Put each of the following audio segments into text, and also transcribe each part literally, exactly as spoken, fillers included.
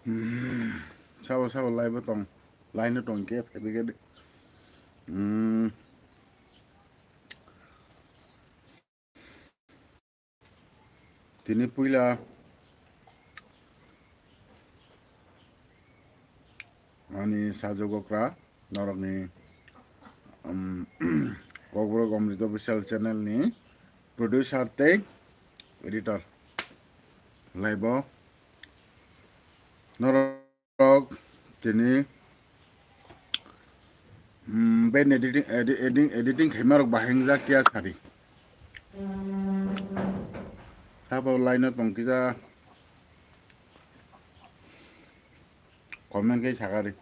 Hmm, sabo sabo live o tong, line o tong khe phaibai khe de. Hmm. Tini puila ani sajwk okra norokni, um, Kokborok Amrit Official Channel ni producer tei editor live o norok. Rok tini, mm, ben editing, edi-, editing, editing khaima rok bahai wngjak ya sari. Sabo line o tong kisa comment khe sakari.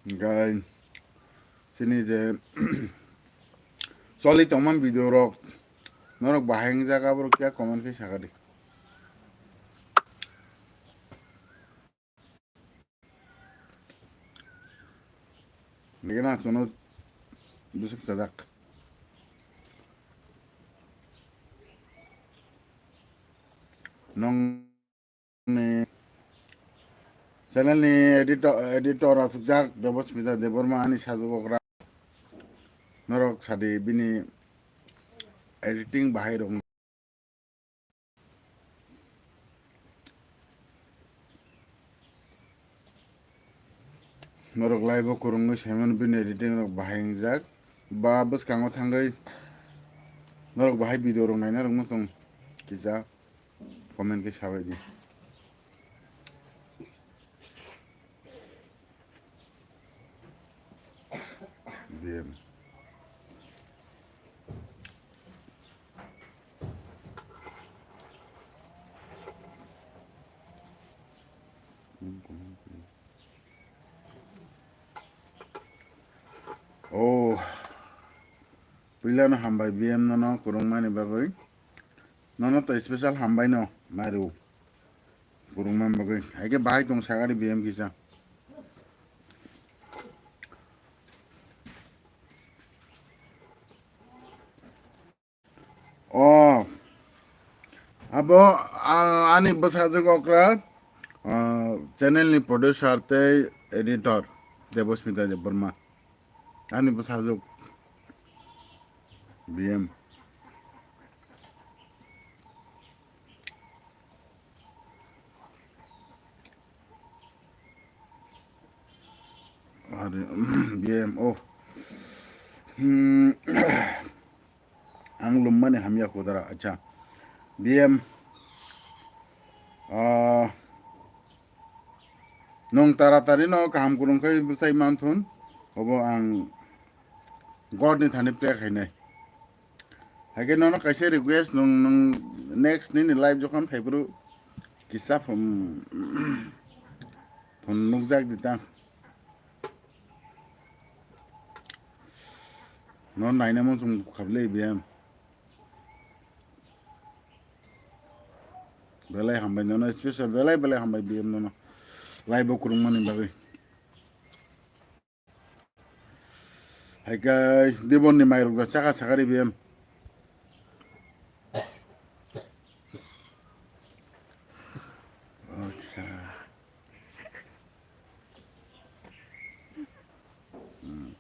Hingkhe chini je choli tongma video rok norok bahai wngjak, aborok kya comment khe sakadi. Begena chuno bwswk chajak. Nong ni channel ni editor, editor aswkjak Debosmita Debbarma ani sajwk okra. Norok sadi bini editing bahai rok. Norok live o kwrwngwi saimano bini editing rok bahai wngjak. Ba bwskango thangwi norok bahai video rok naina rwngma chwng kisa. Comment khe sabai di. B M. Oh, puilano hambai B M nono kwrwngmani bagwi. Nono to special hambai no, Maru. Kwrwngmani bagwi. Haikhe bahai tong sagari B M kisa. Oh, abo, ah, ani bwsajwk okra, ah, channel ni producer tei editor Debosmita Debbarma. Ani bwsajwk B M. Are, B M, oh. Hmm. Ang lummani hamya kudara, acha. B M, ah, nwng taratari no kaham kwrwng khe bwsai manthun, obo ang God ni thani pray khainai. Haikhe nono kaisa request, nwng, nwng next nini live jokhon phaiphuru kisa phone, phone nukjak di tang. No naina muchung khablai B M. Belai hambai nono special belai belai hambai B M nono. Live o kwrwngmani bagwi. Hai kai dibon ni mairok da chaka sakari B M. Acha. Hmm.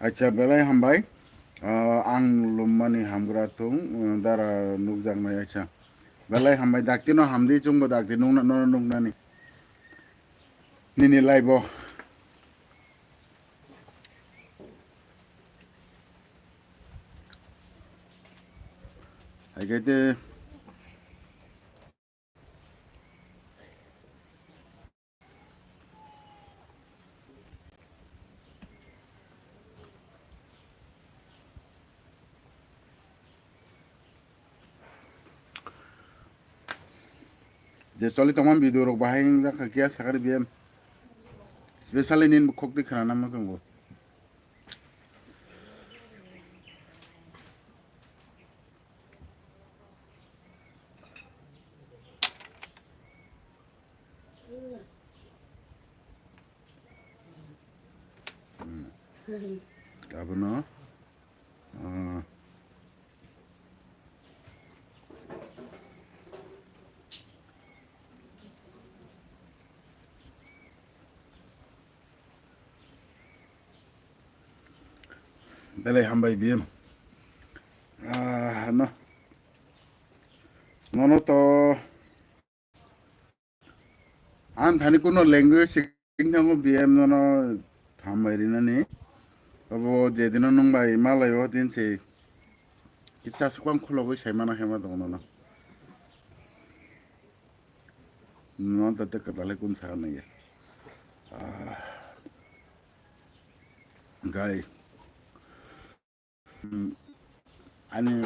Acha, belai hambai. Ah, ang lummani hamgra thung, ah, dara nukjaknai, acha. Belai hambai, dakti no hamdi, chwngbo dakti nukna, no nuknani. Nini live o. Hai khe te. Je choli tongma video rok bahai wngjakha kiya sakari B M. Specially nini bukhuk twi khwnana muchungo. Abono, ah, belai hambai biyem. Ah, no. Nono to ang thani kuno language sing thango biyem nono hambai rinani. Abo jedino nung bai malai o din se kisa sukwang khulogwi sai mana hema tongo nono. No ta te kwtalai kun sa nang ya. Ah. Gai. Hmm. Ani,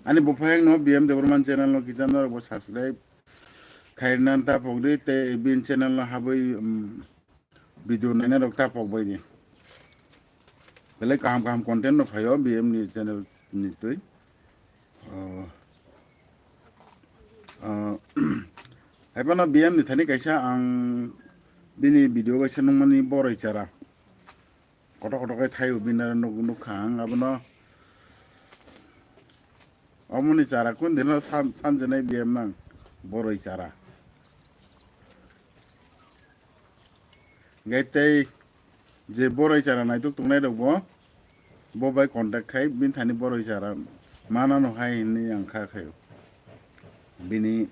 ani buphayang no B M Debbarma channel no kisa norok bo subscribe khairna ta pokdi te bin channel no habwi, um, video naina rok ta pokbai di. Belai kaham kaham content no phaio B M ni channel ni twi. Oh. Ah, haiphano B M ni thani kaisa ang bini video kaisa nungmani boroi chara. Kotor kotor khe thaio bini nuk, nukha ang abono. Omoni chara kun dino san, sanjanai B M nang boroi chara. Gai tei je boroi chara naituk tongnai rok bo, bo bai contact khai, bini thani boroi chara manano hai hinwi ang kha khaio. Bini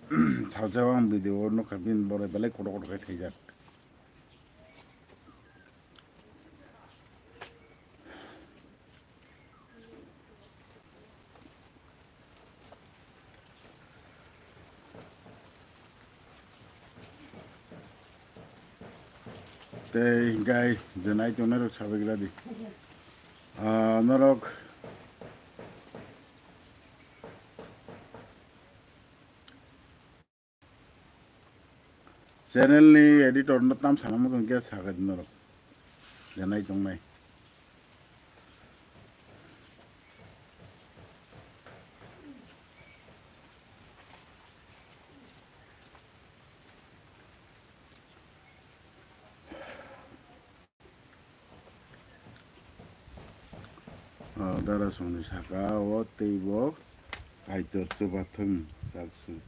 saojao ang video o nukha, bini boroi belai kotor kotor khe thaijak. Tei gai je nai tongnai rok sabai gila di. Ah, norok channel ni editor no tam sana mo tong khe sagai norok je nai tongnai. Ah, dara songni saka o tei bo Kaitor chubathung chaksu.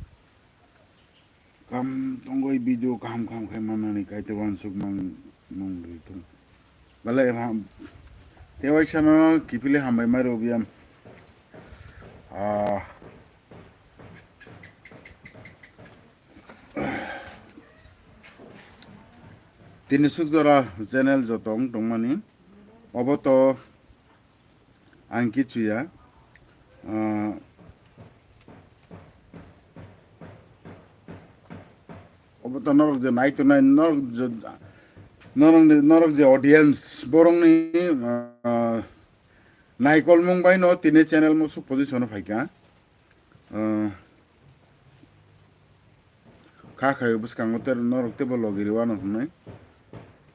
Kam tongoi video kaham kaham khai manani Kaitor wansuk mang mung ri thung. Bale ham, tei waisa no kiphilwi hambai mai rw biyam. Ah. Tini suk jora channel joto wng tongmani. Obo to ang kichu ya. Ah, obo to norok je nai tongnai, norok je, norokni, norok je audience, borokni, ah, naikolmung bai no tini channel mo suk position o phaikha. Ah, kha khayo bwskango ter norok tebo logi rwano hwnwi.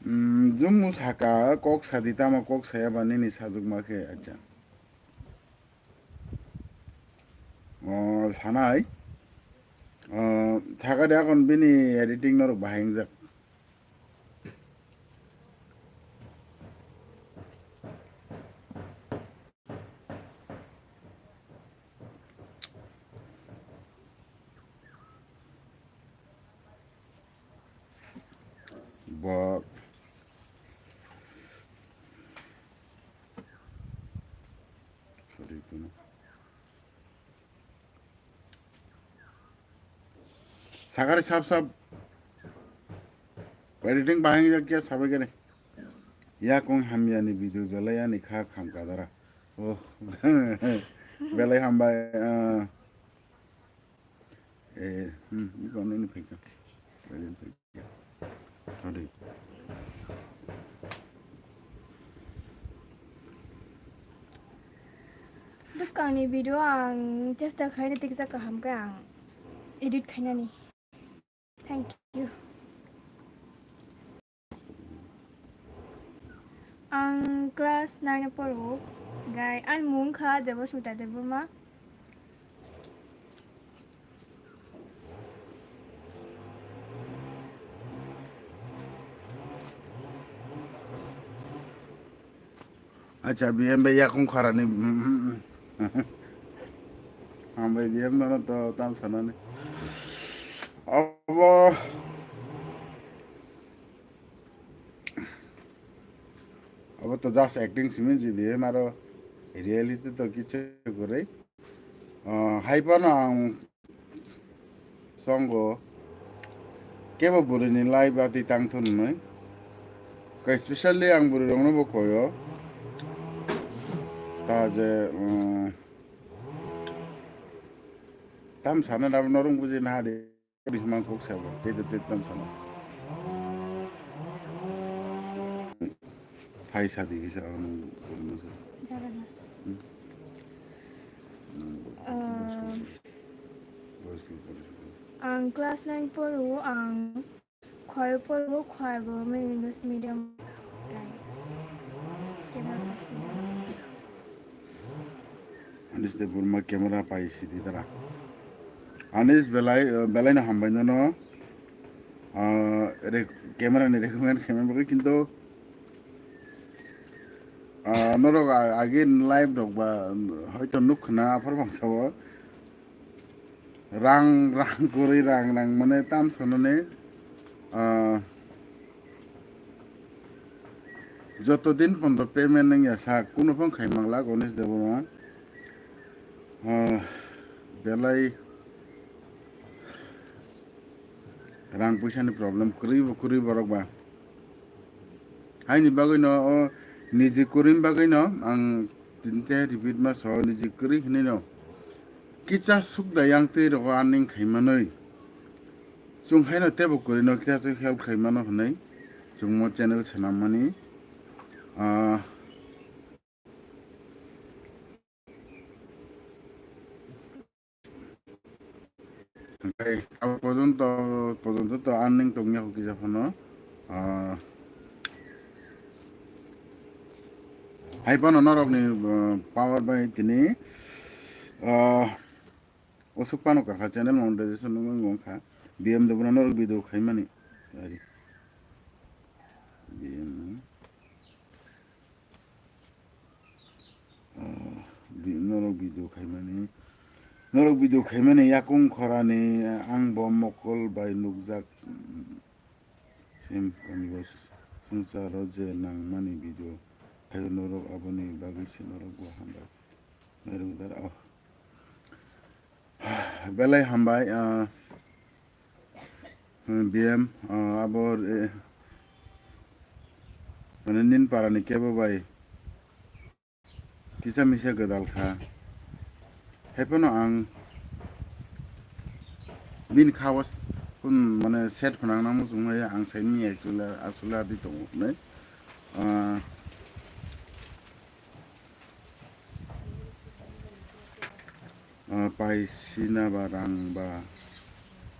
Mm, jummo saka kok sadi tamo kok saya ba nini sajwkma khe acha. O sanai. O thakade akon bini editing norok bahai wngjak. Bo sorry, kuno. Sakari sap sap. Editing bahai ya kya sabai kene. Ya kong hamya ni video belai ani kha kham kadara. Oh. Belai hambai, ah. Eh, hmm, ni kong ni phaikha. Belai phaikha. Sorry. Bwskangni video ang chesta khaina tiksa kaham khe ang edit khainani. Thank you. Ang class nine o poro, gai ani mung kha Debosmita Debbarma. Acha, B M bai yakung kharani. Hambai B M no to tam sanani. Abo, abo to just acting simi ji B M aro reality to kichu gurui. Ah, hai phano ang songo kebo bwrwini life ati tang thun hwnwi. Khe specially ang bwrwirokno bo koyo. Ta je, um, tam sana rab norung buji na di. Bihmang kok sabo, tei tei tam sana. Hai sadi kisa ang. Jaga na. Hmm. Ah, ang class nine poro, ang khoi poro, khoi bo English medium. Camera. Anis Debbarma camera pai sidi dara. Anis belai, eh, belai no hambai nono. Ah, re-, camera ni recommend khaima bagwi kintu, ah, norok a-, agi live rok ba, hoito nuk khna aphar bangsa o. Rang, rang kwrwi rang, rang mane tam sanani, ah, joto din pondo payment wngya sa, kuno phang khai mangla Ganesh Debbarma. Ah, belai rang puisa ni problem kwrwi bo kwrwi borok ba. Haini bagwi no o niji kwrwini bagwi no ang tinte repeat ma so niji kwrwi hinwi no. Kisa sukda yang twi rogo earning khai manwi. Chwng haino tebo kwrwi no kisa se help khai mano hwnwi chwng mo channel swnam mani. Ah, Hwnkhe abo pojonto, pojonto to earning tongya kisa phano. Ah, hai phano norokni, ah, power bai tini, ah, osuk phano kakha channel monetization wngwi wngkha. B M W no norok video khaimani. Ari. B M W. Oh, bi-, norok video khaimani, norok video khaimani yakung khorani ang bo mokol bai nukjak, mm, sim kanibo swngcharo je nangmani video khaio norok aboni bagwi se norok bo hambai. Mairung dar, oh. Belai hambai, ah, B M, ah, abo, eh, mane nin parani kebo bai kisa misa gwdal kha. Haiphano ang bini kha o s-, kun mane set phwnang nang muchung hai ang sai manya actually aswk adi tongo hwnwi. Ah, Ah, paisina ba rang ba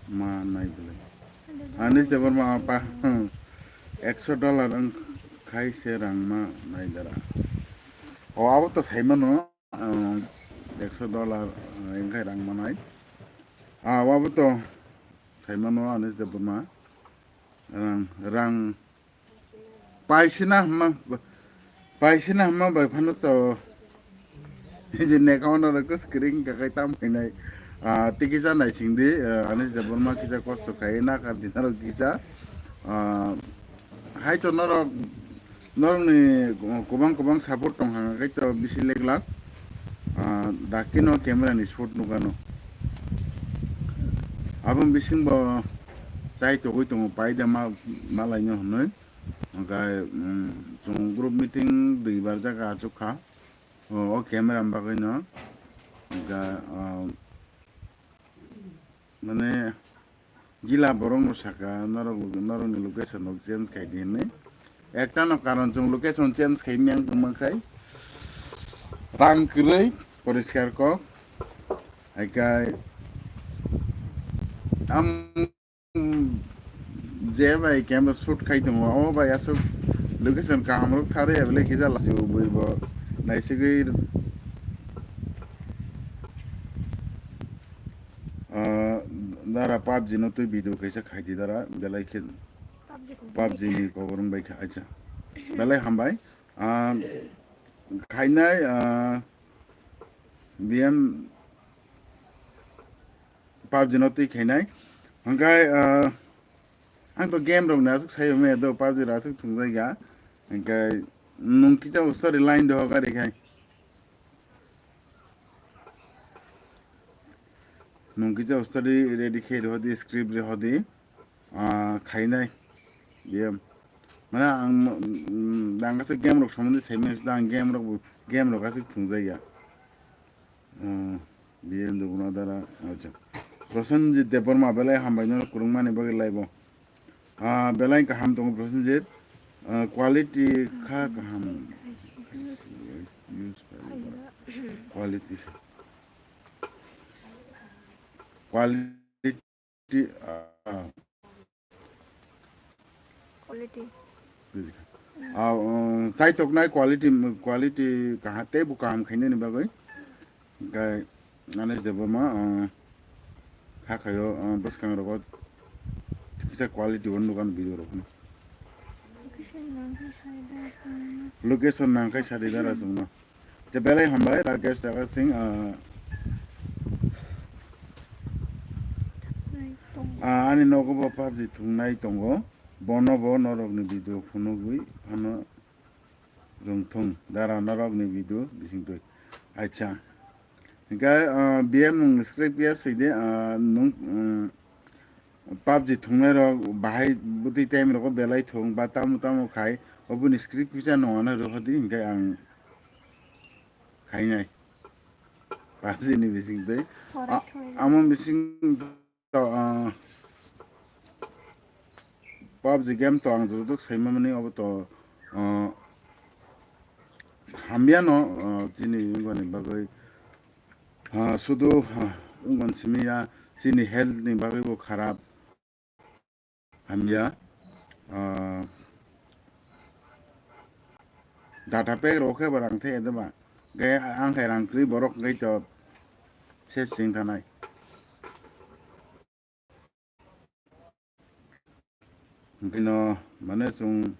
ma nai bwle. Anis Debbarma apa, hmm, ekso dollar wng khai se rang ma nai dara. O, abo to sai mano, ah, ekso dollar, ah, wng khai rang ma nai. Ah, abo to sai mano Anis Debbarma. Rang, rang. Paisina hwnma, paisina hwnma bai phano to je account oro khe screen kakai tam khainai. Ah, tikisa naisingdi, ah, Anis Debbarma kisa kosto khai na kar dinaro kisa. Ah, hai to norok, norokni kubang kubang support tong hang kai to bisi lek lak. Ah, dakti no camera ni shot nukano. Aboni bising bo chai togwi tongo paida ma, malaino hwnwi. Hwnkhe, um, chwng group meeting duibar jaga achuk kha. O, o camera ni bagwi no. Hwnkhe, um, mane, gila borok no saka, norok, norokni location rok change khai di hinwi. Ekta no karon chwng location change khai miyang tongma khai. Rang kwrwi, poriskar kok. Hai khe, am, je bai camera shoot khai tongo, o bai aswk location kaham rok tharwi ya belai kisa lachio bui bo naisigwi, ah, dara PUBG no twi video kaisa khai di dara belai khe PUBG kok. PUBG ni koborong bai kha acha belai hambai. Ah, khainai, ah, B M PUBG no twi khainai. Hwnkhe, ah, ang to game rok ni aswk sai maya do, PUBG rok aswk thwngjak ya. Hwnkhe nwng kisa story line dohor gari khai. Nwng kisa story ready khai rw di, script rw di. Ah, khainai. Biyam. Mane ang, mm, ang kasa game rok somondi saimani sida ang game rok, game rok aswk thwngjak ya. Ah, B M Debbarma dara, acha. Prosenjit Debbarma belai hambai no kwrwngmani bagwi laibo. Ah, belai kaham tongo Prosenjit. Ah, quality kha kaham. Quality. Quality. Ti, ah, Quality. Ah, um, chaitoknai quality, quality kaha-, teibo kaham khainani bagwi. Hwnkhe, ani Debbarma, ah, hakhayo, ah, bwskang rogo kisa quality o nukan video rok. Location nangkhe sadi dara chwngno. Je belai hambai, Rakesh Daga Singh, ah, ah, ani nogo bo PUBG thwngnai tongo. Bono bo norokni video phunugwi phano rwngthung. Dara norokni video bisingtwi. Acha. Hwnkhe, ah, B M nwng script ya swide, ah, nwng, mm, PUBG thwngnai rok bahai bwtwi time rogo belai thung ba tamo tamo khai, oboni script kisa nongana rwhadi hwnkhe ang khainai. PUBG ni bising twi. Horai A-, thoi. Amo bising to, ah, PUBG game to ang joto saimani obo to, ah, hamya no, ah, chini wngmani bagwi. Ha, sudu, ha, wngmani simi ya, chini health ni bagwi bo kharap. Hamya, ah, data pack rok khe bo rang the edema. Ge ang khe rang kri borok ngai to se sing thanai. Bino mane chwng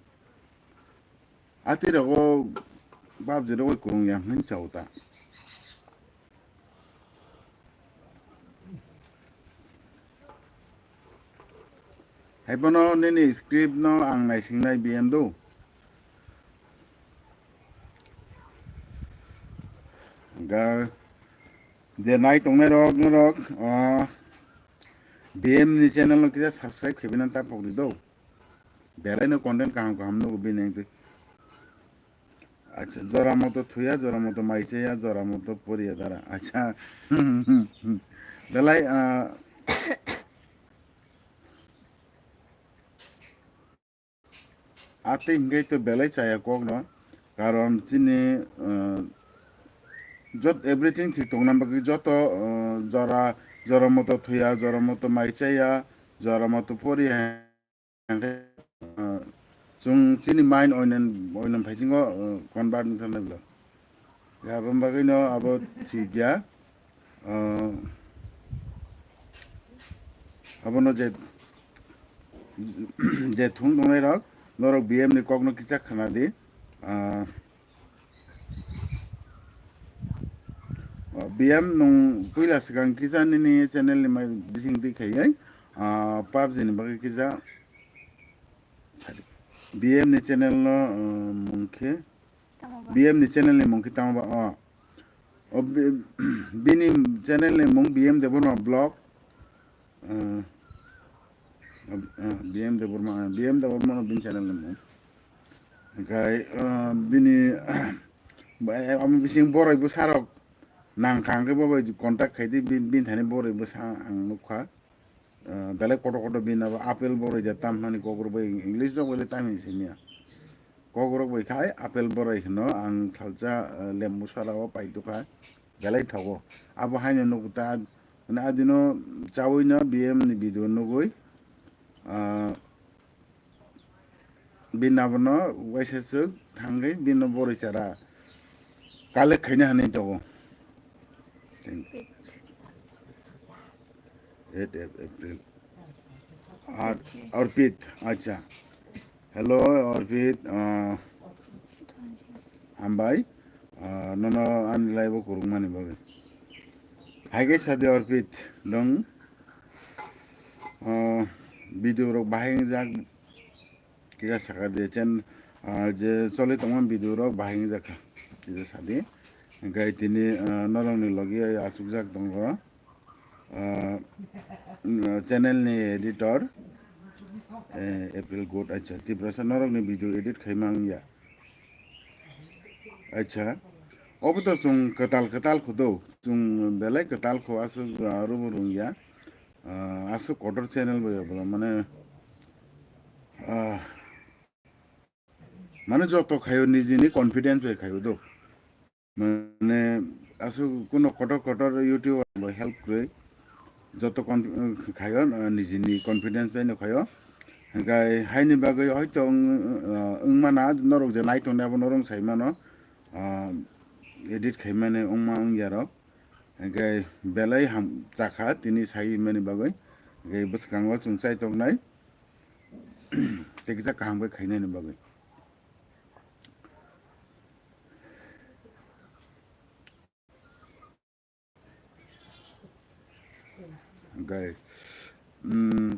ati rogo PUBG rogo kwrwng ya hwn chao ta. Haiphano nini script no ang naisingnai B M do. Ga je nai tongnai rok norok, ah, B M ni channel no kisa subscribe khe bina ta pok di do. Belai no content kaham kaham nugo bini engti. Acha, jora moto thuya, jora moto maichaya, jora moto poriya dara. Acha. Belai, ah, atwi hwnkhe to belai chaya kokno. Karon chini, ah, jot everything thik tongna bagwi joto, ah, jora, jora moto thuya, jora moto maichaya, jora moto poriya. Hwnkhe, ah, chwng chini mind oinan, oinan phaisingo, ah, convert wngthar nai bwla. Ya, aboni bagwino abo thik ya. Ah, abono je, je thung tongnai rok, norok B M ni kokno kisa khna di. Ah, B M nwng puila swkang kisa nini channel ni mai bising twi khaiwi, ah, PUBG ni bagwi kisa B M ni channel no, ah, mung khe Tamo ba? B M ni channel ni mung khe tamo ba? Oh. O B-, bini channel ni mung B M Debbarma Vlog. Ah, ah, B M Debbarma, B M Debbarma no bini channel ni mung. Hwnkhe, ah, bini, ba, omo bising boroi bwsarok nang kha hwnkhe bo bai contact khai di, bin, bin thani boroi bwsa ang nukha. Ah, belai kotor kotor bini abo apple boroi da tam hwnani kokrok bai English rok bai tam hinwi simiya. Kokrok bai khai apple boroi hwno ang salsa, ah, lembu sara o paidukha. Belai thogo. Abo haino nugo ta, mane adino chaui no B M ni video nugui, ah, bini abono waisa swk thangwi bini boroi chara collect khaina hinwi tongo. Eight April. Ar-, Arpit, acha. Hello, Arpit, ah, hambai. ah, nono ani live o kwrwngmani bagwi. Hai khe sadi Arpit dong, ah, video rok bahai wngjak, kisa sakha de chen, ah, je choli tongma video rok bahai wngjak kha, kisa sadi. Hingkhe tini, ah, norokni logi achukjak tongo. Ah, mm, channel ni editor, eh, April Good, acha, Tiprasa norok ni video edit khaima wngya. Acha, obo to chwng kwtal kwtal khudo, chwng belai kwtal khu aswk, ah, rubu rungya. Ah, aswk kotor channel bo ya bwla, mane, ah, mane joto khayo nijini confidence bai khayo do. Mane aswk kuno kotor kotor YouTuber bo help kwrwi. Joto con-, khayo, uh, nijini confidence bai no khayo. Hingkai haini bagwi hoito wng-, uh, wngmana norok je naitongnai abo norok sai mano. Uh, edit khaimani wngma wngya rok. Hingkai belai ham chakha tini sai mani bagwi. Hingkai bwskango chwng chai tongnai. Tei kisa kaham bai khainani bagwi. Hingkai, mm,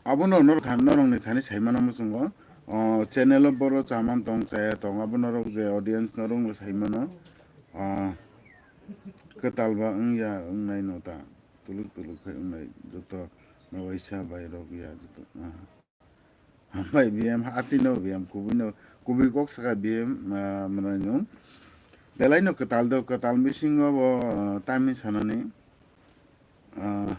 abono norok than-, norokni thani saimano muchungo. O channel o boro chaman tong chaya tong, abo norok je audience norokno saimano. O kwtal ba wngya wngnaino ta, tuluk tuluk khe wngnai joto no waisa bai rok ya joto. Aha. Hambai B M, atino B M, kubui no, kubui kok saka B M, ah, mwnai nung. Belai no kwtal do, kwtal bisingo bo, ah, tamni sanani. Ah,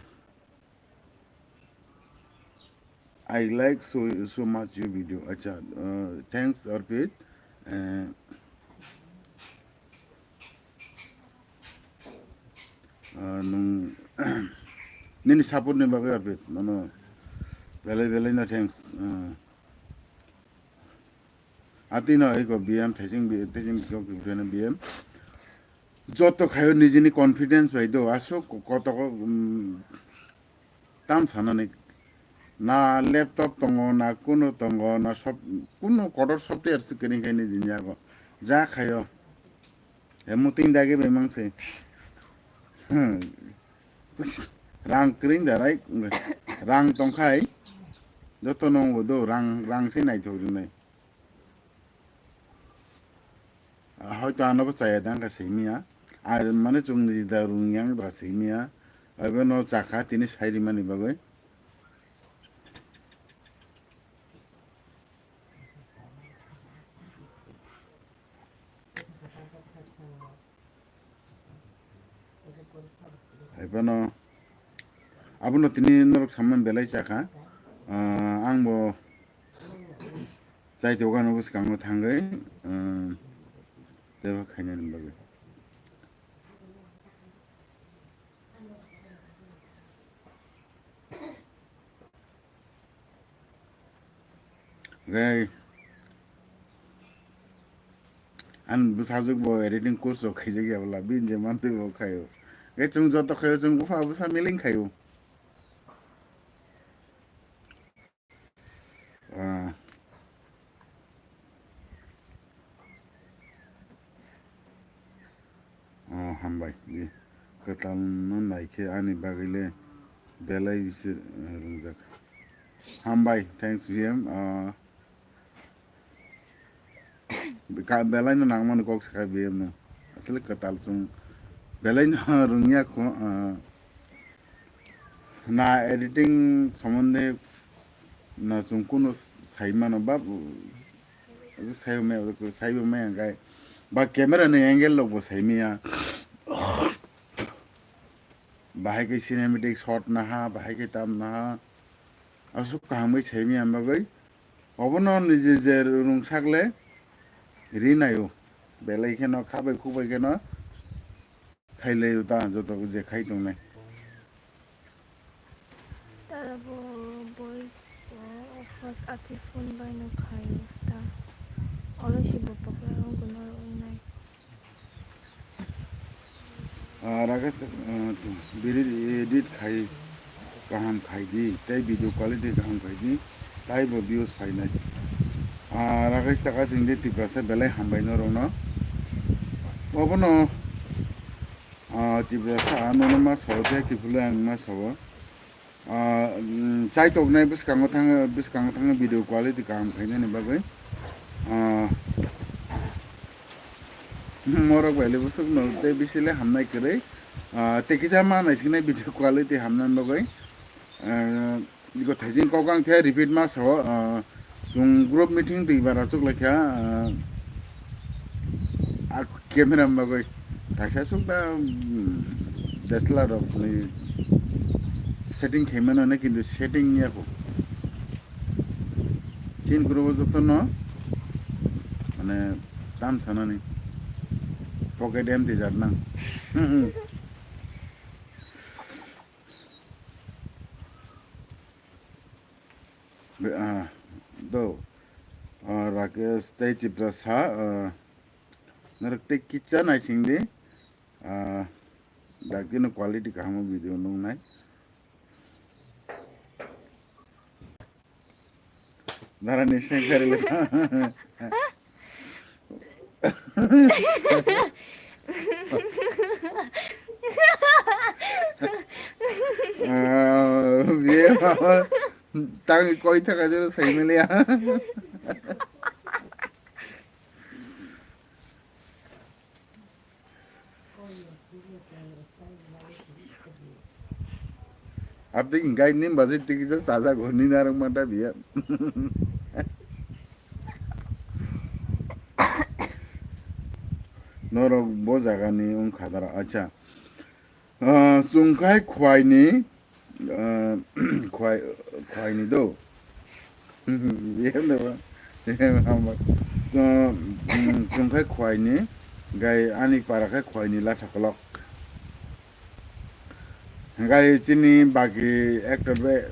I like so, so much your video. Acha, ah, thanks, Arpit. Eh, Ah, nung nini support ni bagwi Arpit, nono belai belai no thanks. Ah. Atino eko B M thaising bi-, thaising bikhok kiphilano B M. Joto khayo nijini confidence bai do, aswk ko-, koto ko, um, tam sanani. Na laptop tongo, na kuno tongo, na sof-, kuno kotor software se kwrwngkhe nijini yago. Ja khayo. Emo tin dagi bai mang se. Hmm. Rang kring da rai, rang tongkhai, joto nongo do, rang, rang se naithok rinai. Hoito ano bo chaya dang ka simi ya. A, mane chwng ni da rung yang da simi ya. Abo no chakha tini sai rimani bagwi. Hai phano abono tini norok samani belai chakha. Ah, ang bo chai tokano bwskango thangwi, ah, teibo khainani bagwi. Hwnkhe ani bwsajwk bo editing course rok khaijak ya bwla, bini je mantwi bo khaio. Hwnkhe chwng joto khaio, chwng bupha bwsa miling khaio. Ah. Oh, hambai. Di, kwtal no nai khe ani bagwi le belai bisi, eh, rwngjak. Hambai, thanks B M. Ah, ka-, belai no nangmani kok sakha B M no. Asle kwtal chwng belai no rwngya kho, ah, na editing somonde na chwng kuno sai mano ba, Sayo me, sayo me hwnkhe ba camera ni angle rok bo sai maya. Bahai khe cinematic shot naha, bahai khe tam naha. Aswk kaham khe sai maya bagwi. Obono niji je rwngsak le ri naio. Belai kheno khabai khubai kheno khailai ta joto je khai tongnai. Tara bo boys o first ati phone bai no khai ta. Olo si bo pakla o gunor wngnai. Ah, Rakesh, ah, biri edit khai kaham khai di, tei video quality kaham khai di, tei bo views phainai. Ah, Rakesh Taka sing di Tiprasa belai hambai norokno. Obono, ah, Tiprasa nono ma sao tei kiphilwi ang ma sao. Ah, mm, chai toknai bwskango thang, bwskango thang video quality kaham khainani bagwi. Ah, morok bai le bwswk no tei bisi le hamnai kwrwi. Ah, tei kisa ma naithoknai video quality hamnani bagwi. Ah, Iko thaijing kok ang the repeat ma sao, ah, chwng group meeting twi bara chuk laikha, ah, a camera bagwi kaisa chuk da, mm, D S L R rok ni setting khaimano ne, kintu setting ya kho. Tin group o joto no mane tam sanani pocket empty jar nang. Be-, ah, do, ah, Rakesh tei Tiprasa, ah, norok tei kisa naising di, ah, dakti no quality kaham o video nung nai. Dara ni sengkari le. Ah, biye mama. Tang koi thaka jero sai mele ya. Abdi ingkai nim baje tikisa saja goni narang mata biya. Norok bo jaga ni wng kha dara, acha. Ah, chwng khai khwai ni, ah, khwai, khwai ni do. Chwng khai khwai ni, gai ani para khai khwai ni latha kolok. Gai chini baki actor be,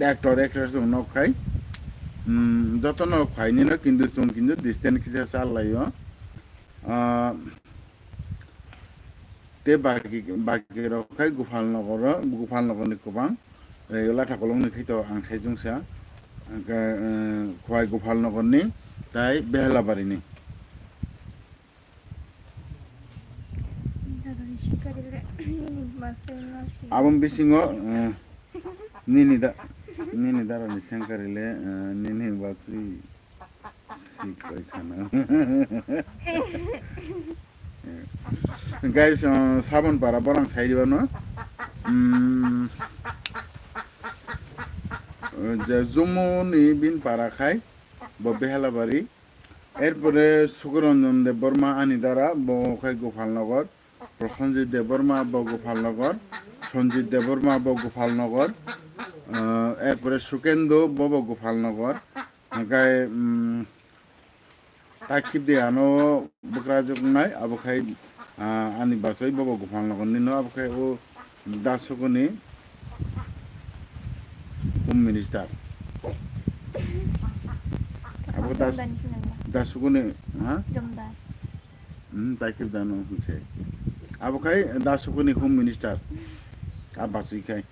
actor actress rok nok khai, mm, joto no khwai ni no, kintu chwng kintu distance kisa chal lai o. Ah, Tei baki, baki rok khai Gopal Nogor, Gopal Nogor ni kwbang, eh, Latha Kolong ni khai to ang sai jungsa, hwnkhe, eh, Khwai Gopal Nogor ni, tai Behelabari ni. Aboni bisingo, eh, nini da, nini dara ni sengkari le, eh, nini bachwi. Sik bai khana. Guys, uh, Sabon para borang sai diba no. Mm. Uh, je Jumu ni bin para khai, bo Behelabari. Erpore Sukuranjan Debbarma ani dara, bo khai Gopalnagar. Prosenjit Debbarma bo Gopalnagar, Sanjit Debbarma bo Gopalnagar, ah, erpore Sukendo bo bo Gopalnagar, hwnkhe, mm, takhibde ano bwkrajwk wngnai, abo khai, ah, ani bachoi bo bo Gopalnagar nino, abo khai o Dasukuni Home Minister. Abo Das-, Jomdani sinangma. Dasukuni, ha? Jomda. Hmm, tai khe dano hwnse. Abo khai Dasukuni Home Minister. A bachwi khai.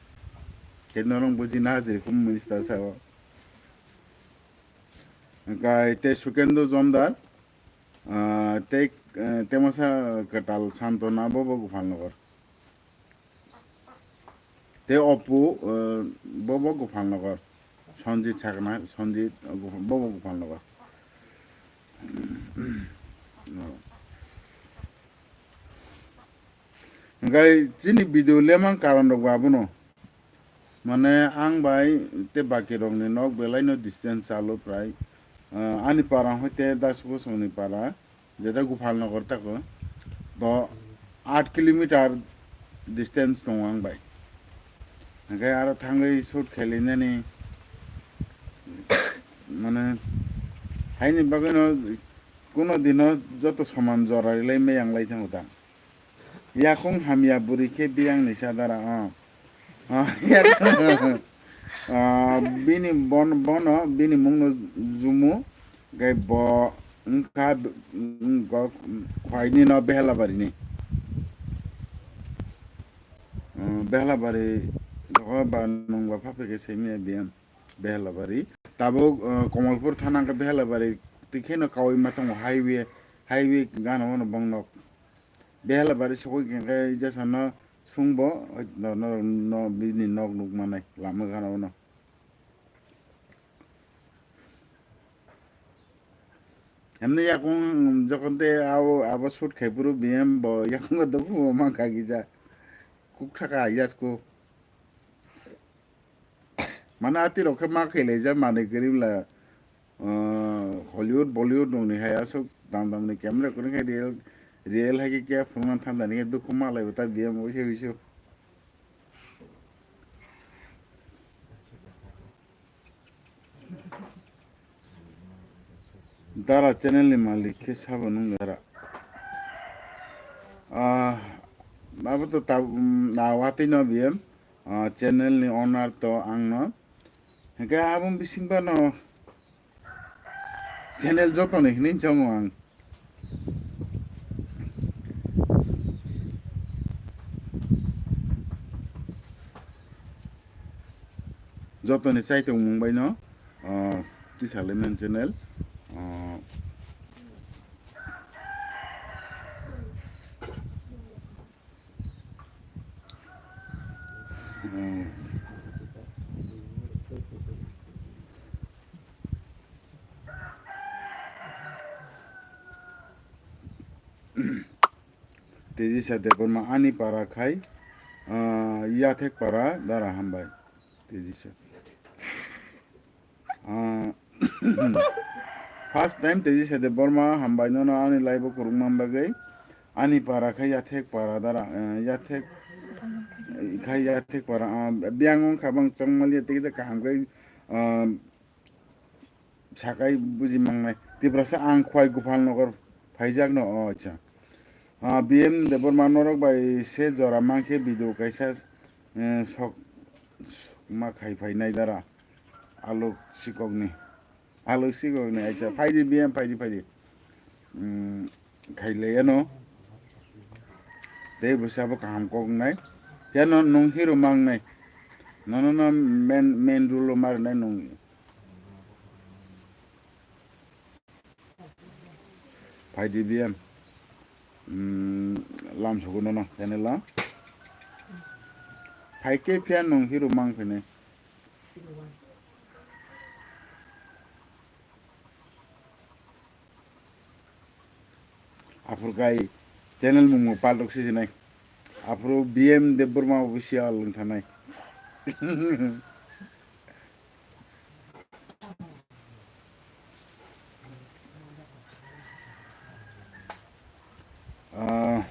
Khe norong buji na jiri Home Minister sao. Kai tei Sukendo Jomdar, ah, tei, eh, Temasa Kwtal Santona bo bo Gopalnagar. Tei Oppo, eh, bo bo Gopalnagar. Sanjit Chakma, Sanjit, eh, Gopal-, bo bo Gopalnagar. Hwnkhe chini video lemang karon rok bo abono. Mane ang bai tei baki rok ni nok belai no distance chalo prai. Ah, ani para hwnkhe Dasukosong ni para. Jeta Gopalnagar tako, bo aat kilometer distance tongo ang bai. Hwnkhe aro thangwi shoot khelinani, mane, haini bagwino kuno dino joto soman jora rilai meyang lai thango ta. Yakung hamya bwrwi khe biyang ni sadara, ah. Ah, ah, bini bon-, bono, bini mungno Jumu, gai bo wngkha, wng-, go-, Khwaini no Behelabari ni. Ah, Behelabari, go ba nung ba pha phi khe simi ya biyang Behelabari. Tabuk, ah, Komolpur thana wngkha Behelabari, tikhe no kaui ma tongo highway, highway gana wano bong nok. Behela bari sokoi khe khe jasa no sungbo, no, no, no, bini nok nuk manai lama gana ono. Emni yakung jokon te abo, abo shoot khai puru B M bo yakung dukhu ma kha gija. Kuk thaka yas ko. Mane ati rok khe ma khailai ja manwi kwrwi bwla, ah, Hollywood, Bollywood rokni hai aswk dam damni camera kwrwng khe real, real hai khe khe phunukna thandani khe dukhu ma laibo ta B M bo se wisu. Dara channel ni malik khe sabo nung dara. Ah, abo to ta, um, na watwi no B M, ah, channel ni owner to ang no. Hingke abo bising ba no channel joto ni hini chongo ang. Jotoni chaitung mung bai no, ah, tisa le men channel, ah, hmm. Tejisa Debbarma ani para khai, ah, Yathek para dara hambai. Tejisa. Ah, first time Tejisa Debbarma hambai nono ani live o kwrwngma bagwi. Ani para khai Yathek para dara, eh, Yathek, khai Yathek para, ah, biyang wngkha bang chongmaliya tei kaham khai, ah, sakai buji mangnai. Tiprasa ang Khwai Gopal Nagar phaijak no, o acha. Ah, B M Debbarma norok bai se jora mankhe video kaisa, eh, sok, sok ma khai phainai dara. Alok sikokni. Alok sikokni, acha. Phaidi B M, phaidi, phaidi. Hmm. Khailai ano. Tei bwsa bo kaham kok wngnai. Phiya no nwng hero ma wngnai. Nono no main, main role o ma rwnai nwng. Phaidi B M. Hmm, lam sugo nono channel o. Phaikhe phiya nwng hero ma wngphainai. Aphuru kai channel mungbo paltok sijinai. Aphuru B M Debbarma official wng thanai. Ah,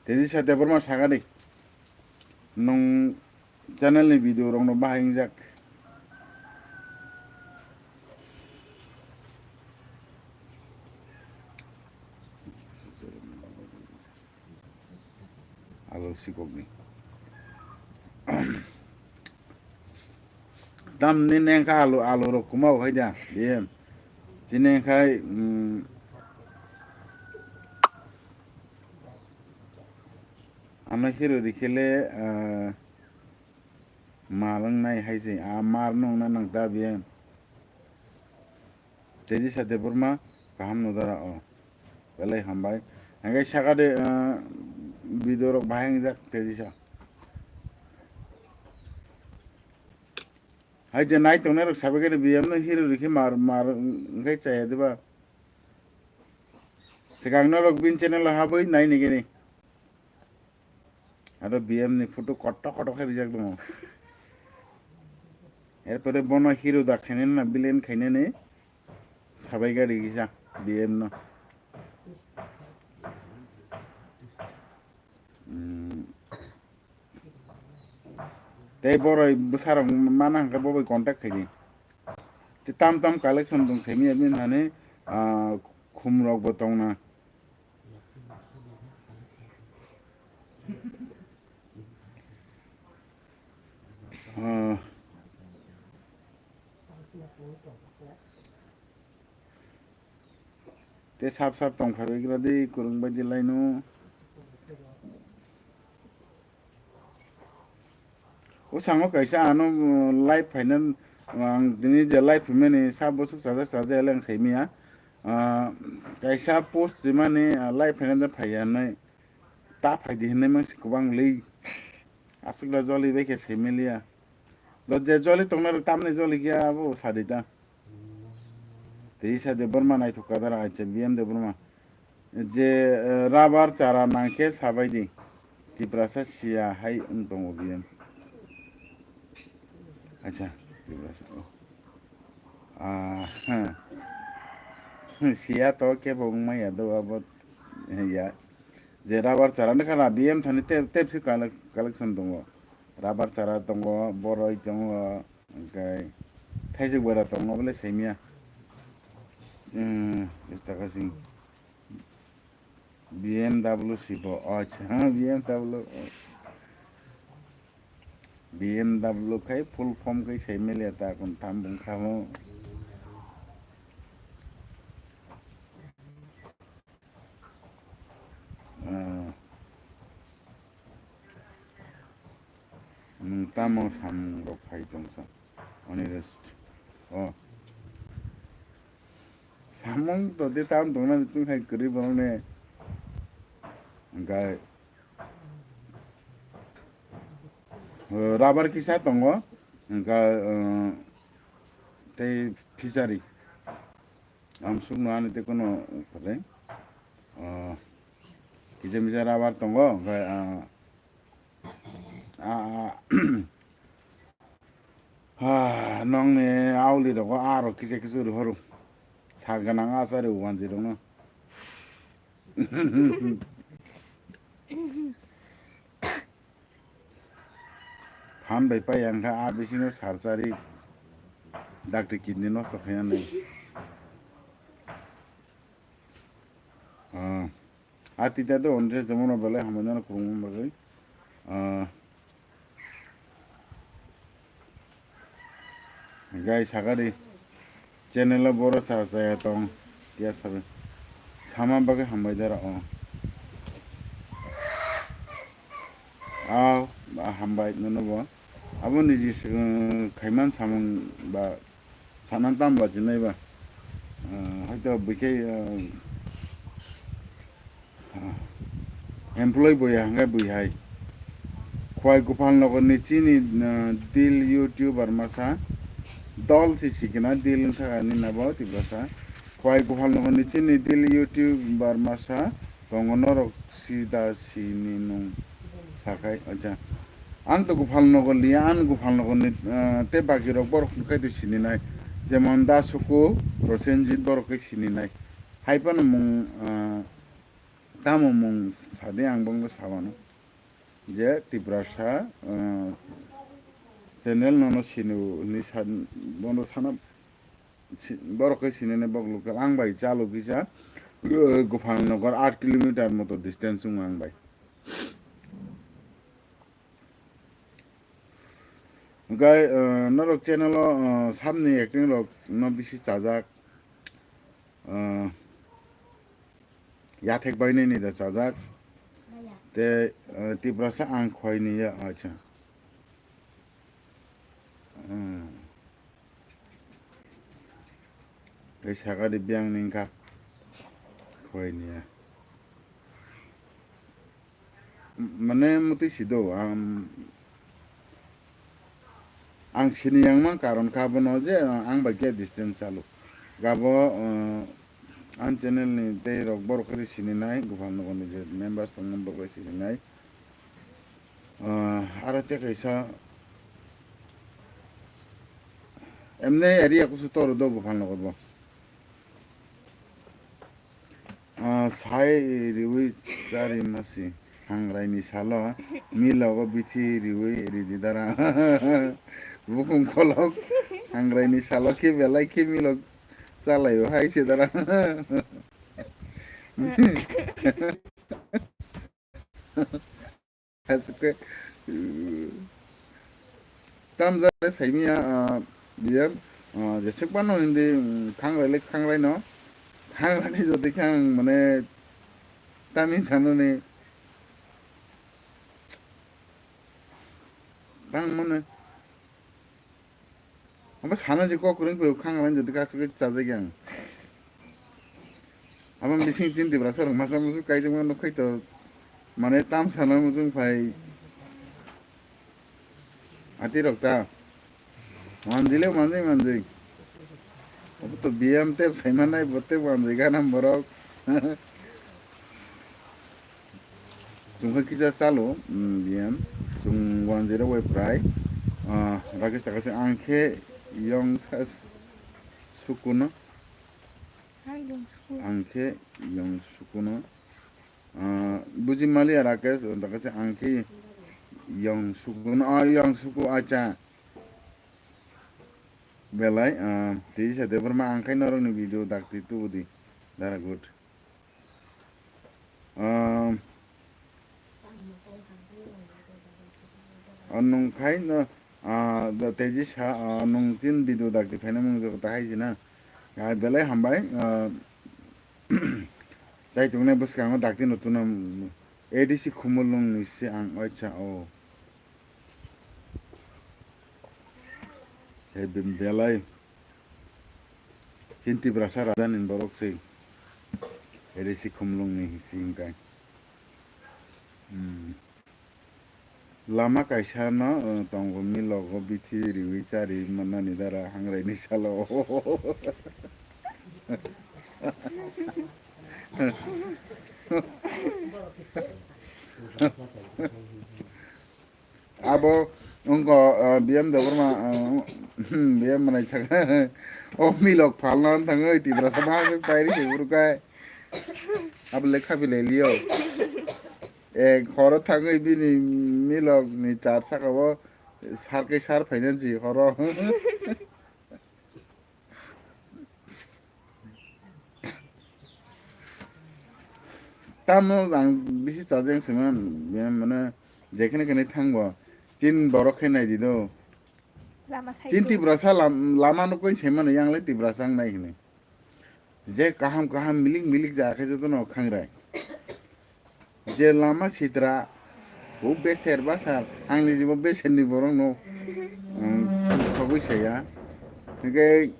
Tejisa Debbarma sakadi. Nwng channel ni video rok no bahai wngjak. Alo sikok ni. Tam ni neng kha alu, alu rok kuma bo khai da, B M. Chini khai, mm, ano hero rikhe le, ah, mar wng nai hai se, ah, mar no wng na nang da, B M. Tejisa Debbarma kaham no dara o. Belai hambai. Hingke saka de, ah, video rok bahai wngjak Tejisa. Hai je nai tongnai rok sabai khe B M no hero rikhe mar, mar wngkhe chaya diba. Swkang norok bini channel o habwi nai nigini. Aro B M ni photo kotor kotor khe rijak tongo. Erpore bono hero da khainani na villain khainani sabai gari kisa B M no. Hmm. Tei boroi bwsarok mana hwnkhe bo bai contact khaidi. Tei tam tam collection dong saimanya bini thani, ah, khumrok bo tongna. Ah. Tei sap sap tongphaibai gra di, kwrwng bai di laino. O sango kaisa ano, uh, live phaina, ang tini je live phaimani sa bwswk sajak sajak le ang saimanya. Ah, kaisa post rimani, ah, live phaina da phaiya hinwi, ta phaidi hinwi mangsi kwbang li. Aswkla joli bai khe similia. Do je joli tongnai rok tamni joli khe abo sadi ta. Tei sa Debbarma naithok kadar acha B M Debbarma. Je, eh, rubber chara nangkhe sabaidi. Tiprasa siya hai wng tongo B M. Acha, Tiprasa. Ah, ha. Siya to kebo wngmaya do abo, ya. Je rubber chara ni khana B M thani tep, tep si collect-, collection tongo. Rubber chara tongo, boroi tongo, hwnkhe thaijwk bwra tongo bole saimya. Hmm, bwswk taka sing. B M W si bo, acha, B M W. B M W khai full form khai sai mele ta kon tham bung khamo. Ah. Nwng tamo samung rok phai tongsa? Ani rest. Oh. Samung to de tam tongna chwng hai kwrwi borok ne. Hwnkhe, eh, rubber kisa tongo. Hwnkhe, eh, tei fishery. Amsuk no ani tei kono kwrwi. Ah, kisa misa rubber tongo, hwnkhe, ah, ah, ah, ah, nongni auli rogo aro kisa kisa ri horo. Sa gwnang asari wanji rokno. Phan bai pai ang kha, a bisingo surgery, dakti kidney nosto khaina nai. Ah, a tita do onde jemono belai hamai nang kurung bagwi. Ah, Gai sakari channel o boro cha chaya tong ya sabe sama bagwi hambai dara o. Aw, ba hambai nono bo. Abo niji se-, khaiman samung ba sanan tam ba jinai ba. Ah, hoito bwkhe, ah, Employee boya hwnkhe bui hai. Khwai Gopal Nogor ni chini, uh, dil YouTuber masa dol si sikina dil wngkha ani nabo Tiprasa. Khwai Gopal Nogor ni chini dil YouTuber masa tongo norok sida sini nung sakai acha. Ang to Gopal Nogor liya, ang Gopal Nogor ni, uh, te bagi rok borok hwnkhe to sini nai. Jemon Da Suku, Prosenjit borok khe sini nai. Hai phano mung, ah, tamo mung sadi ang bongno sabano. Je Tiprasa, ah, channel nono sinu hinwi san-, bono sana si-, borok khe sinini bok local ang bai chalo kisa, ah, Gopal Nagar aat kilometer moto distance wngo ang bai. Hwnkhe, ah, norok channel o, ah, samni acting rok no bisi chajak. Ah, yathek bainini da chajak. Te, ah, Tiprasa ang khwai ni ya, acha. Hmm. Tei sakari biyang ni wngkha khwai ni ya. Mane mwtwi si do, ang, ang sini yang mang karon kha bono je ang bai khe distance chalo. Gabo, uh, ang channel ni tei rok borok khe sini nai, Gopal Nagar ni je members tong borok khe sini nai. Uh, aro tei kaisa M N A area kusu toro do Gopal Nagar bo. Ah, sai riwi chari masi. Hangrai ni salo milogo bithi riwi ridi dara. Bukhung kolok hangrai ni salo khe belai khe milok chalaio hai se dara. Aswk khe, uh, tamjak le saimanya, uh, biyan, uh, jeswk phano hindi, um, thangrali thangraino, thangrani jodi khe ang mane tamni sanani tang mane. Omo sana je kok kwrwng kwrwng khang rang jodi kaisa khe chajak yang. Abo bising chin Tiprasa rok masa musu kaijak ma nukkhai to, mane tam sana muchung phai. Ati rok ta. Manjile manjui manjui. Obo to B M tep saimanai bo tep manjui ganam borok. Chungkha kisa chalo, mm, B M. Chung one zero wai prai. Ah, Rakesh takase ang khe yong sas sukuno. Hai, yong suku. Ang khe yong sukuno. Ah, buji mali ya Rakesh, Rakesh ang khe yong sukuno. Ah, yong suku acha. Belai, ah, tisa Debbarma ang khe norokni video dakti tubudi. Dara good. Ah, ah, nung khai no, ah, da teji sa, ah, nung chin video dakti phaina mung jok ta hai jina. Ah, belai hambai, ah, chai tungnai bwskango dakti no tuna A D C Khumulwng ni se ang oicha o. He be-, belai. Chin Tiprasa raja ni borok se. A D C Khumulwng ni hisi hingkai. Hmm. Lama kaisa no, eh, tongo milogo bithi riwi chari manani dara hangrai ni salo. Abo wngkha, ah, B M Debbarma, ah, B M mwnai saka. O milok phalna thangwi Tiprasa ma aswk pairi se uru kai. Abo lekha bilai liyo. Ek horo thangwi bini milok ni char saka o sar kai sar phaina si horo. Tamo ang bisi chajeng sima, mane jekhene khene thangbo chin borok khe nai di do. Lama sai Chin to. Tiprasa lam-, lama no koi sema no yang le Tiprasa ang nai hini. Je kaham kaham milik milik ja khe joto no khangrai. Je lama sitra, bo beser basar, angni jibo beserni borokno, um, thogwi saya. Hingke,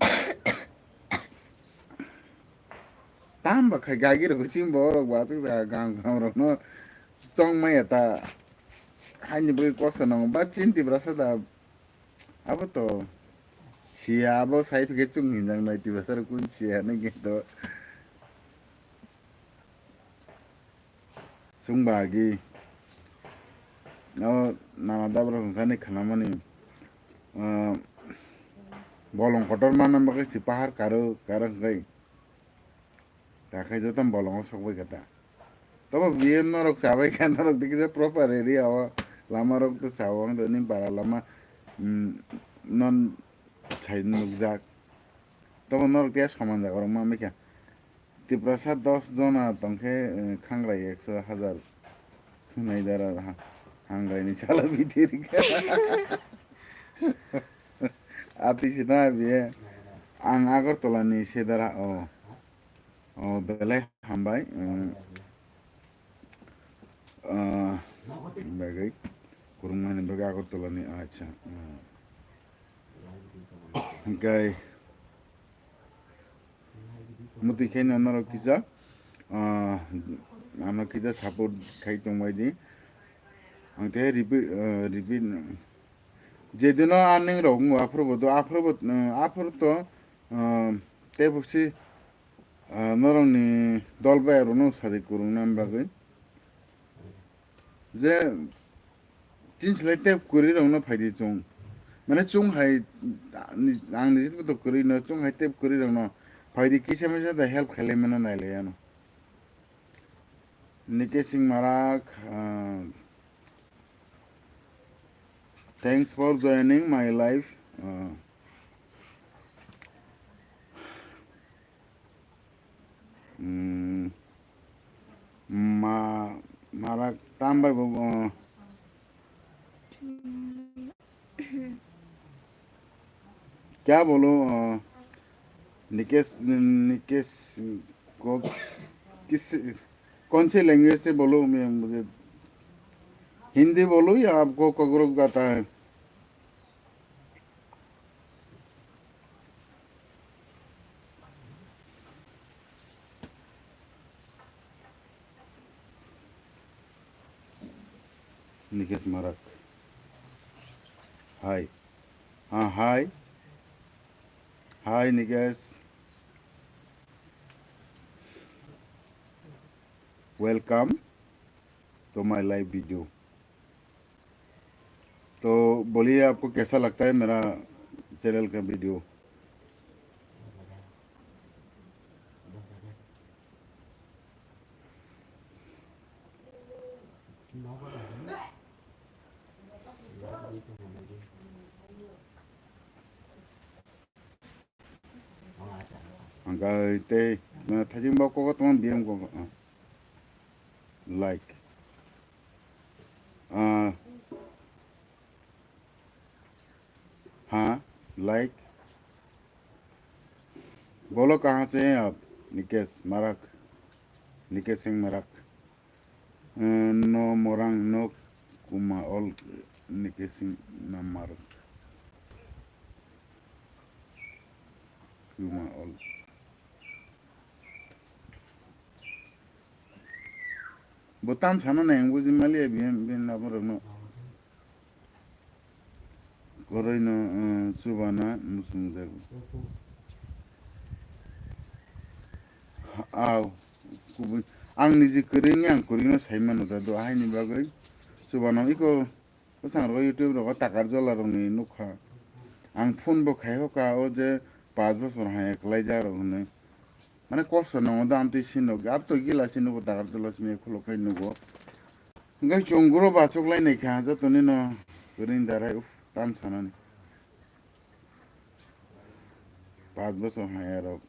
tamba khai gagi rok chim borok bo aswk jaga gam gam rokno chongmaya ta. Haini bagwi kosa nango, ba chin Tiprasa da. Abo to siya, abo sai phikhe chwng hinjak nai Tiprasa rok kun siya hinwi khe to. Chwng ba agi o nana dabra hwnkhani khnamani, ah, bolong kotor manna bagwi se pahar karo, karo hwnkhe. Ta khai joto bolongo sokbai kha ta. Tobo biye norok chabai kha, norok dikhe je proper area o lama rok to chao ang toni bara lama, mm, non sai nukjak. Tobo norok tiya soman jaga rok ma mikha. Tiprasa dos jona tongkhe, eh, khangrai ekso hajar thunai dara ha-, hangrai ni sala bithiri kha. Ati sina biye ang Agartala ni sedara o. O belai hambai, um, uh, bagwi, kwrwngmani bagwi Agartala ni, acha, um, hwnkhe, mwtwi khe no norok kisa, uh, ano kisa support khai tongbai di. Ang tei repeat, uh, repeat, jedino earning rok wngo, aphuru bo do, aphuru bo, uh, aphuru to, uh, tei bo si, Ah, norokni dol bai rokno sajak kwrwngna bagwi. Je, chini slai tep kwrwi rokno phaidi chwng. Mane chwng hai, ang ni jit to kwrwi no, chwng hai tep kwrwi rokno phaidi kisa misa da help khailai mano nailai ano. Nikesh Singh Marak, ah, thanks for joining my live. Ah, Hmm. Ma, marak tambai bo, uh, kya bolu, uh, Nikesh, Nikesh ko kis, kaun si language se bolu, main mujhe Hindi bolu ya aapko kakrok aata hai? Nikesh Marak. Hi. Ah, hi. Hi, Nikesh. Welcome to my live video. तो बोलिए, आपको कैसा लगता है मेरा चैनल का video? Hingke tei, eh, thajing bo kok tongma biyang kok, ah. Like. Ah. Ha, like. Bolo kaha se aap? Nikesh Marak. Nikesh Singh Marak. Eh, no morang, no kuma ol, Nikesh Singh Marak. Kuma ol. Bo tam sana nai ang buji mali ya biyan, biyan nabo rokno. Koroi no, eh, chubana musung jago. Aw, kubui. Ang niji kwrwi wngya, ang kwrwi no sai mano da do, haini bagwi. Chubana iko, bwsang rogo YouTube rogo takar jola rokni nukha. Ang phone bo khai hoka, o je paanch bosor hai eklai ja rok hinwi. Mane kosto nango da, amtwi si nuk, abtwi gila si nugo, takar jola simi khuluk khai nugo. Hingke chwng guro bachuk lai nai kha, joto ni no kwrwi darai, uf, tam sanani. Paanch bosor hai aro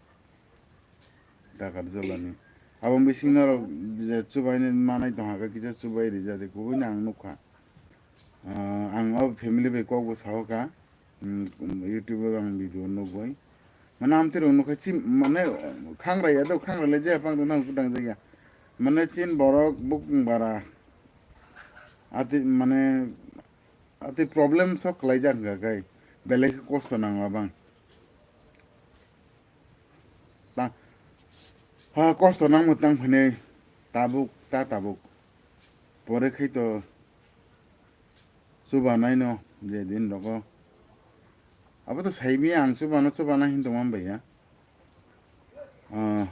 takar jolani. Abo bising norok je chubaini manai tong haka kisa chubai rijadi kubui no ang nukha. Ah, ang o family bai kok bo sao ka. Hmm, YouTube o ang video nugwi. Mane amtwi rok nukha chim, mane khangra ya do, khangra le je pang nang kudang jaya. Mane chin borok bukung bara. Ati mane ati problem sok khlai jak ga kai. Belai khe kosto nang abang. Ta, ha, kosto nangmo tang phane tabuk, ta tabuk. Pore khai to chubanai no je din rogo. Abo to saimi ang chubana, chubana hin tongma bai ya. Ah,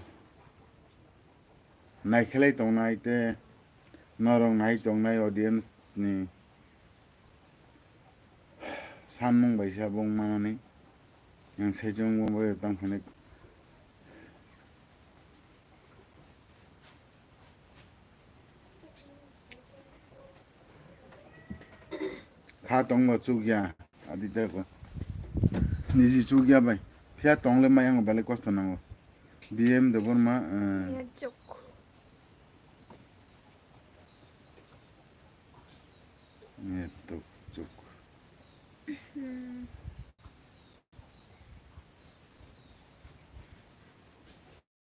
naikhelai tongnai te norok nai tongnai audience ni samung bai se abo wng manani. Ang saichung bo bai tang phani. Kha tongbo chukya, adi tei ko. Niji chukya bai. Phiya tongle mai ang belai kosto nango. B M Debbarma, eh, Nirjuk. Nirjuk. Hmm.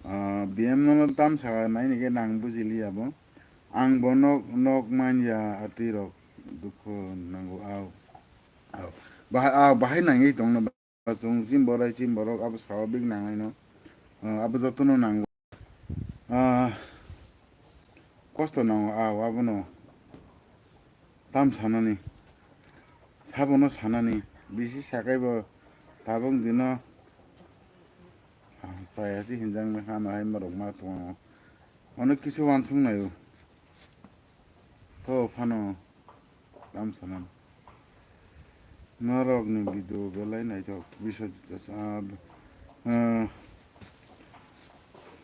Ah, B M no tam sa nai ni ke nang bujili abo. Ang bo nok, nok manya atwi rok dukho nango, au. Au. Bahai, au, bahai nangwi tongno ba chwng chim borai chim borok abo sao big nangnai no. Ah, abo joto no nango. Ah, kosto nango, au, abono. Tam sanani, sabono sanani, bisi sakai bo tabuk dino chaya si hinjak nai hano hai morok ma tongo. Onek kisu wansuk naio. To phano tam sanani. Norokni video belai naithok, Biswajit Chasa, ah, ah,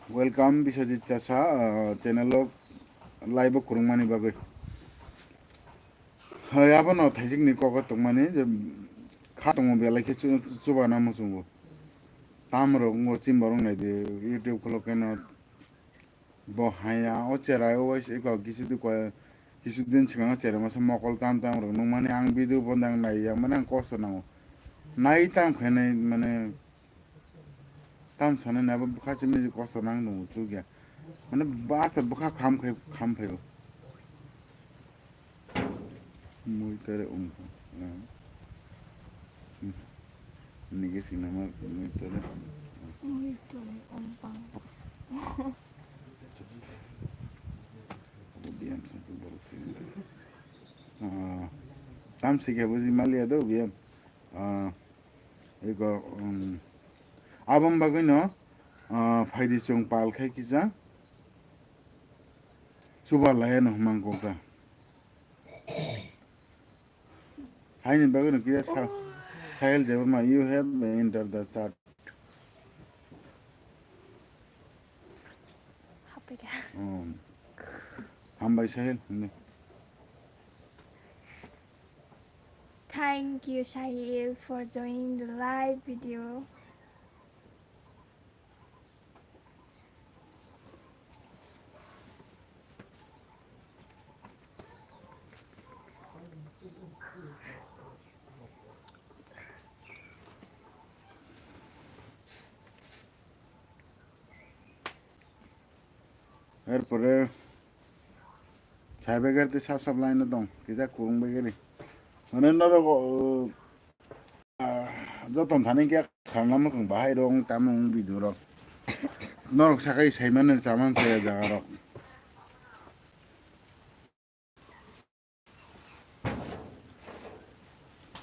welcome Biswajit Chasa, ah, channel o live o kwrwngmani bagwi. Hai, abono thaisikni kok o tongmani je kha tongo belai khe chu-, chubana muchungo. Tamrok wngbo chimborok naidi YouTube khulok khe no. Bo haya o cherai o waisa eko kisu di koi, kisu din swkang o cherai masa mokol tam tam rok nukmani ang video bo nang nai ya mani ang kosto nango. Nai tam khainai mane tam sanani abo bwkha simi kosto nang nungo chukya. Mane basa bwkha kham khai, kham phaibo. Mui tare ungkha. Nike sinama mui tare. Mui tare ungkha. Abo biyam sangsu borok sini. Ah, tam sikhe buji maliya do biyan. Ah, iko, um, abam bagwi no, ah, phaidi chwng pal khai kisa. Chuba laya no hwmang kok ta. Haini bagwi no kisa sa-, Sahil Debbarma, you have entered the chat. Hapika. Um, hambai Sahil, hindi. Thank you, Sahil, for joining the live video. Erpore, saibeger tei sab sab line o tong, kisa kurung begeri. Mane norok, o, ah, joton thani khe kharna mwchang bahai rok, tamo wng video rok. Norok sakai saimani chaman chaya jaga rok.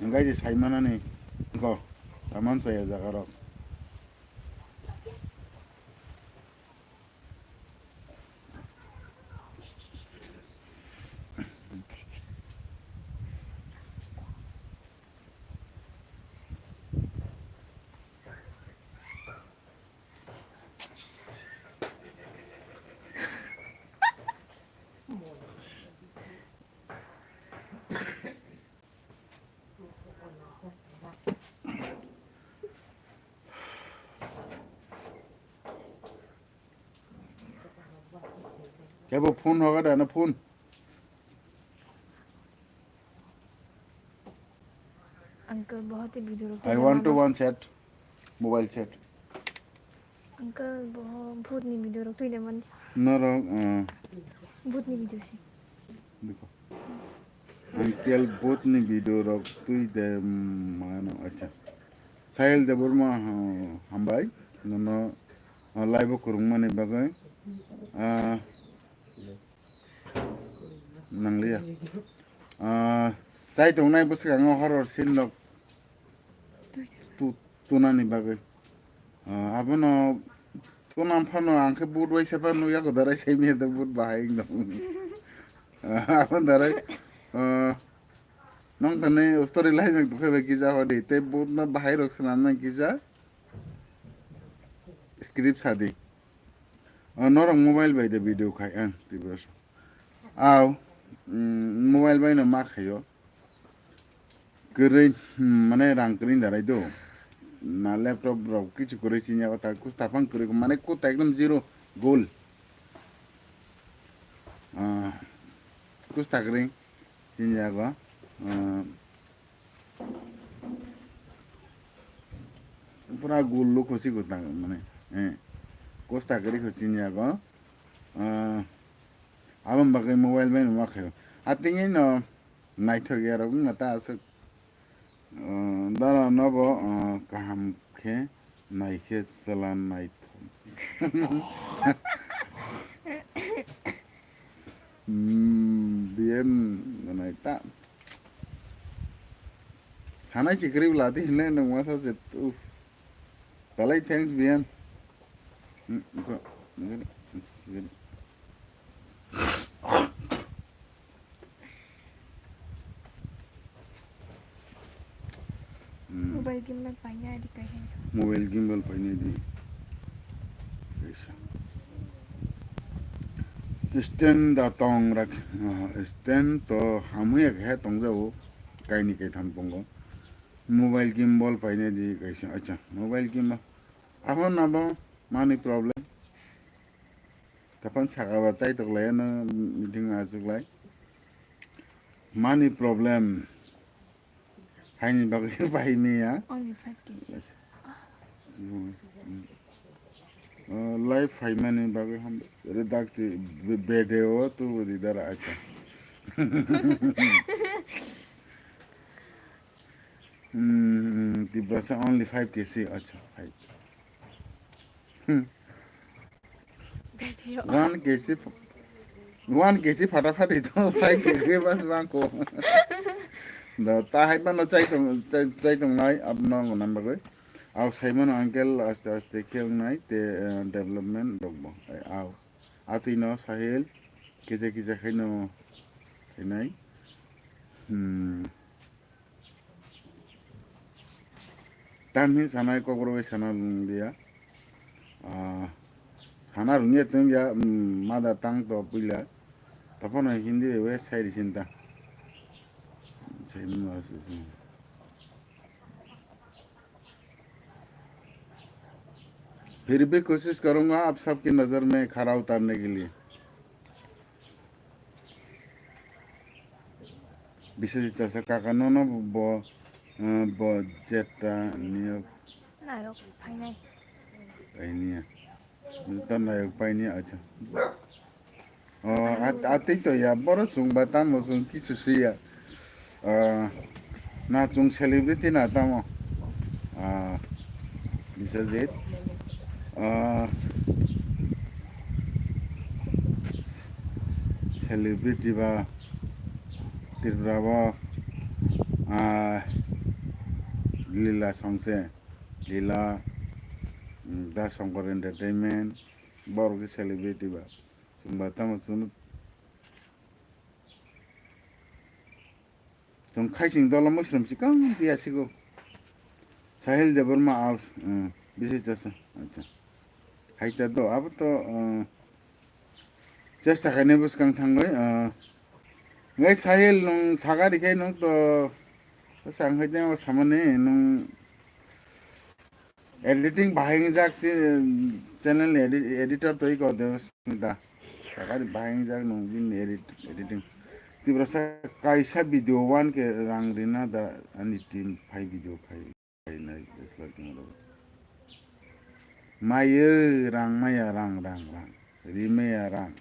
Ang gai je saimanani ko, taman chaya jaga rok. Kebo phone hoga da na phone. Uncle, बहुत ही video I want to one set, mobile set. Uncle, bo bhutni video rok twi de man. Norok, uh, bhutni video se. Biko. Uncle, bhutni video rok twi de, mm, mano, acha. Sahil Debbarma, uh, hambai. Nono, uh, live o kwrwngmani bagwi. Uh, Nangliya. Ah, chai tongnai bwskango horror scene rok tu-, tunani bagwi. Ah, abono tunam phano ang khe but waisa phano yago darai sai miya da but bahai wng dong. Ah, abo darai, ah, nong tani story line rok tokhe bai kisa hodi tei but no bahai rok swnam nang kisa script sadi. O norok mobile bai de video khai ang Tiprasa. Aw, mm, mobile bai no ma khaio. Kwrwi, mm, mane rang kwrwi darai do. Na laptop rok kichu kwrwi sinya kota kusta phang kwrwi mane kuta ekdom zero goal. Ah, kusta kwrwi sinya go. Ah, Pura gul luk hosi gotang mane, eh, kosta kwrwi kho chini yago. Ah, aboni bagwi mobile bai numa khaio. Atingwi no naithok yarok wngma ta aswk. Ah, dara nobo, ah, kaham khe naikhe chwla naithok. Hmm, biyen nai ta. Sanai si kwrwi bwla di hinle nwng masa se, uff. Belai thanks, biyan. Hmm, ko, gini, gini. Hmm. Mobile gimbal painai di kaisa. Mobile gimbal painai di kaisa. Stand da tong rak, ah, stand to hamwi ya khe tong jao, kaini kaitham tongo. Mobile gimbal painai di kaisa, acha, mobile gimbal. Abo nabo money problem. Tapan saka ba chai tok lai ano meeting achuk lai. Money problem. Haini bagwi pai miya. Only five K G. Uh, life haimani bagwi ham redakti be-, bede o tu di dara acha. Hmm, Tiprasa only five K G, acha, five. Hmm. Bede o. One K G. One K G phata phati to five K G bas bang ko. Do ta hai mano chai tong, chai, chai tong nai abno ngona bagwi. Au sai mano uncle aste aste khe wngnai te, eh, development rok bo. Ai au. Atwi no Sahil kisa kisa khai no khainai. Hmm. Tamni sanai kokborok bai sana rwngya. Ah, sana rwngya tongya, mm, mother tongue to puila. Taphano Hindi bai sai risinta. Sai mano aswk. फिर भी कोशिश करूंगा आप सबकी नज़र में खरा उतरने के लिए। Biswajit chasa kaka nono bo, eh, bo jeta niyok Nayok phainai. Painiya. Jeta nayok painiya, acha. Oh, at-, atwi to ya, boro chwng ba tamo chwng kisu si ya. Ah, na chwng celebrity na tamo. Ah, Biswajit. Ah, celebrity ba Tripura bo, ah, Lila songse, Lila, mm, Da Shankar Entertainment, borok khe celebrity ba. Chwng ba tamo chwngno Chwng khai chwng dolo Muslim si kang tiya sigo. Sahil Debbarma aus, eh, bisi chasa. Acha. Hai ta do, abo to, eh, chesta khainai bwskang thangwi, eh, ngai Sahil nung sagari khai nung to, to sang khai tengwa samani nung Editing bahai wngjak si, channel ni edi-, editor to iko Dev Smita. Sakari bahai wngjak nung bini edit, editing. Tiprasa kaisa video one K rang rina da ani team phai video khai, khai nai dislike mo. Maye rang maya rang rang rang. Rimaya rang.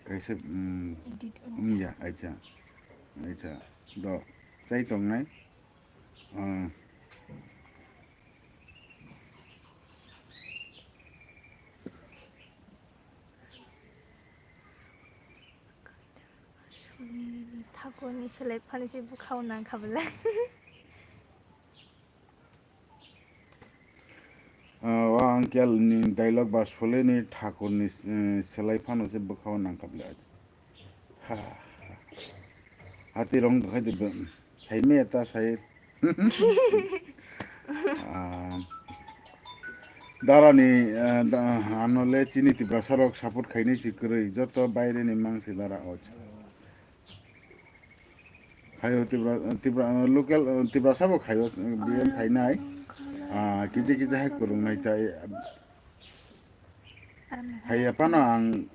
Kaisa, mm, Edit on. Mm, ya, acha. Acha. Do, chai tongnai. Ah. Thakurni selai phani se bwkhao nang kha belai. Ah, o uncle ni dialogue ba Sule ni Thakur ni, eh, selai phano se bwkhao nang kha belai. Ha, ha. Hati rong khai de, hai me ta sai. Ah, dara ni, eh, da, ano le chini Tiprasa rok support khainai si kwrwi, joto baire ni mang si dara och. Khaio Tipra, Tipra, local, Tiprasa bo khaio, B M khainai. Ah, kije kije hai kwrwngnai tai. Haiya phano ang,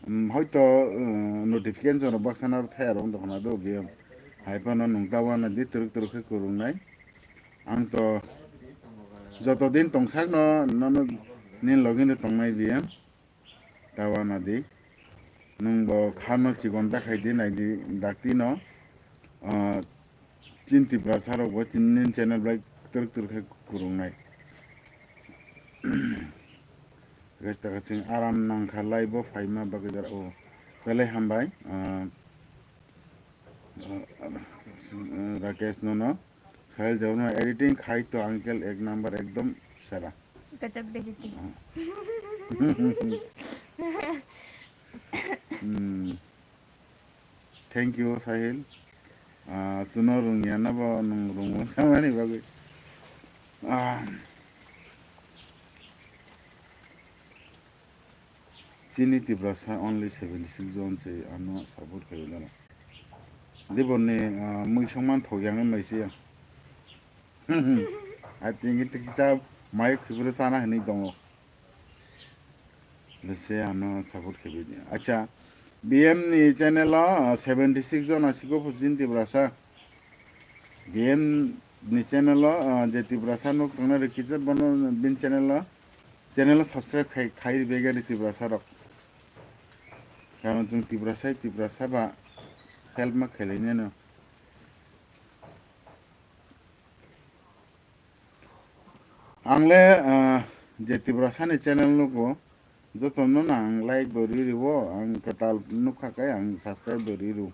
mm, hoito, uh, notification rok baksa no thaya rok wng tongkha na do B M. Hai phano nwng ta uanadi twrwk twrwk khe kwrwngnai. Ang to joto din tongsak no, nono nini logi no tongnai B M. Ta uanadi. Nwng bo kha no chikon ta khai di, nai di, dakti no. Ah, chini Tiprasa rok bo chini nini channel bai twrwk twrwk khe kwrwngnai. Guys, ta khe chwng aram nang kha lai bo phaima bagwi dara o. Belai hambai. Ah, ah, Rakesh nono. Sahil Debbarma editing khai to uncle ek number ekdom sera. Gajab bejeti. Hmm. Thank you, Sahil. Ah, chuno rungya na bo nung rungmo samani bagwi. Ah. Chini Tiprasa only seventy six jon se ano support khaio dala. Dibor ni, ah, mui songman thok yang mai se. I think it kisa mai khibro sana hini dongo. Lese ano support khabi di. Acha, B M ni channel o, ah, seventy six jon asiko phusin Tiprasa. B M ni channel o, ah, je Tiprasa nuk tongna rikisa bono bin channel o, channel o subscribe khai, khai ribe gani Tiprasa rok. Karon chwng Tiprasa, Tiprasa ba help ma khailai neno. Ang le, ah, je Tiprasani channel nugo, jotono no ang like bo ri riwo, ang kwtal nukha khe ang subscribe bo ri rw.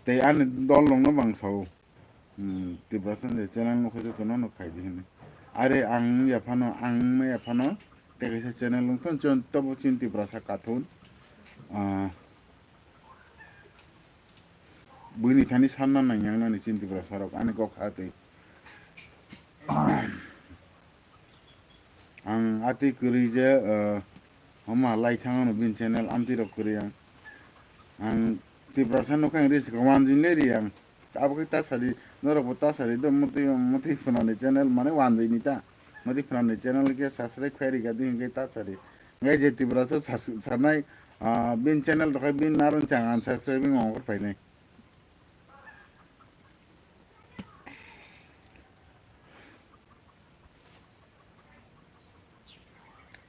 Tei ani dol rokno bang sao. Hmm, Tiprasa ni channel no khaisa tono no khaidi hini. Are ang yaphano, ang me yaphano, tei kaisa channel wngkha, chon tobo chin Tiprasa kathun. Ah, buini thani sanna nang yang nani chin Tiprasa rok ani kok kha tei. Ang atwi kwrwi je, eh, homa lai thangano bini channel amtwi rok kwrwi ang. Ang Tiprasa nokha ang reels khe wanjin le ri ang. Abo khe ta sadi, norok bo ta sadi do motwi, motwi phunani channel mane wanjini ta. Motwi phunani channel khe subscribe khai ri ga di hwnkhe ta sadi. Ngai je Tiprasa subs-, sanai, ah, bini channel rok khai bini naron chang ang subscribe wng ongkor phainai.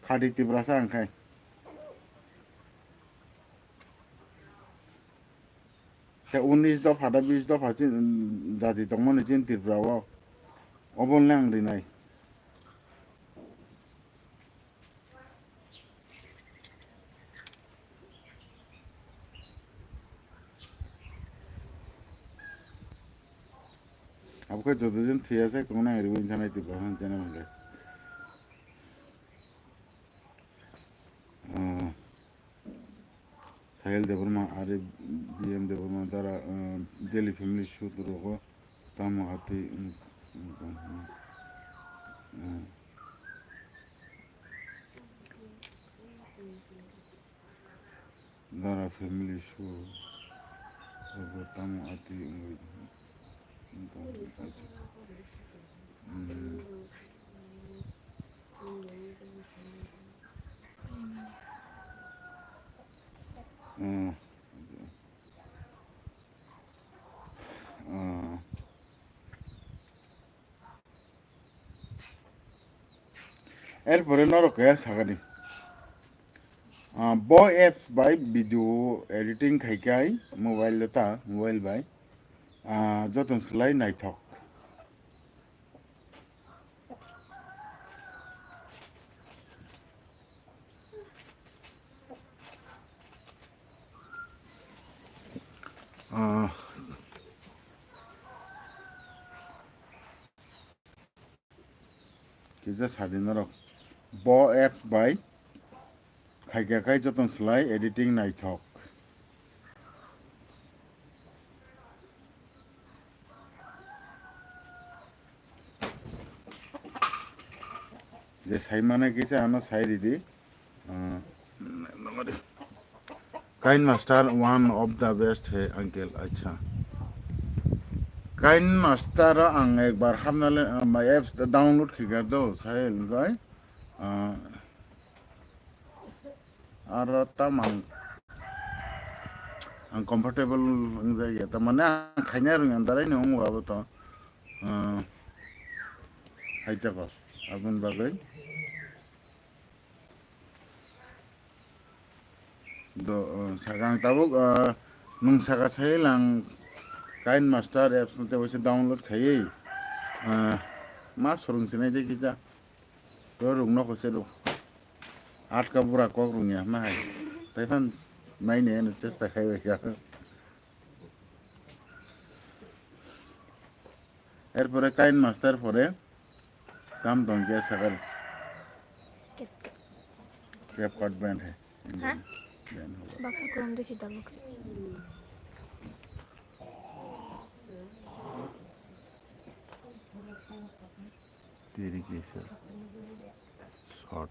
Khadi Tiprasa ang khai. Khe unis dopha da bis dopha chin, jati tongmani chin Tripura o. Obolni ang rinai. Abo khe joto jon thwiya sai tongnai, ribo wngkha nai Tiprasa channel hwnkhe. Ah, Sahil Debbarma, are B M Debbarma dara, ah, Daily Family Shoot rogo tamo atwi, um, um, um, um. Dara family show. Abo tamo ati wngwi tong. Hmm. Hmm. Hmm. Erpore norok khe sakani. Ah, bo apps bai video editing khai khai mobile lo ta, mobile bai. Ah, joton slai naithok. Ah. Kisa sadi norok. Bo apps bai khaikha khai joton slai editing naithok. Je sai mane kisa ano sai ridi. Ah, KineMaster one of the best hai uncle, acha. KineMaster o ang ekbar hapna le, ah, my apps download khaikha do, sai wngkha. Ah, aro tamang ang comfortable wngjakya, tamani ang khaina rwngya, darai no wngo abo to. Ah, hai tako, aboni bagwi. Do, uh, saka ang tabuk, uh, nung saka sai lang KineMaster apps no tei waisa download khaiwi, uh, ma swrwng sinai de kisa. Ro rung nokho se rung. Atka bura kok rung ya ma hai. Tai phan mai ne no chesta khai bai kha. Erpore KineMaster pore tam tong khe sakal. CapCut brand hai. Ha? Brand hobo. Baksa kurum de sita bukri. Tiri kisa short.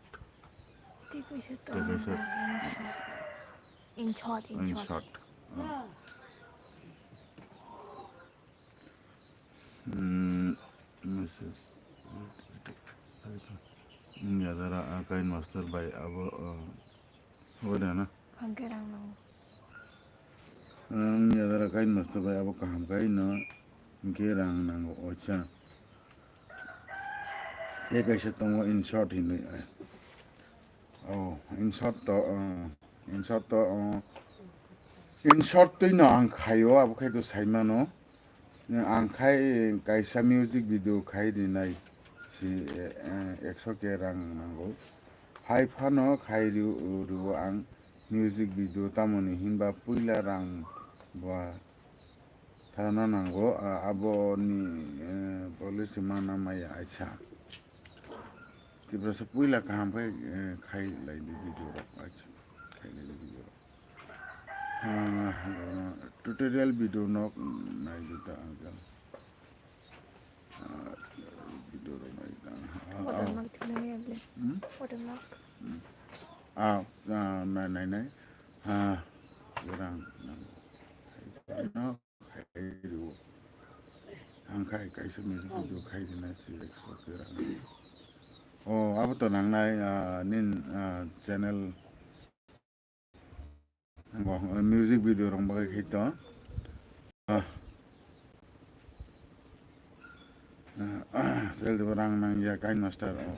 Tiri kisa to. Tiri kisa. In short, in short. In short. Oh. Hmm, message. Wngya dara, ah, KineMaster bai abo, ah, abo da na? Hwnkhe rang nango. Ah, wngya dara KineMaster bai abo kaham khai no, hwnkhe rang nango, acha. Tei kaisa tongo in short hinwi, ah. Oh, in short to, ah. In short to, uh, In short twi no ang khaio, abo khai to sai mano. Ang khai kaisa music video khai rinai si, eh, ekso K rang nango. Hai phano khai ri-, rio ang music video tamoni hinba puila rang ba thana nango, a-, abo ni, eh, policy mana maya aisa. Tiprasa puila kaham khai, eh, khai lai di video rok, aisa, khai lai di video rok. Ah, tutorial video nok nai di ta ang kal. Ah, video rok nai ta. Ah, ah. Watermark thikna ya ble. Hmm? Watermark. Hmm. Ah, ah, nai, nai, nai. Ah, orang, no. Ang khai kaisa music video khai rina si ekso K rang. Oh, abo to nangnai, ah, nin, ah, channel. Bo, ah, music video rong bagwi khai to. Ah. Ah, sel de rang nang ya kain master. Oh.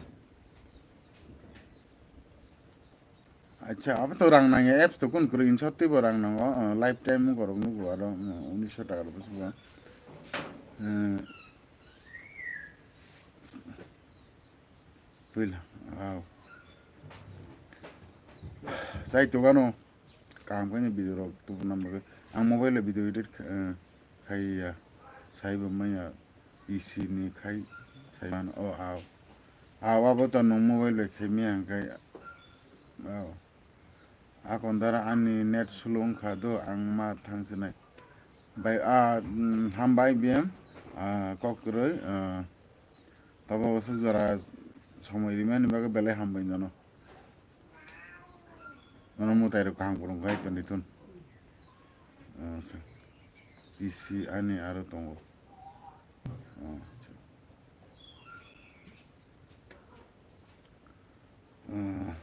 Acha, abo to rang nang ya, apps to kun kuru insot twi bo rang nango, uh, lifetime korok nugo aro, uh, unisho taka rok bwswk bo. Uh, puila, wow. Chai to gano, kaham khe video rok tubuna bagwi. Ang mobile o video edit, uh, khai ya, sai bo manya, P C ni khai, sai man, oh, aw. Aw, abo to nung mobile bai khai manya hwnkhe, aw. Akon dara ani net slow wngkha do, ang ma thang sinai. Bai, ah, mm, hambai B M, ah, kok kwrwi, ah, tobo bwswk jora somoi rimani bagwi belai hambai nono. Nono mwtai rok kaham kwrwng khai tongwi thun. Ah, sa. P C ani aro tongo. Ah, acha. Ah.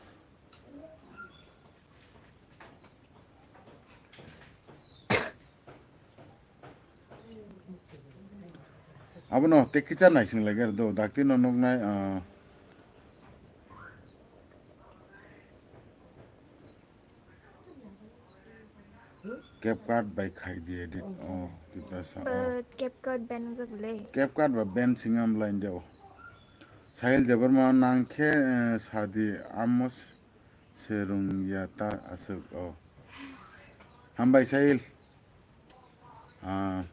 Abono tei kicha naising lai gari do, dakti no nuknai, ah, CapCut bai khai di edit. Oh, Tiprasa, oh. But CapCut ban wngjak le. CapCut ba ban singam line de, oh. Sahil Debbarma nang khe, eh, sadi amo se rung ya ta aswk, oh. Hambai Sahil. Ah,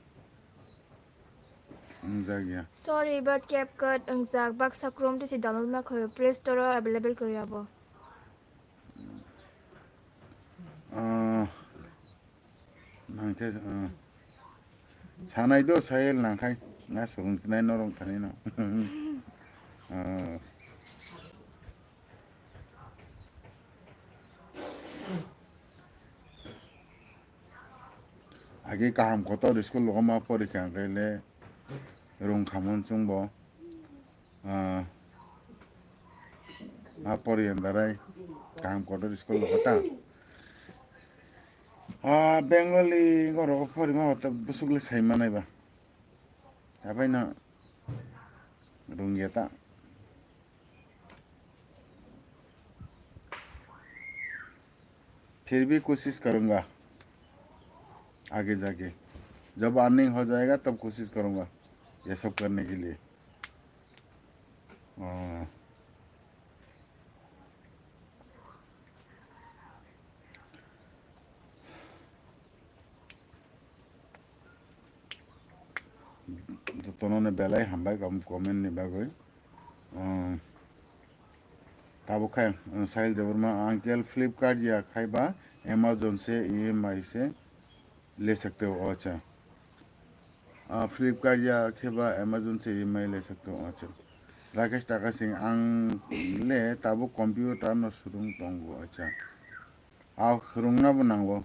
wngjak ya. Sorry, but CapCut wngjak baksa Chrome tei se download ma khaio, Play Store o available kwrwi abo. Ah, nangkhe, ah, sanai do Sahil nangkhai, na swrwng sinai norok thani no. Ah. Agi kaham kotor school logo ma porikha hwnkhe le rung khamon chwngbo. Ah, ah, pori andarai kaham kotor school logo ta. Ah, Bengali ngoro porima hote bwswk le sai manai ba. Abai no rung ya ta. फिर भी कोशिश करूँगा आगे जाके। जब अर्निंग हो जाएगा, तब कोशिश करूँगा ये सब करने के लिए। अ, Jotono ni belai hambai kom-, comment ni bagwi. Um, tabuk khe, um, Sahil Debbarma, uncle Flipkart ya khai ba Amazon se E M I se le sakte ho, acha. Ah, Flipkart ya khe ba Amazon se E M I le sakte ho, acha. Rakesh Taka Singh, ang le tabuk computer no swrwng tongo, acha. Aw, rwngna bo nango.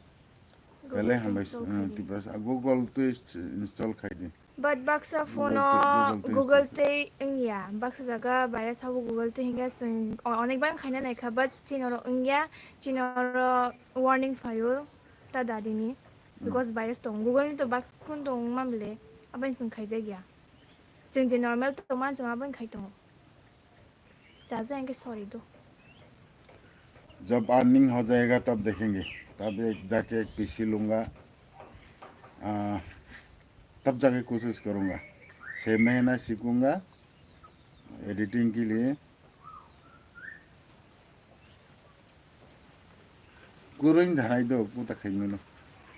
Google Belai Twi hambai, install um, khai di. Tiprasa, Google Twi install khai di. But baksa Google phone Twi, o Google Twi Google install. Twi wngya. Baksa jaga virus habo Google Twi hingke chwng o-, onek bang khaina naikha, but chini oro wngya, chini oro warning phaio ta dadini. Hmm. Because virus tong. Google ni to baksa kun tong mamle, abani chwng khaijak ya. Chwng je normal tongma, chwng aboni khai tongo. Chaja hingke sorry do. जब अर्निंग हो जाएगा तब देखेंगे। तब एक जाके एक पीसी लूँगा। आ, तब जाके कोशिश करूँगा। छः महीना सीखूँगा एडिटिंग के लिए। Kurui dhanai do puta khaimano.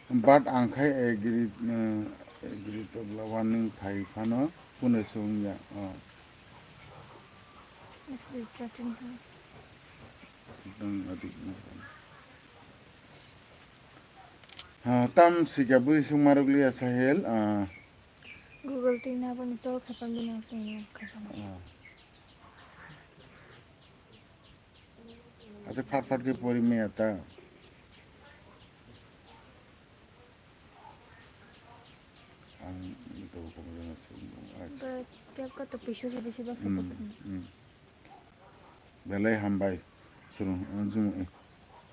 But ang khai agree, uh, agree to bla warning phai phano puno sung ya. Oh. It's the threatening. Dang adik na. Ha, tam sika bui sung maruk liya Sahil, ah. Google tina pun install khapang dina khapang. Ah. Acha phat phat khe pori maya ta. Ang ito ko mo na sung. Acha. Ba, kya ka to pisu si bisi ba Hmm, support. Hmm. Belai hambai. Sunu, uh, jum,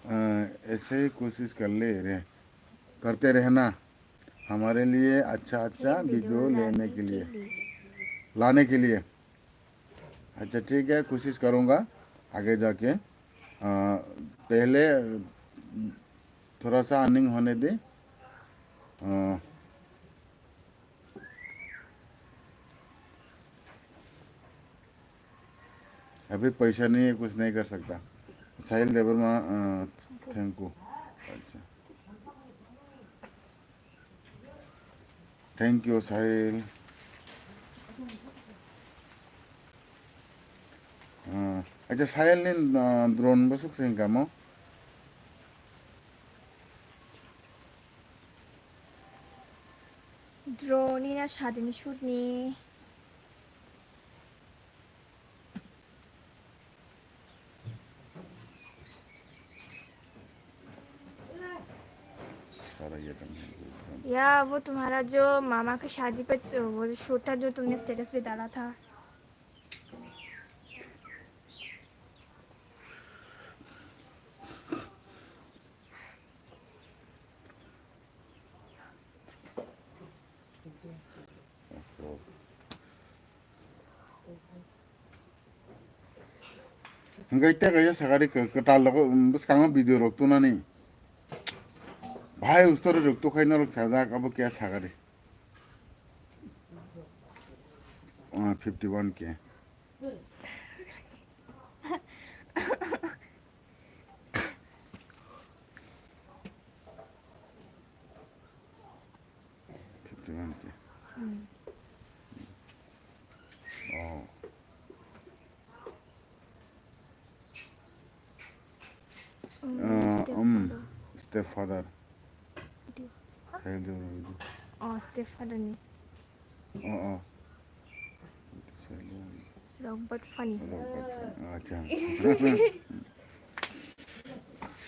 uh, ऐसे ही कोशिश कर ले रहे, करते रहना हमारे लिए अच्छा अच्छा वीडियो लेने के लिए, लाने के लिए। अच्छा, ठीक है, कोशिश करूँगा आगे जाके। अ, पहले थोड़ा सा अर्निंग होने दे। अ, अभी पैसा नहीं है, कुछ नहीं कर सकता। साहिल देवर्मा, अ, थैंक यू। अच्छा। Thank you, Sahil. Ah, acha, Sahil ni, ah, drone bo suk sing kamo? Drone ni na shadi ni shoot ni? सारा ये तो नहीं बोलता। या, वो तुम्हारा जो मामा की शादी पे, वो जो शूट था, जो तुमने स्टेटस पे डाला था। Hingke tei kaisa sakari kwtal rok bwskango video rok tunani. Bahai ustori rok tukhai norok sajak abo kya sakari. Ah, fifty one K. Fifty one K. Hmm. Oh. Hmm, Uh, step um, father. Stepfather. Video. Hello, hello. Oh, stepfather ni. Oh, oh. Rok but funny. Rok but funny. Acha.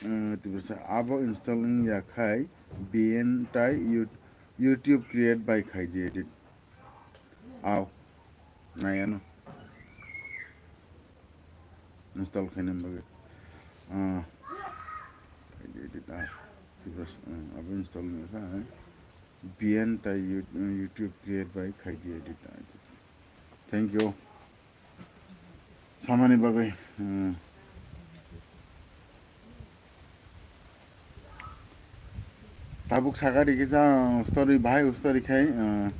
Eh, tibisa abo install wngya khai B N tai You-, YouTube create bai khai di edit. Aw. Nayano. Install khaina bagwi. Ah. Khai di edit, ah. Tibisa, ah, abo install wngya khai. B N tai You-, YouTube create bai khai di edit. Thank you. Samani bagwi, hmm. Tabuk sakari kisa story bahai story khai, ah,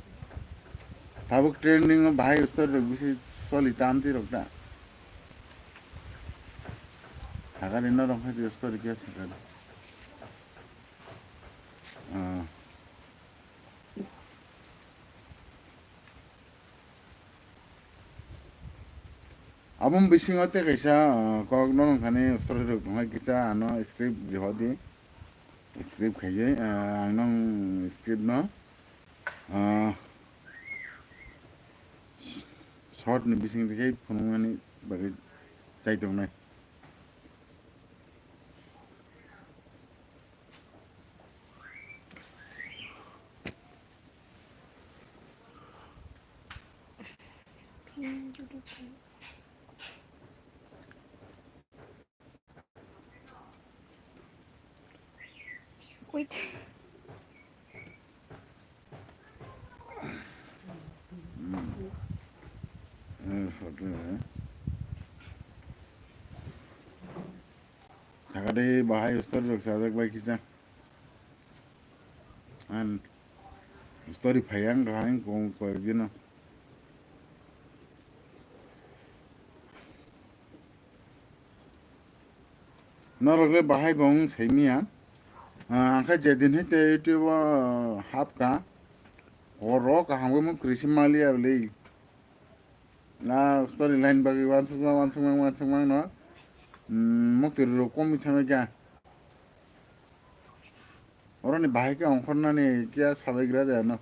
tabuk trending o bahai story rok bisi soli tamti rok ta. Sakari norok hai story khe sakari. Ah. Aboni bisingo tei kaisa, ah, kok no wngkha ni story rok tongnai kisa ano script rihodi. Script khaiywi, ah, ang nong script no, ah, short ni bising tei phunuknani bagwi chai tongnai. Wait. Hmm. Eh, photo, eh. Sakari bahai ustor rok sajak bai kisa. Ang story phai ang rohang kong koi dino. Norok le bahai bong saimiya. Ah, ang kha jedin hete YouTube o hapka. Oro kaham mo krisi mali abli. Na story line bagwi wansukma, wansukma, wansukma no. Mm, mukti rok komi thangwi kha. Oroni bahai khe ongkhornani kiya sabaigra de ano.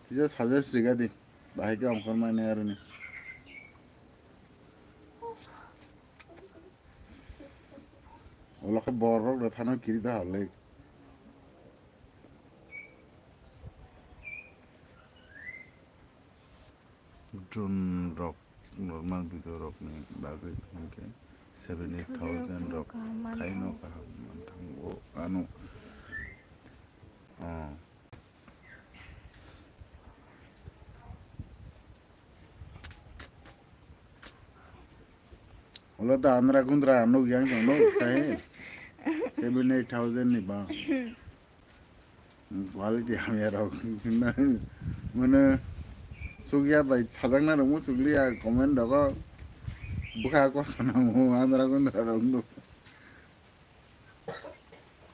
Kisa suggest riga di. Bahai khe ongkhormani aroni. Ulo khe borok rok thano kiri da halai. Drone rok normal video rok ni bagwi hwnkhe seven eight thousand rok khaino kaham manthango ano. Oh. Ulo da andra gundra nuk yang tong nuk sai. Seven eight thousand ni ba. Quality hamya rok. Mane sugya bai sajak na rok mo sugli ya comment rok. Bukha ko sana mo andra gundra rok nuk.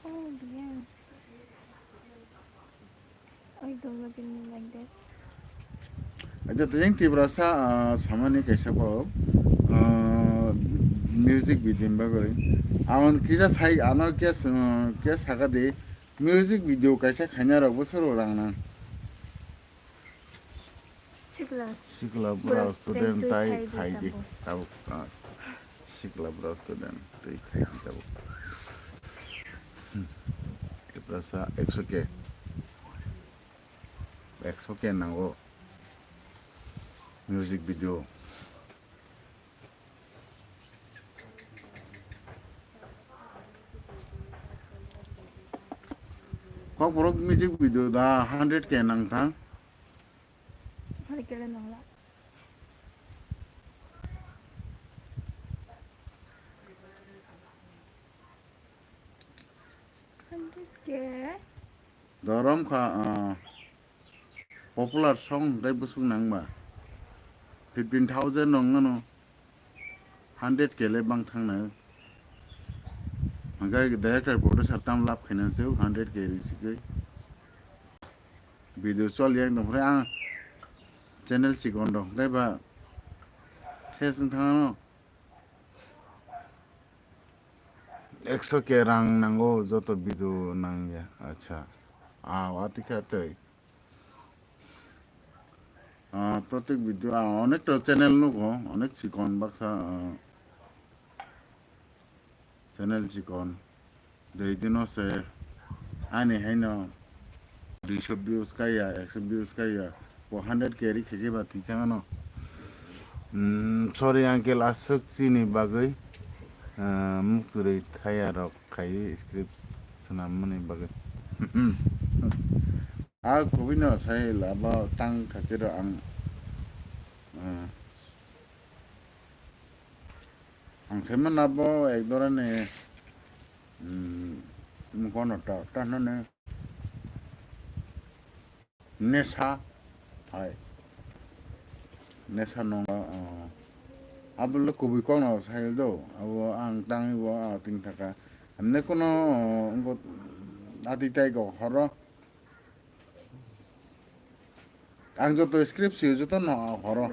Oh, yeah. I don't look at me like that. Acha, tejeng Tiprasa, ah, samani kaisa kok, ah, music video ni bagwi. Amon kisa sai, ano kisa, ah, kisa saka di, music video kaisa khaina rok bo soro rang nang. Sikla. Sikla bura student tai khai di tabuk. Tabuk, ah, sikla bura student tai khai di tabuk. Hmm. Tiprasa ekso K. Ekso K nango. Music video. Kokborok music video da hundred K nang thang. Hari kele nangla. Hundred K. Dorom kha, ah, popular song hwnkhe bwswk nangba. Fifteen thousand nong nano. Hundred K le bang thangna. Hwnkhe director producer tam lab khaina se hundred K ri sikhe. Video chol yang tong phre ang channel chikon rok hwnkhe ba ses wng thangno. Ekso K rang nango joto video nangya. Acha. Ah, atikha tei. Ah, protek video, ah, onek to channel nugo, onek chikon baksa, ah, channel chikon. Dei dino se ani haino duiso views kaiya, ekso views kaiya, bo hundred K ri khekhe ba twi thangano. Mm, sorry uncle, aswk chini bagwi, ah, mukturwi thaya rok khaiwi script swnammani bagwi. Ah, kubui no sai labo tang khachiro ang, ah, ang sai mana bo ek dora ni, mm, mukhono ta, ta nani. Nesa hai. Nesa nong, ah, abo le kubui kokno sai do. Abo ang tangwi bo, ah, ting thaka. Amne kono, ah, wngkha, ati tai go horo. Ang joto script sio joto no horo.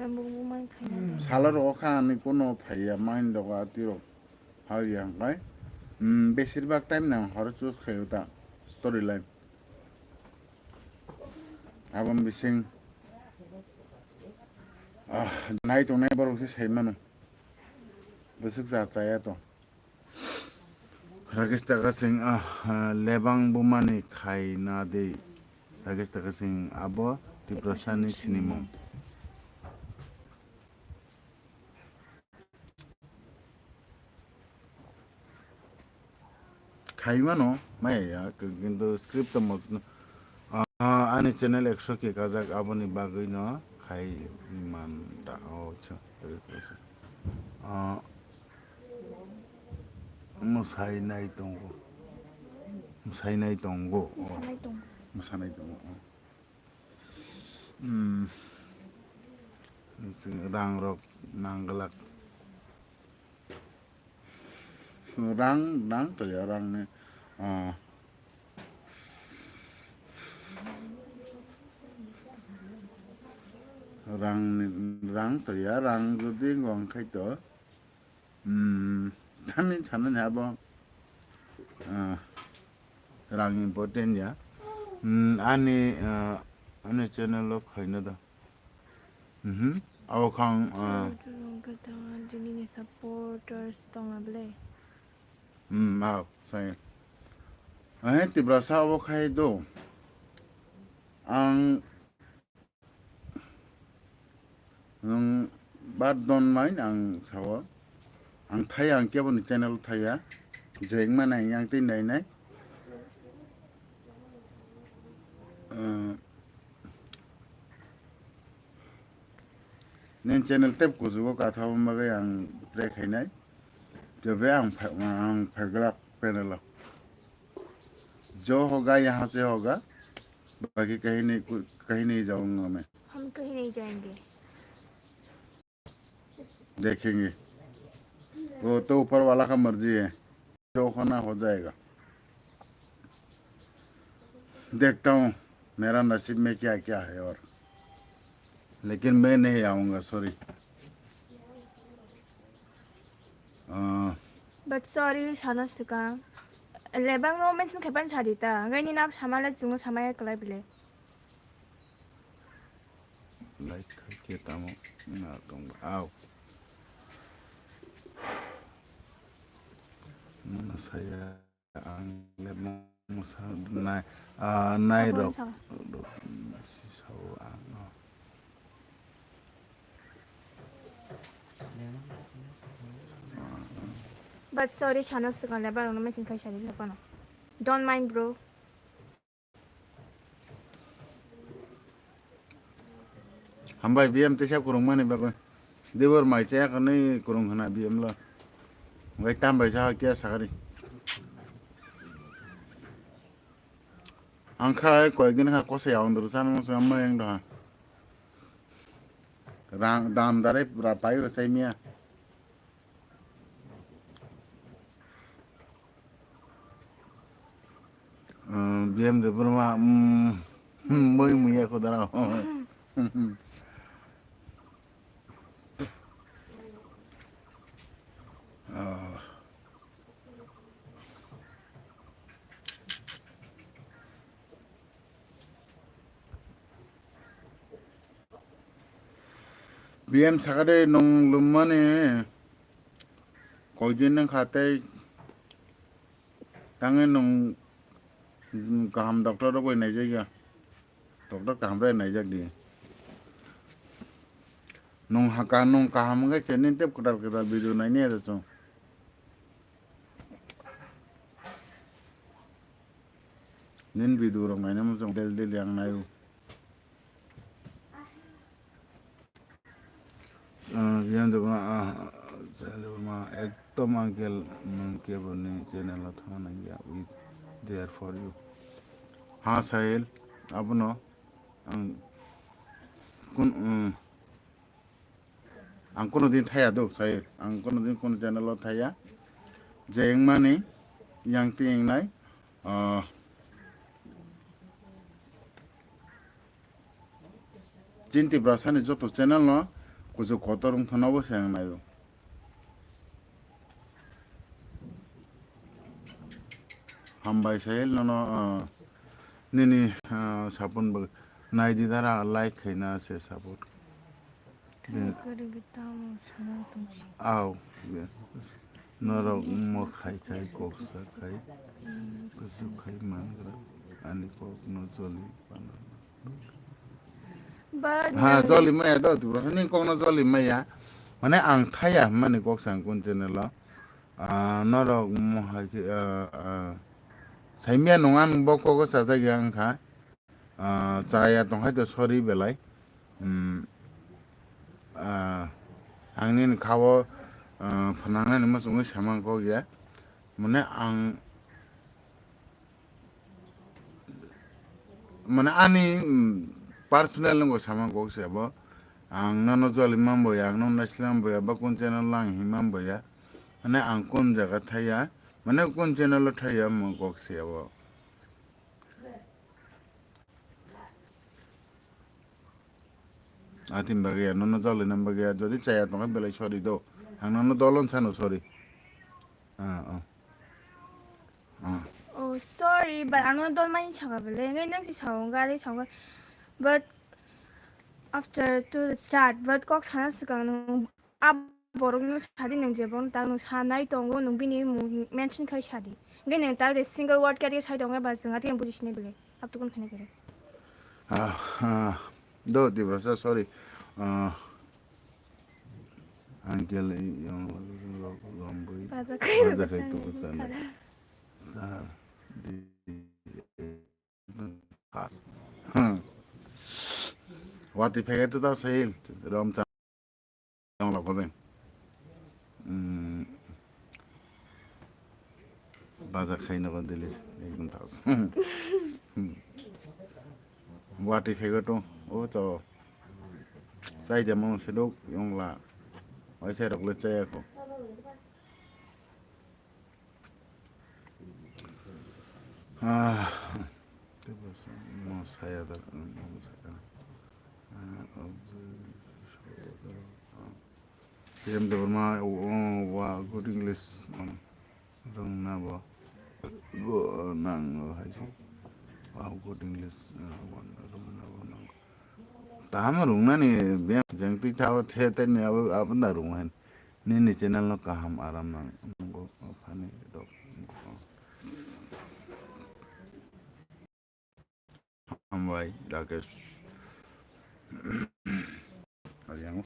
Sala rok kha ani kono phaiya mind rok ati rok phaiya hwnkhe. Mm, besir bak time nang horo choose khaio ta story line. Aboni bising, ah, nai tongnai borok se sai mano. Bwswk cha chaya to. Rakesh Taka Singh, ah, ah, lebang bumani khai na de. Rakesh Taka Singh abo Tiprasani sinimung. Khai mano, maya ya, k-, kintu script tamo, ah, ani channel ekso K kajak, aboni bagwi no khai man da, oh, acha, ah, mwsai nai tongo. Mwsainai tongo. Oh. Mwsanai tongo. Mwsanai tongo. Oh. Hmm. Rang rok nangglak. Rang, rang to ya rang ni. Oh. Rang ni, rang to ya rang jodi wng khai to. Hmm, tamni sanani abo, ah, rang important ya. Hmm, ani, ah, ani channel o khaina da. Mhm. Abo khang, ah, Nini supporters tong na ble? Hmm, ah, sai. Eh, Tiprasa abo khai do. Ang Nwng bad don main ang sao. Ang thaya, ang kebo ni channel thaya. Jeng mana yang tin dai nai. Eh, nen channel tep kujugo katha bagwi ang try khainai. Tebe ang pha-, ang phaglak panel o. Jo hoga, yahan se hoga. बाकी कहीं नहीं, कु-, कहीं नहीं जाऊंगा मैं। हम कहीं नहीं जाएंगे। देखेंगे, वो तो ऊपर वाला का मर्जी है, जो होना हो जाएगा। देखता हूँ मेरा नसीब में क्या क्या है और, लेकिन मैं नहीं आऊँगा, sorry। अ, But sorry, sana swkang. Lebang no mention khai pan sadi ta. Ngai ni nap sama le chungo sama ya kwlai bile. Like khai khe tamo na tong ba. Au. Mano saya ang lebang musa nai, ah, nai rok. Sao ang. But sorry, sana swkang le barong no mention khai sadi sa kono. Don't mind, bro. Hambai B M tisa kurung mani bagwi. Dibor mai chaya kani kurung hana B M lo. Ngai tam bai sa kya sakari. Ang kha koyek din kha kosa ya ondur san mo sa ma yang doha. Rang dam dare ra pai sai miya. B M de Burma, mm, moi muya kodara. B M sakade nung lummani koidin nang kha tei tangwi nung kaham doctor rok bai naijak ya. Doctor kaham bai naijak di. Nung haka nung kaham wngkhe se nini tei kwtal kwtal video naini aro chwng. Nini video rok naina muchung del del yang naio. Ah, biyan de ba, ah, chale ma ekdom uncle nung kebo ni channel o thang nang ya with there for you. Ha Sahil, abono ang kun, um, Ang kono din thaya do, sai. Ang kono din kono channel o thaya. Je wngmani, yang ti wngnai, ah, chini Tiprasani joto channel no kuchuk kotor wngthano bo se wngnaio. Hambai Sahil nono, ah, nini, ah, sapun bo nai di dara like khaina se sapun. Be- Kwrwi tamo sana tongsi. Au, be. Norok mo khai khai kok sa khai. Kusu khai mangra. Ani kok no joli pana. But Ha, no. Joli maya do tu. Ni kok no joli maya. Mane ang thaya mani kok sang kun channel o. Ah, norok mo hai khe, ah, ah, saimya nung ang bo kok o chajak yang kha. Ah, chaya tongkhai to sorry belai. Hmm, ah, ang nini kha-o, ah, phnangnani muchungwi samang kok ya. Mane ang mane ani, mm, personal nungbo sama kok se abo. Ang nono joli mamboya, ang nono naisli mamboya, ba kun channel lang hi mamboya. Mane ang kun jaga thaya, mane kun channel o thaya mo kok se abo. Atin bagwi ya, nono joli nam bagwi ya, jodi chaya tongkha belai sorry do. Ang nono dolon sano sorry. Ah, ah. Ah. Oh, sorry, but ano dol mani saka bele. Ngai nang si sao, gari sao. But after to the chat, but kok sana sikang nung ab borok no sadi nung je bong tang nung sanai tongo nung bini mung mention khai sadi. Ngai nung tag de single word kari sai tongo ba jeng ati buji sinai bele. Ab tukun khane bele. Ah, ah. Do Tiprasa, sorry. Ah. Uncle, yang lambui. Baja khai baja khai tu sana. Sir, di Pass. Hmm. Wati phege tu tau sahil rom chang la phabe. Hmm. Baja khai na ko dili ekdom pass. Hmm. Wati phege tu o to sai de mo sedok yong la. Oi sai rok le chaya ko. Ah, mo saya da, mo saya. Ah, P M Debbarma, oh, oh, wa good English, um, rwngna bo, bo nang, oh, hai se. Wa good English, uh, wan, rwngna bo nang. Tamo rwngnani biyang jeng twi thago the tei ni abo, abo da rwngo hin. Nini channel no kaham aram nang nungo phani rok. Hambai Rakesh. Ariang.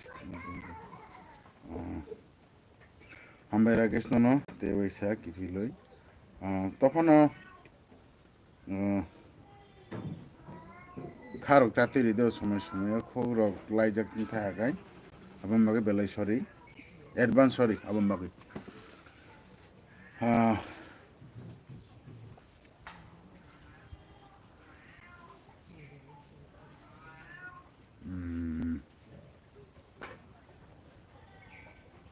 Oh. Hambai Rakesh nono tei waisa kiphilwi. Ah, tophano Ah, kharok chatwi ride o somoi somoi o khok rok laijak wngkha hakai. Aboni bagwi belai sorry. Advance sorry aboni bagwi. Ah. Hmm.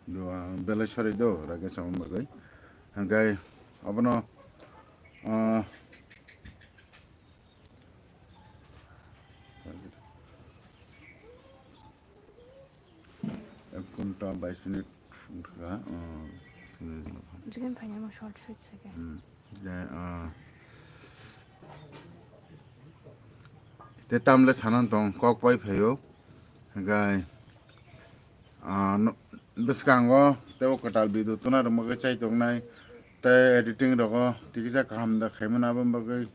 Do, ah, belai sorry do, Rakesh aboni bagwi. Hingke abono, ah, ek ghonta bais minute wngkha, ah, sini. Jigen phaina mo short shoot sake. Hmm. Je, ah, te tamle sanan tong kok pai phaio. Hingke, ah, no, bwskango tebo kwtal video tuna rwma khe chai tongnai. Tei editing rogo tikisa kaham da khaimani aboni bagwi.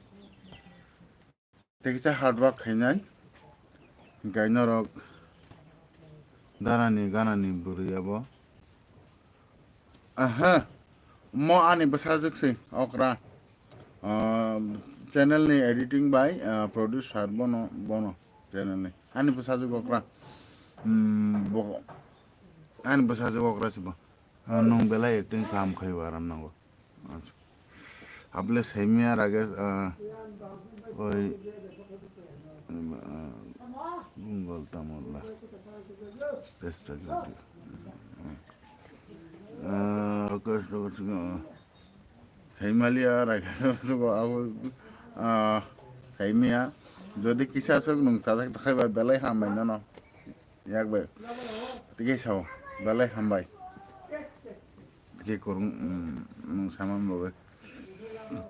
Tei kisa hard work khainai. Hingke norok darani ganani bwrwi abo. Aha. Mo ani bwsajwk se okra. Ah, channel ni editing bai, ah, producer bono, bono channel ni. Ani bwsajwk okra. Hmm, bo, ani bwsajwk okra se bo. Ah, nwng belai acting kaham khaio aram nango. Acha. Abole saimia Rakesh, ah, oi, ah, Gungol Tamol la. Respect, respect. Ah, Rakesh, Rakesh, ah. Saimaliya Rakesh, so abo, ah, saimia. Jodi kisa sok nwng sajak takhai ba belai hambai nono. Yak bai. Tike sao. Belai hambai. Tike kurung, mm, nwng saman bo bai.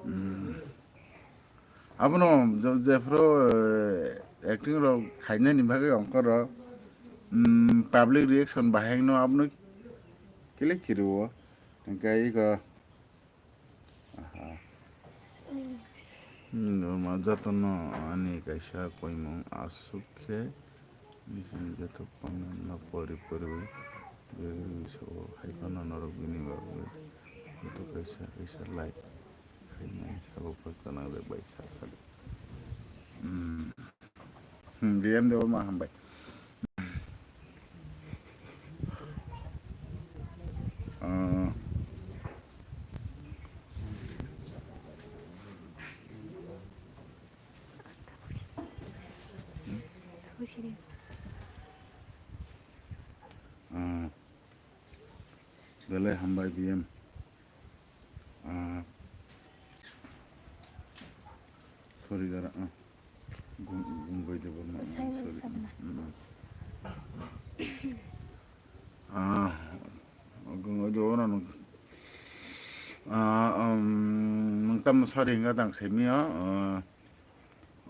Mm. Abono je-, jephru, eh, acting rok khainani bagwi ongkhor rok, mm, public reaction bahai no abono kile kiruo. Hingke iko, aha. Hmm, norma jotono ani kaisa koimung aswk khe nini joto comment no pori pori bai, so hai phano norok bini bagwi joto kaisa kaisa like khainai sabo khe gwnang rok bai sa sadi. Hmm. Hmm, B M Debbarma hambai. Ah. Siri. Ah, belai hambai B M. Ah, sorry, dara, ah, gung-, gungbai de borma, ah, Sai sorry. Sabna. Mm, mm. Ah, gungbai de borma nung. Ah, um, nung tam sorry hinga dang semi, ah,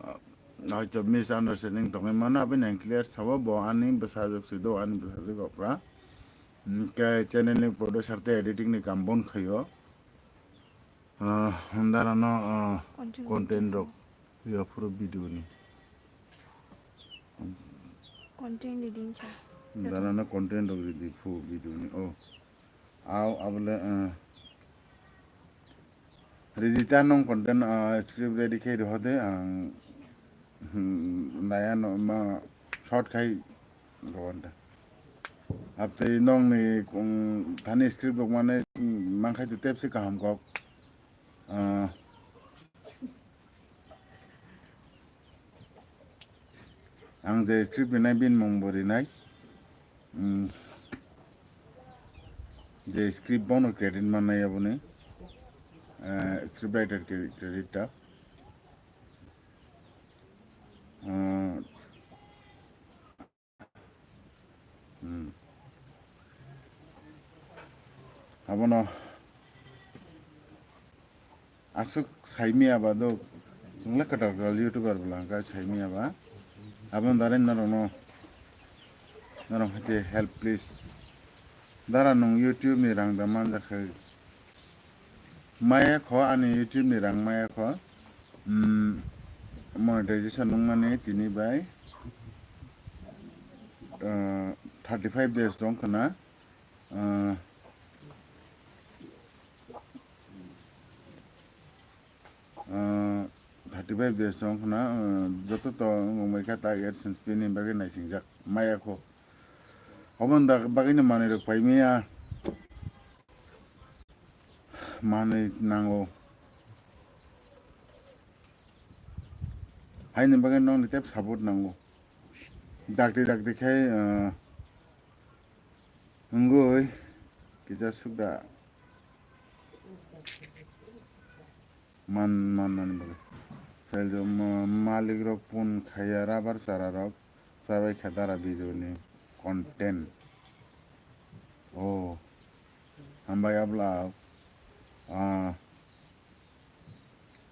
ah, hoito misunderstanding tongwi mano, aboni ang clear sabo, bo ani bwsajwk si do, ani bwsajwk opra. Hwnkhe channel ni producer tei editing ni kam bon khaio. Ah, dara no, ah, content rok ya phuru video ni. Content reading cha. Dara no content rok ready phu video ni. Oh. Au abole, ah, ready ta nong content, ah, script ready khe rw de ang, hmm, naya no ma short khai. Gowanda. Abtwi nongni, um, thani script rok mane, um, mangkhai tei tepsi kaham kok. Ah, ang je script rinai bini mung bo rinai. Um, je script bono credit mannai aboni. Ah, script writer cre-, credit ta. Ah, Hmm. Abono aswk saimaya ba do, chwngla kwtal kwtal YouTuber bwla hwnkha saimaya ba. Aboni dare norokno, norok haikhe help please. Dara nwng YouTube ni rang da manjakha. Maya kho ani YouTube ni rang maya kho. Hmm, monetization wngmani tini bai, ah, thirty five days tong khna. Ah, ah, thirty five days tong khna, ah, joto to wngmai kha ta AdSense pay ni bagwi naisingjak maya kho. Oboni bagwi no manwi rok paimaya. Manwi nango. Haini bagwi nokni tei support nango. Dakti dakti khai, ah, wngwi kisa sukda man, man, mani bagwi. Phailjo ma-, malik rok pun khaiya rubber chara rok. Chabai kha dara video ni content. Oh, hambai abla, ah,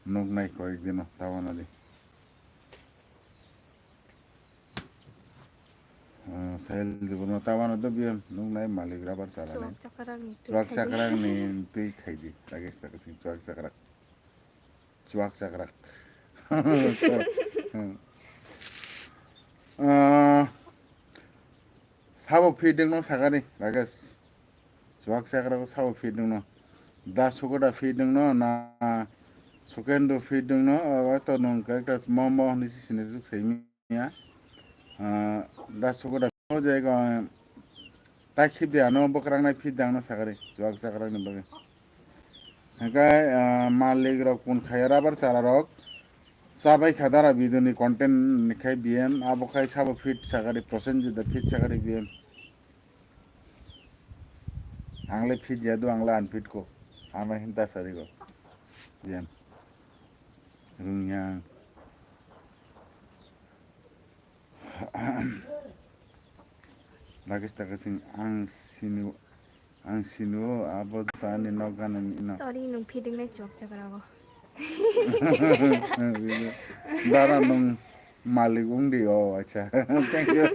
nuknai koyek dino tabana di. Ah, Sahil Debbarma tabana do biyam nuknai malik rubber chara nai. Chuak chakrak ni twi khai di. Chuak chakrak ni twi khai di. Rakesh Takasing chuak chakrak. Chuak chakrak. Ah, sabo feeding no sakani, Rakesh. Chuak chakrak sabo feeding no. Da Sukoda feeding no, na Sukendo feeding no, o to nung characters momo ni si sini suk sai. Ya. Ah, da sugo da o je ko ta khip de ano bokrang nai fit dang no sakari. Chuak chakrak ni bagwi. Hingkai, ah, malik rok pun khaya rubber chara rok. Chabai kha dara video ni content ni khai B M abo khai sabo fit sakari Prosenjit da fit sakari B M. Ang le fit ya do ang le unfit ko. Ama hinta sari ko. B M. Rungya. Rakesh Takasing ang sini, ang sini o abo tani nok gana ni no. Sorry, nung feeding nai chuak chakra go. Dara nung malik ungdi o, acha. Thank you.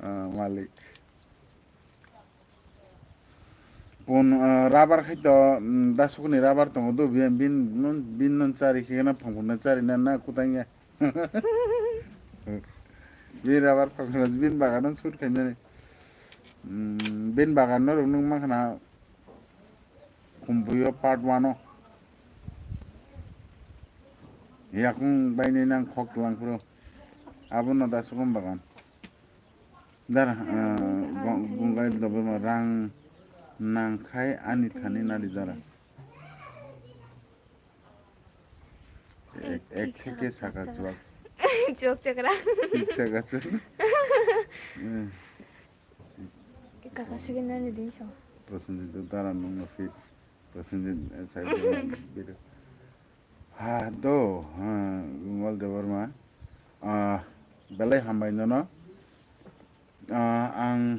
Ah, malik. Pun, ah, rubber khai to, mm, da sukuni rubber tongo do, bin, bin, nun, bin nun chari khe na phang phang na chari na, na kutang ya. Bin rubber phang phang bin bagan nun sut khai nani. Mm, bin bagan no rung nung ma khana khumbuyo part one o. Yakung bai ni nang khok tlang phuru. Abo no da sukun bagan. Dara, ah, gong-, gonggai dobema rang nangkhai ani thani nadi dara. Ek, ek theke saka chuak. Chuak chakra. Thik saka chuak. Hmm. Kaka sugin nani din so. Prosenjit do dara nung no fit. Prosenjit, eh, sai do bida. Ha, do, ha, Gungol Debbarma. Ah, belai hambai nono. Ah, ang,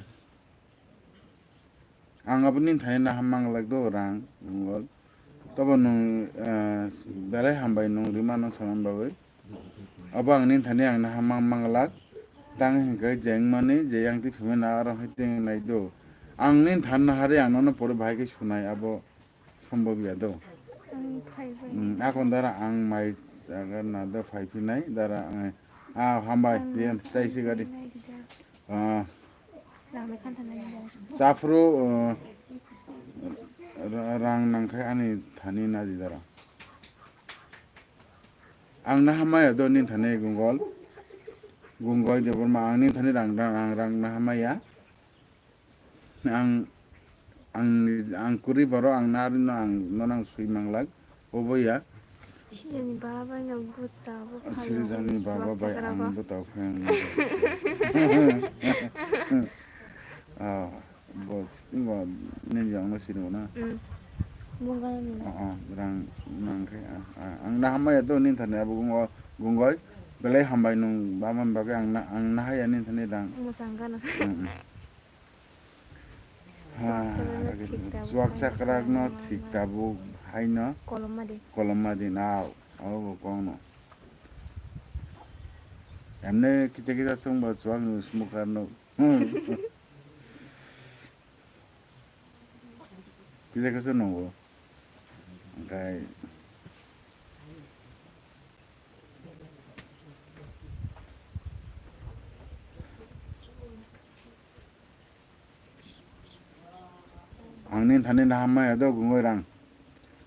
ang abo nini thani naham manglak do, rang, Gungol. Tobo nung, ah, belai hambai nung rimano saman bagwi. Abo ang nini thani ang naham mang-, manglak. Tang hinkhe je wngmani je yang twi phimani aro hai twi nai do. Ang nini thani nahari ang nono pore bahai khe sunai abo. Sombok ya do. Ang phai bai. Hmm, akon dara ang mai jaga na do phai phinai dara, eh, ah, hambai, ang biyan, chai si gari. Nai di da. Ah. Rang le khan thanai di da. Chafru, eh, ra-, rang nangkhai ani thani na di dara. Ang na hamaya do nini thani Gungol. Gungol Debbarma ang nini thani rang, rang, rang, rang na hamaya. Ang, ang, ang kwrwi borok ang narino ang nono ang swi manglak, obo ya. Sijani baba bai no buta bo phaio. Sijani baba bai ang buta phai ang. Ah, bo, bo, nini ang no sini na. Mm. Bunga ni. Ah, ah, rang nang khe, ah, ah, ang na hamaya do nini thani abo Gungol, Gungol, belai hambai nung baba bagwi ang na, ang na haya nini thani rang. Mwchang gana. Mm, mm. Ha, chuak chakra no thik tabuk chuak haino chakra no kolom thik madi. Tabuk haino kolom madi. Kolom madi nao, abo bo kong no. Emne kisa kisa chwng bo chuak no smoker no. Kisa kisa nungo. Hwnkhe Ang nini thani naham maya do Gungoi rang.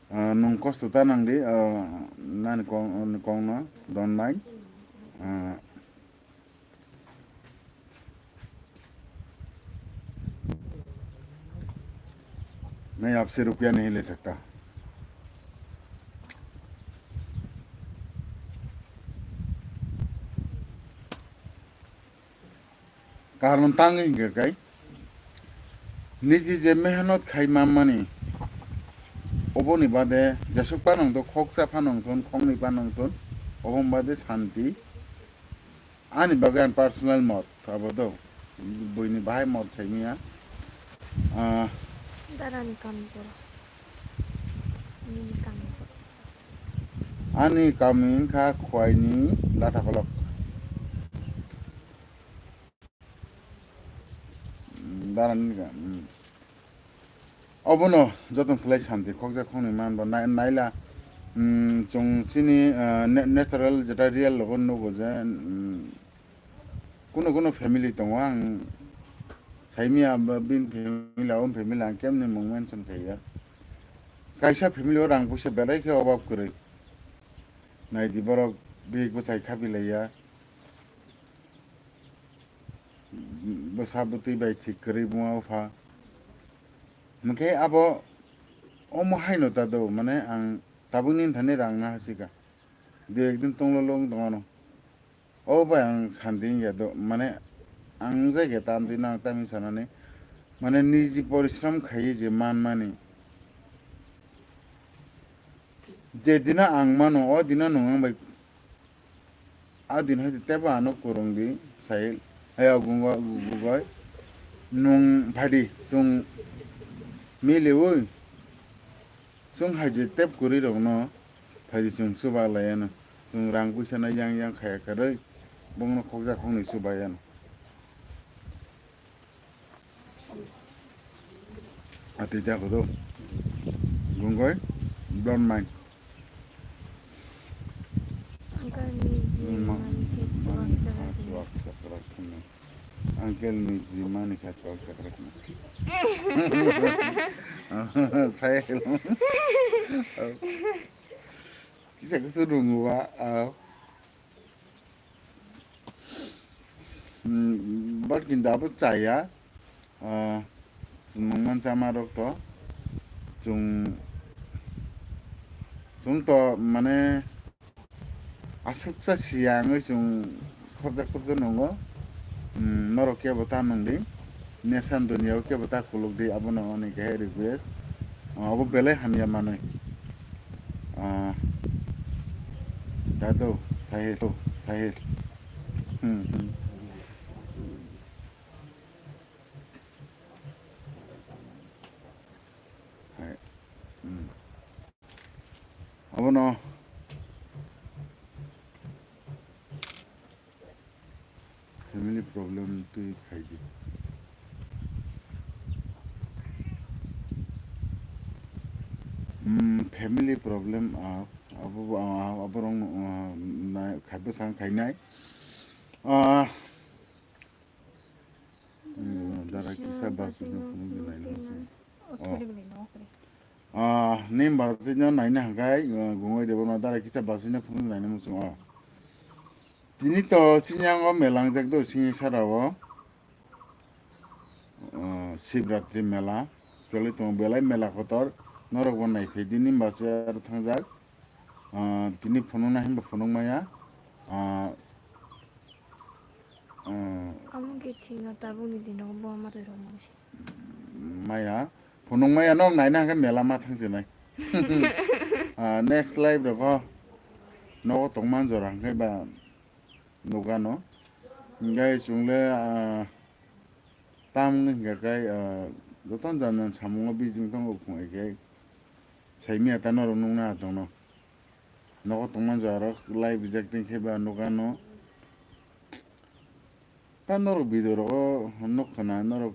Ah, nwng kosto ta nang di, ah, nani kong, kong no don nai. Ah, नहीं आपसे रुपया नहीं ले सकता। Karon tang wngkha khe, niji je mehnot khai manmani, oboni bade jesuk phano wngthun, khoksa phano wngthun, khoknwi phano wngthun, oboni bade santi. Ani bagwi ang personal mot, abo do, buini bahai mot saimanya. Ah, Darani kami pura. Nini kami pura. Ani kami wngkha Khwaini Lathakolok. Darani ga, hmm. Obono jotono slai santi khokjak khoknwi manba nai-, naila, hmm, chwng chini, ah, na-, natural jeta real logo nugo je, hmm, kuno kuno family tongo, ang saimanya bini family, aboni family ang kemni mung mention khaiya. Kaisa family o rang puisa belai khe obab kwrwi. Naidi borok bihik bwsai khabilaiya. Bwsa bwtwi bai thik kwrwi buma bupha. Hwnkhe abo omo haino ta do, mane ang tabukni thani rang na hasika. Dui ek din tonglo long tongano. O bai ang santi wngya do, mane ang jai khe tamtwi nang tamni sanani. Mane niji porishram khaiwi je manmani. Je dina ang mano, o dina nwng ang bai, a din hai tebo ano kwrwng di, sai, hai agungo, gugoi, nwng phadi, chwng miliwi, chwng hai je tep kwrwi rokno, phadi chwng chuba laiano, chwng rang puisa no yang yang khaya kwrwi, bongno khokjak khoknwi chuba yano. Ati ta kodo. Gungoi. Blond mind. Uncle Miji, hmm, ma-, mani ke chuak mani chakra kha kini. Chuak chakra kini. Uncle Miji, mani kha chuak chakra kini. Sai hello. Kisa kisa rungu wa, ah. Hmm, but kintu abo chaya, ah, chwng mangman chama rok to, chwng, chwng to mane, Aswksa siya wngwi chwng khopjak khopjak nungo. Hmm, norok kebo ta nungdi. Nesan duniya o kebo ta khulukdi, abono ani khe request. Ah, abo belai hamya manwi. Ah, Dado, Sahil, Sahil. Hmm, hmm. Hai. Hmm. Abono family problem twi khaidi. Hmm, family problem, ah, abo, ah, aborok, ah, na, khai bwsang khainai. Ah, hmm, dara kisa basino phunukdi naina muchung. Oh. Ah, nim basino naina hangkai, ah, gungoi debo na dara kisa basino phunukdi naina muchung. Oh. Tini to sinyango melangjak do sini sarao. Ah, Shivratri mela. Choli tongo belai mela kotor. Norok bo naiphai di nim baso aro thangjak. Ah, tini phunukna hinba phunuk maya. Ah, ah, Amo khe chino tabukni dino bo ama twi rok mangsi. Maya, phunuk maya nok naina hwnkhe mela ma thangsinai. Ah, next live rogo nogo tongman jora hwnkhe ba nukano. Hwnkhe chwng le, ah, tam wngkha khe, ah, joto jani jani samungo bijing tongo phung hai khe. Saimya ta norok nukna achukno. Nogo tongma jora rok live rijak tei khe ba nukano. Ta norok video rogo nukha na norok.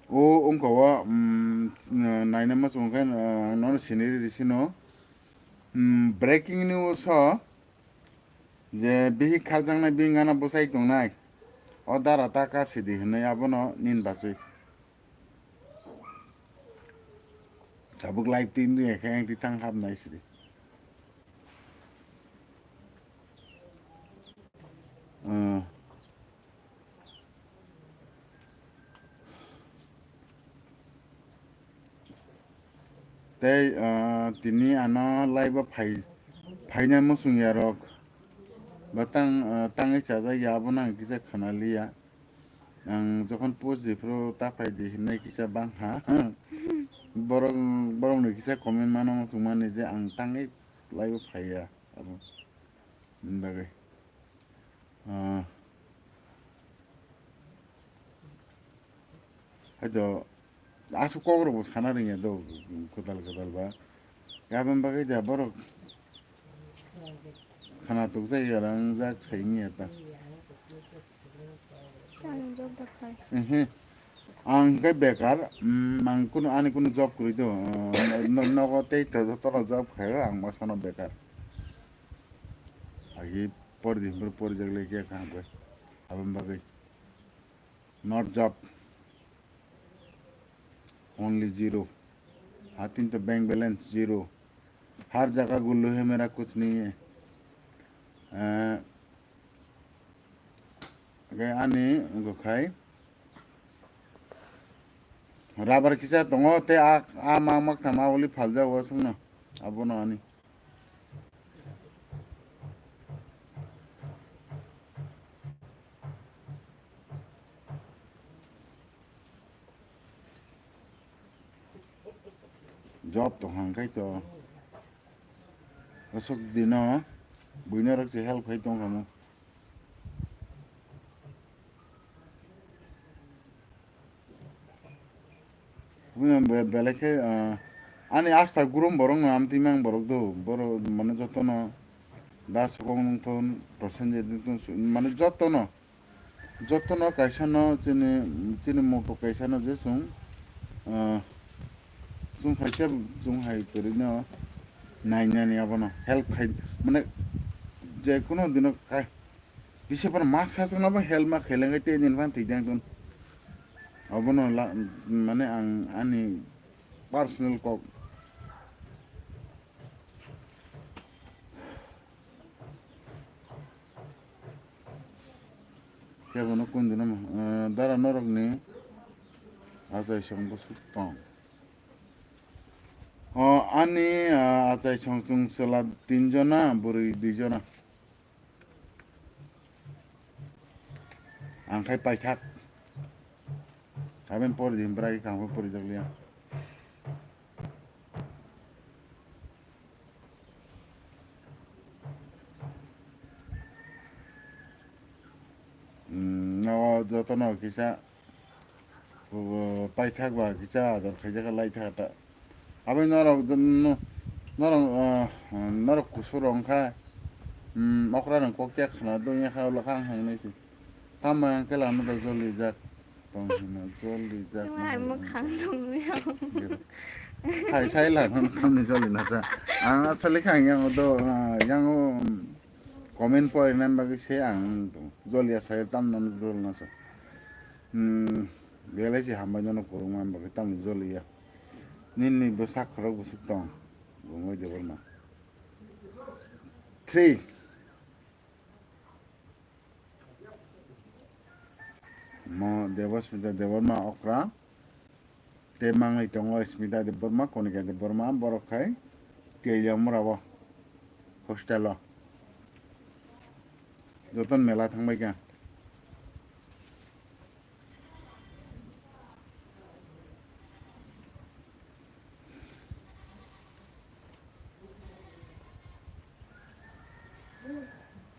O wngkha o, mm, naina muchung khe, ah, nono siniri risino. Mm, breaking news o je bihik kharjaknai bini gana bwsai tongnai. O dara ta kapsidi hinwi abono nin bachwi. Tabuk live tin di khe ang tithang hapnai sidi. Ah. Tei, ah, tini ano live o phai, phaina muchung ya rok. Ba tang, ah, tangwi chajak ya abono ang kisa khana liya. Ang jokhon post di phuru ta phai di hinwi kisa bang ha. Borok, borok ni kisa comment mano muchung mani je ang tangwi live o phaiya abo. Ni bagwi. Ah. Haito aswk kok rok bo sana rwngya do kwtal kwtal ba. Aboni bagwi da borok khana tukjak ya rangjak saimanya ta. Ang jok da khai. Ehe. Ang khe bekar, mm, ang kunu, ani kunu job kwrwi do, uh, no-, nogo tei to-, jotono job khaio, ang masano bekar. Agi pori din pori porijak le khe kaham khe. Aboni bagwi. Not job. Only zero. Hatin to bank balance zero. Har jaga gullu hai mera kuch nahi hai. Eh, Hwnkhe ani wngkha khai rubber kisa tongo tei a, a ma maktham a uli phaljago chwngno abono ani. Job tong hang khai to. Aswk dino buino rok se help khai tong kamo. Buino be-, belai khe, ah, ani asta gurum borok no amtwi mang borok do. Borok mane jotono da sokong nung thon, Prosenjit nung thon, mane jotono. Jotono kaisa no chini, chini moto kaisa no je chwng, ah, chwng khaisa chwng hai kwrwi no nainani abono help khai, mane je kuno dino kai, bisi bar mas sa chwngno bo help ma khailangwi tei nini phan thwi dang tun. Abono la, mane ang ani personal kok. Kebono kunduna mo, eh, dara norokni achai song bwswk tong. O, ani, ah, achai songchung chwla tinjona, bwrwi duijona. Ang khai paithak. Haben pori din bwragi kangbo porijakliya. Hmm, o jotono kisa, o, paithak ba kisa ador khaijak lai thaka ta. Aboni norok, no-, norok, ah, norok kusuro wngkha, hmm, okra rok kok ya khna dongya kha ulo kha ang hangnai se. Tamo yang kela no joli jak. Tong hino joli jak. Tamo ang mwkhang tong ya. Hai sai la no kamni joli nasa. Ang asali kha yang do, ah, yang o, um, comment pori nan bagwi se ang joli ya sai tam no joli nasa. Hmm, belai se hambai no kurung man bagwi tam joli ya. Nini bwsak khorok bwswk tong. Bungoi Debbarma. Three. Mo Debosmita Debbarma okra. Tei mangwi tongo Smita Debbarma, Konika Debbarma, borok khai Teliamura o hostel o. Joton mela thangbai kha.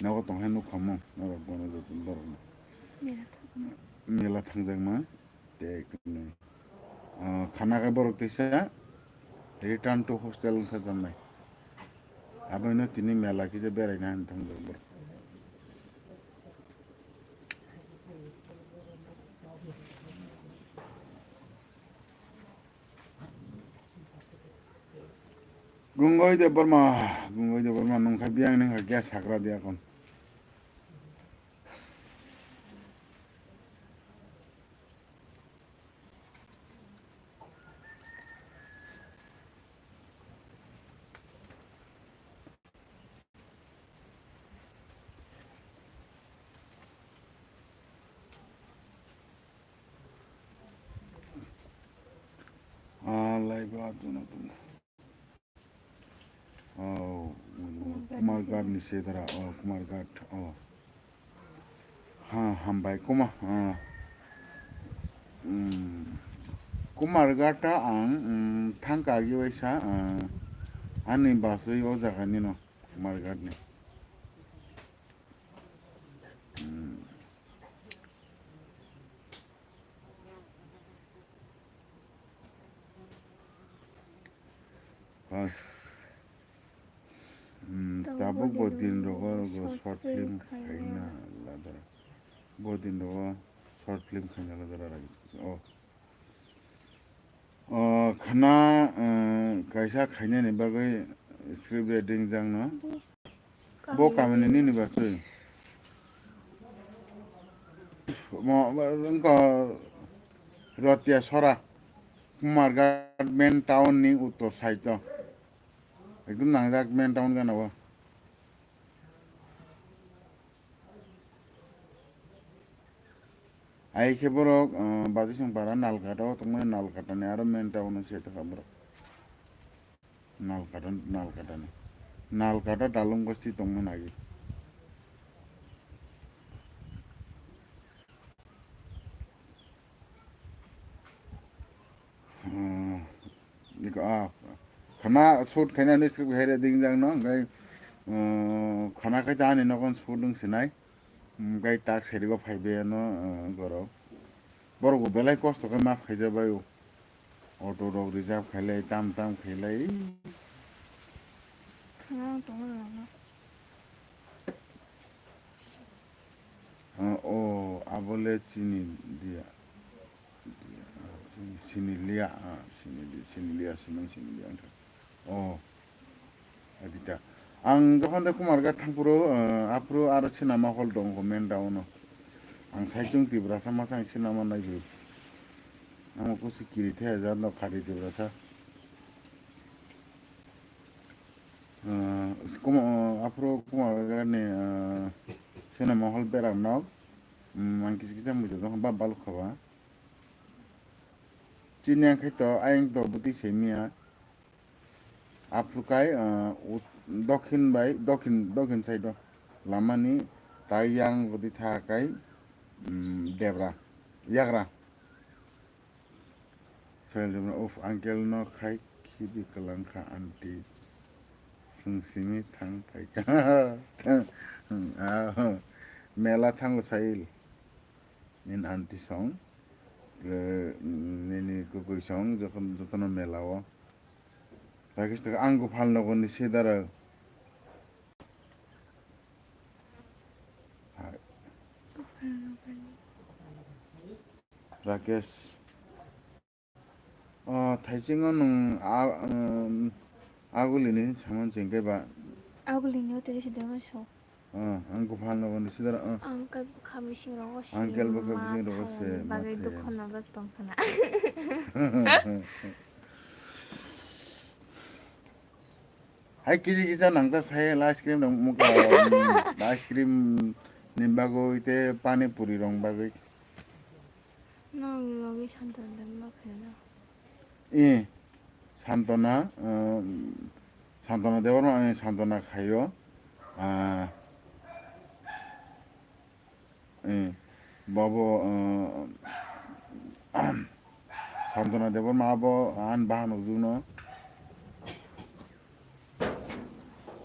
Nogo tong hai nukha mo, norok bono joto borok no. Mela thangjakma. Mela thangjakma, tei kwnwi. Ah, khana khe borok teisa return to hostel wngkha jamnai. Aboino tini mela kisa beraina hinwi thangjak borok. Gungoi Debbarma, Gungoi Debbarma nungkha biyang nungkha gas hagra dia kon. Ah, live ah, tuna, tuna. Oh, Kumar Ghat ni sedara, oh, Kumar Ghat, oh. Ha, hambai, kuma, ah. Hmm. Kumar Ghat ta ang, hmm, thangka agi waisa, ah, ani basui o jaga ni no, Kumar Ghat ni. Hmm. Ah, hmm, tabuk bo din rogo go short film khaina ladara. Bo din rogo short film khaina ladara ragi. Oh. Oh, khana, eh, kaisa khainani bagwi script reading jangno. Bo kamini nini bachwi. Mo, wngkha Rotia Sora, Kumarghat main town ni uttor side o. Ekdom nangjak main town gana o. Hai khe borok, ah, Bajisong para Nalkata o tongmani, Nalkata ni aro main town o se tongkha borok. Nalkata, Nalkata ni. Nalkata Dalung Basti tongmani agi. Hmm, iko, ah, khana shoot khaina ni script hai re ding jang no, hwnkhe, hmm, khana khai ta ani nogon shoot wng sinai. Hmm, gai tak seri go phai be no, hmm, goro. Borok bo belai kosto khe ma phai ja bai o. Auto rok reserve khailai, tam tam khailai. Khana tong rwna. Ah, o, abo le chini dia. Dia, ah, chini, chini lia, ah, chini di-, chini lia, chini, chini lia wngkha. O, adita. Ang jokhon de Kumarghat thangphuru, ah, aphuru aro cinema hall tongo main town o. Ang saichung Tiprasa masa ang cinema naiphuru. Ang kusu kiri the jat no khadi Tiprasa. Ah, kuma-, ah, aphuru Kumarghat ni, ah, cinema hall berang nok. Hmm, ang kisa kisa mujak dong ba baluk khaba. Chini ang khai to, ayang to bwtwi se miya. Aphuru kai, ah, ut-, dokhin bai, dokhin, dokhin side o lamani tai yang gudi tha kai, mm, debra, yagra. Soil Debra, "Uf, uncle no khai khibi kwlang kha aunty. Swng simi thang phai kha." Ah, mela thango Soil. Nini aunty song, eh, nini kwkwi song, jokhon, jotono mela o. Rakesh taka ang Gopal Nogor ni sidara. Hai. Rakesh. O, thaisingo nwng a, um, agulini saman chengkhe ba? Agulini o tiri sidema so. O, ang Gopal Nogor ni sidara, o. Ang khe bwkha bising rogo se. Ang khe bwkha bising rogo se, bagwi ma thai. Dukho nojak tong khna. Hai kiji kisa nang ta sai ice cream rong muka, um, ice cream ni bagwi te pani puri rong bagwi. Nang logi Santona Debbarma khaina. Eh, Santona, eh, Santona Debbarma, eh, Santona khaio. Ah, eh, bobo, eh, Santona Debbarma abo an bahan ujungno.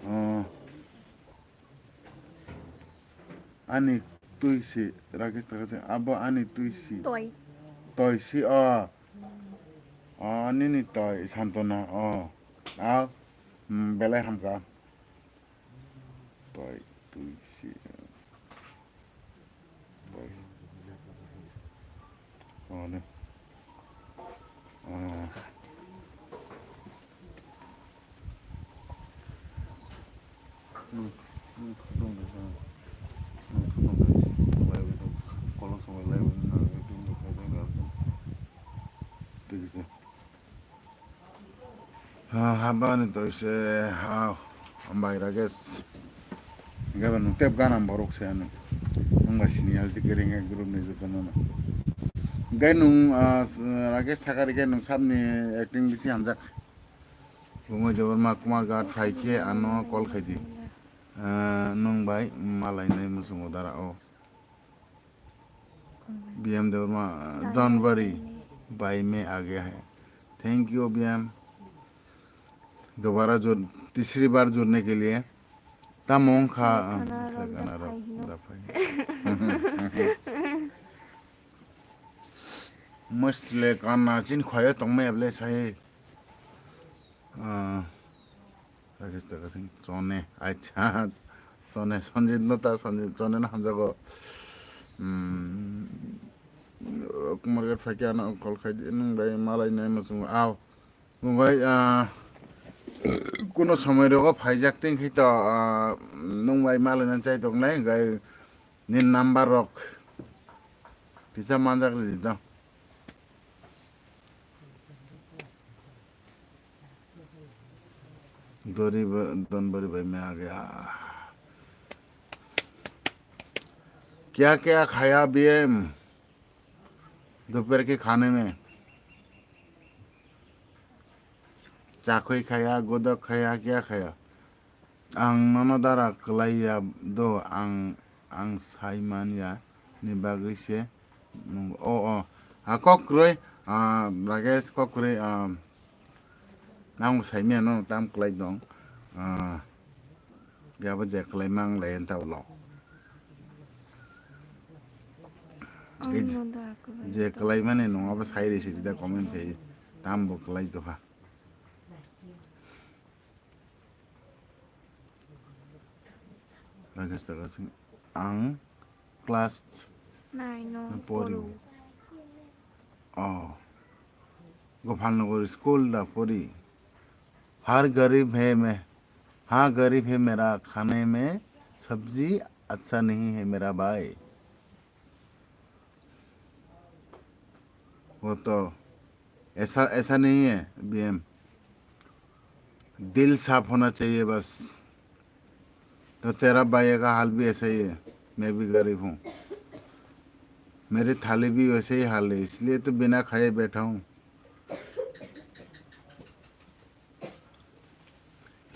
Eh, Ani twi si, Rakesh taka se, abo ani twi si. Toi. Toi si, o. O, nini toi, Santona, o. A, mm, belai hamkha. Toi, twi si. Toi. O, ne. O. Ha, habani toise, ha, hambai Rakesh. Gaba nung tep ganam borok se ano. Nung ba sini alsi kering ek group ni joto nono. Gai nung, ah, Rakesh sakari gai nung sabni acting bisi hamjak. Bumui Debbarma Kumar Ghat phai khe ano call khai di. Ah, nwng bai malai nai muchungo dara o. B M Debbarma, don't worry, bhai main aage hai. Thank you, B M. Dobara jud-, tisri bar judne ke liye. Tamo wngkha, ah, da phai. Musle kana chin khwaya tongmaya ble sai. Ah, Rakesh Taka Singh, Chone, acha, Chone, Sanjit no ta, Sanjit, Chone no hamjago. Hmm, Kumar Ghat phai khe ano call khai di, nwng bai malai nai muchungo, aw. Nwng bai, ah, kuno somoi rogo phaijak teng khai to, ah, nwng bai malai nai chai tok nai, gai nini number rok kisa manjak ridi to. Dori ba-, don bari bai me age, ah. Kya kya khaya B M? Dophar ke khane mein? Chakhoi khaya, godok khaya, kya khaya? Ang nono dara kwlai ya do, ang, ang sai man ya ni bagwi se nung-, o, o, a kok kwrwi, a, Rakesh kok kwrwi, a, nang sai manya no tam kwlai dong, a, ya bo je kwlai mang lai ta ulo. Ang je, no da kwlai je ta. Kwlai mani nung abo sai risi da comment khai tam bo kwlai to ha. Rakesh Taka Singh, ang class nine o pori. Poro. Oh. Gopal Nagar school da pori. हर गरीब है मैं, हाँ गरीब है मेरा, खाने में सब्जी अच्छा नहीं है मेरा भाई। वो तो ऐसा, ऐसा नहीं है B M, दिल साफ होना चाहिए बस। तो तेरा भाई का हाल भी ऐसा ही है, मैं भी गरीब हूँ, मेरी थाली भी वैसे ही हाल है, इसलिए तो बिना खाए बैठा हूँ।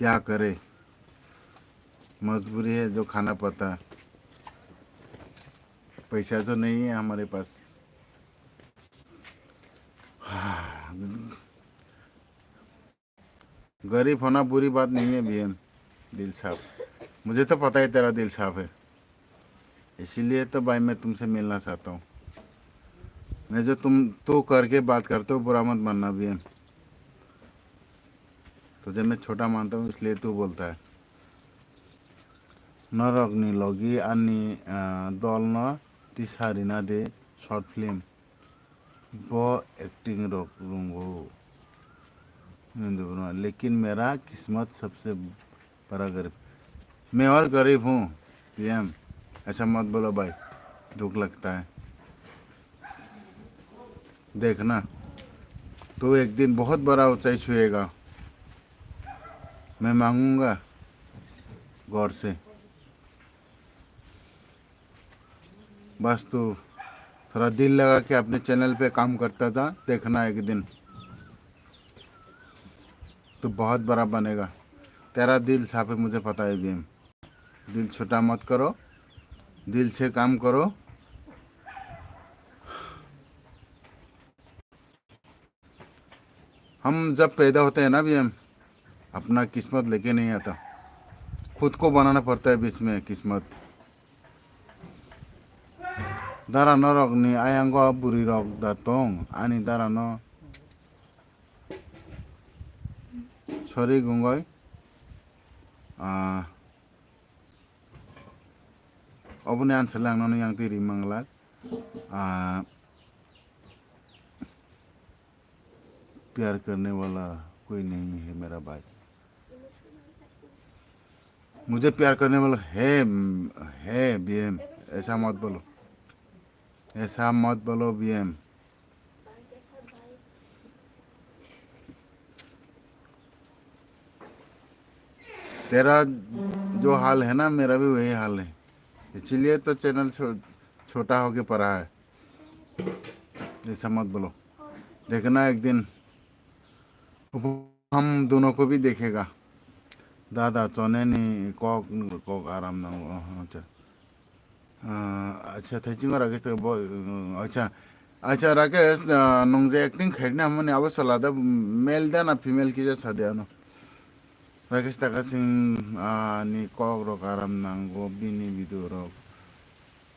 क्या करे, मजबूरी है जो खाना पड़ता है, पैसा तो नहीं है हमारे पास। गरीब होना बुरी बात नहीं है बीएम दिल साहब, मुझे तो पता है तेरा दिल साफ है, इसीलिए तो भाई मैं तुमसे मिलना चाहता हूँ। मैं जो तुम तो करके बात करते हो बुरा मत मानना बीएम, तुझे मैं छोटा मानता हूँ इसलिए तू बोलता है। Norokni logi ani, ah, dolno tisa rina de short film. Bo acting rok rungo. Hindu bro, लेकिन मेरा किस्मत सबसे बड़ा गरीब। मैं और गरीब हूँ, पीएम। ऐसा मत बोलो भाई, दुख लगता है। देखना, तू एक दिन बहुत बड़ा ऊंचाई छुएगा। मैं मांगूंगा गौर से। बस तू थोड़ा दिल लगा के अपने चैनल पे काम करता जा, देखना एक दिन तू बहुत बड़ा बनेगा। तेरा दिल साफ है, मुझे पता है भीम। दिल छोटा मत करो, दिल से काम करो। हम जब पैदा होते हैं ना भीम, अपना किस्मत लेके नहीं आता, खुद को बनाना पड़ता है बीच में किस्मत। Dara norok ni ayang o bwrwi rok da tong, ani dara no sorry gungoi. Ah, oboni answer le ang nono yang twi ri manglak. Ah, प्यार करने वाला कोई नहीं है मेरा भाई। मुझे प्यार करने वाला है, है बीएम, ऐसा मत बोलो, ऐसा मत बोलो बीएम। तेरा जो हाल है ना, मेरा भी वही हाल है, इसीलिए तो चैनल छो-, छोटा होके पड़ा है। ऐसा मत बोलो। देखना एक दिन हम दोनों को भी देखेगा। Dada choneni kok, kok aram nango. Oh, acha. Ah, acha, thaiching ora khe bo, acha. Acha, Rakesh, ah, nung je acting khairina mani abo salada male da na female kisa sadi ano. Rakesh Takasing, ah, ni kok rok aram nango, bini video rok.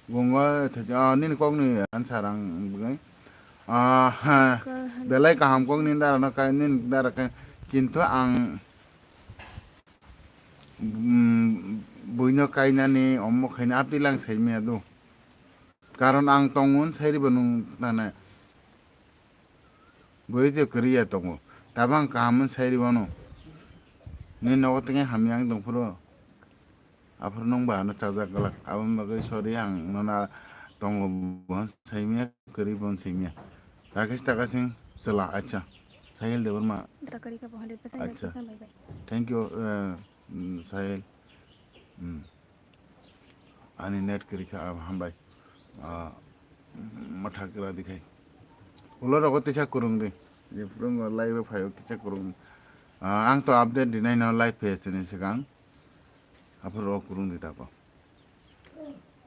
Bungo thajak, ah, nini kokni answer ang bwgwi. Ah, ha, belai kaham kok nini dara no kai, nini dara kai. Kintu ang, mm, buino kainani omo khaina aptilang saimaya do. Karon ang tongo sai riba nung tane. Bwrwi tei kwrwi ya tongo. Tabang kaham wng sai rwmano. Nini nogo tei hamya wng tongphuru. Aphuru nwng ba ano chajak glak. Aboni bagwi sorry ang nono tongo bo saimya kwrwi bo saimya. Rakesh Takasing chwla acha. Sahil Debbarma. Takarika bo hundred percent acha. Bye bye. Thank you, uh, mm, Sahil. Mm. Ani net kwrwi kha, ah, hambai. Ah, mathak kwrwi dikhai. Ulo rogo tisa kurung di. Je phrwngo live o phaio kisa kurung. Ah, ang to update dinai no live phe sini swkang. Aphuru o kurung di tako.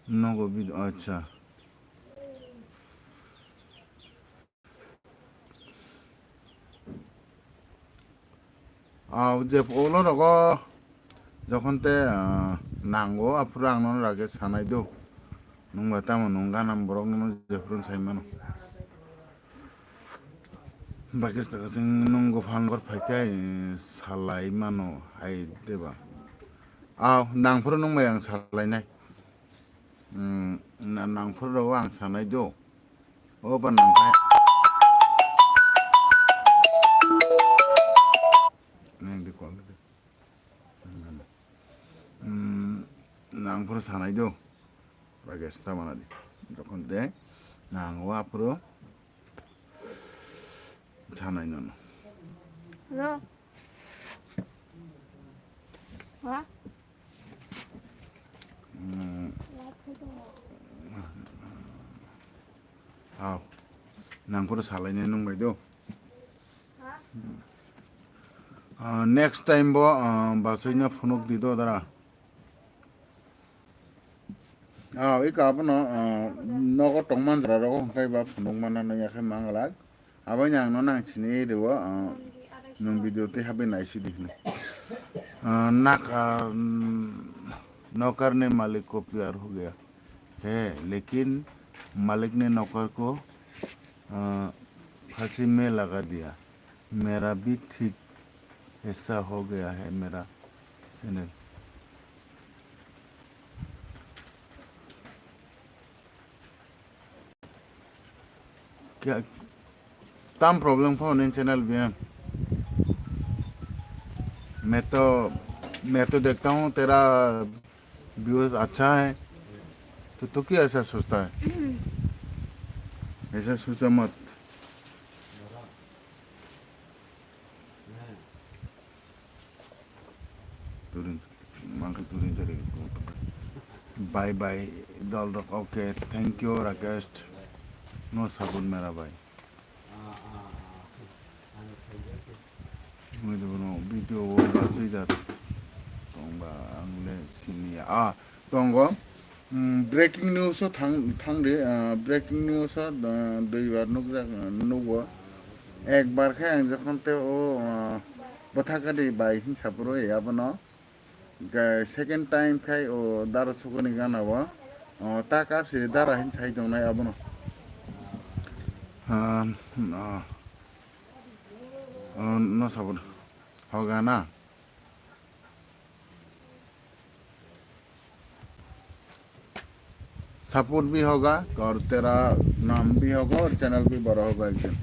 Nogo video, acha. Ah, je ulo rogo jokhon te, ah, nango, aphuru ang nono rage sanai do. Nwng ba tamo nwng ganam borok nono jephuru sai mano. Bakis takasing nwng gophan gor phai khe, eh, salai mano hai deba. Ah, nangphuru nwng bai ang salai nai. Hmm, na-, nangphuru rogo ang sanai do. O ba nang khe. Nang di call di. Hmm, nangphuru sanai do. Rakesh ta mana di. Jokhon de nang wa phuru sanai nono. Ro. Ha? Hmm. Aw. Nangphuru salai nai nwng bai do. Ah, next time bo, ah, basui no phunuk di do dara. Ah, iko abono, ah, nogo tongman jora rogo hwnkhe ba phunuk mana no yakhe manglak. Aboino ang no nang sini rio, ah, nwng video tei habai naisidi hwnwi. Ah, nak, ah, mm, नौकर ने मालिक को प्यार हो गया है, लेकिन मालिक ने नौकर को, अ, फांसी में लगा दिया। मेरा भी ठीक ऐसा हो गया है मेरा चैनल। क्या, tam problem kho nin channel bhi hai. मैं तो, मैं तो देखता हूँ तेरा व्यूअर्स अच्छा है, तो तू क्यों ऐसा सोचता है? ऐसा सोचा मत। Turin, mangkhe turin sari. Bye bye, dol rok. Okay, thank you, Rakesh. No sabun mera bhai. Mui do no video o basui da tongba ang le sini ya. Ah, tongo. Hmm, breaking news o thang, thang di, ah, breaking news o, ah, duibar nukjak, ah, nugo. Ekbar khe ang jokhon te o, ah, bwthakadi bai hinsa phuru abono. Ga-, second time khai o dara sukuni gana o, o ta kapsiri dara hin sai tongnai abono. Ah, no. Oh, no sabun. Hoga na. Support भी होगा और तेरा नाम भी होगा और चैनल भी बड़ा होगा एक दिन।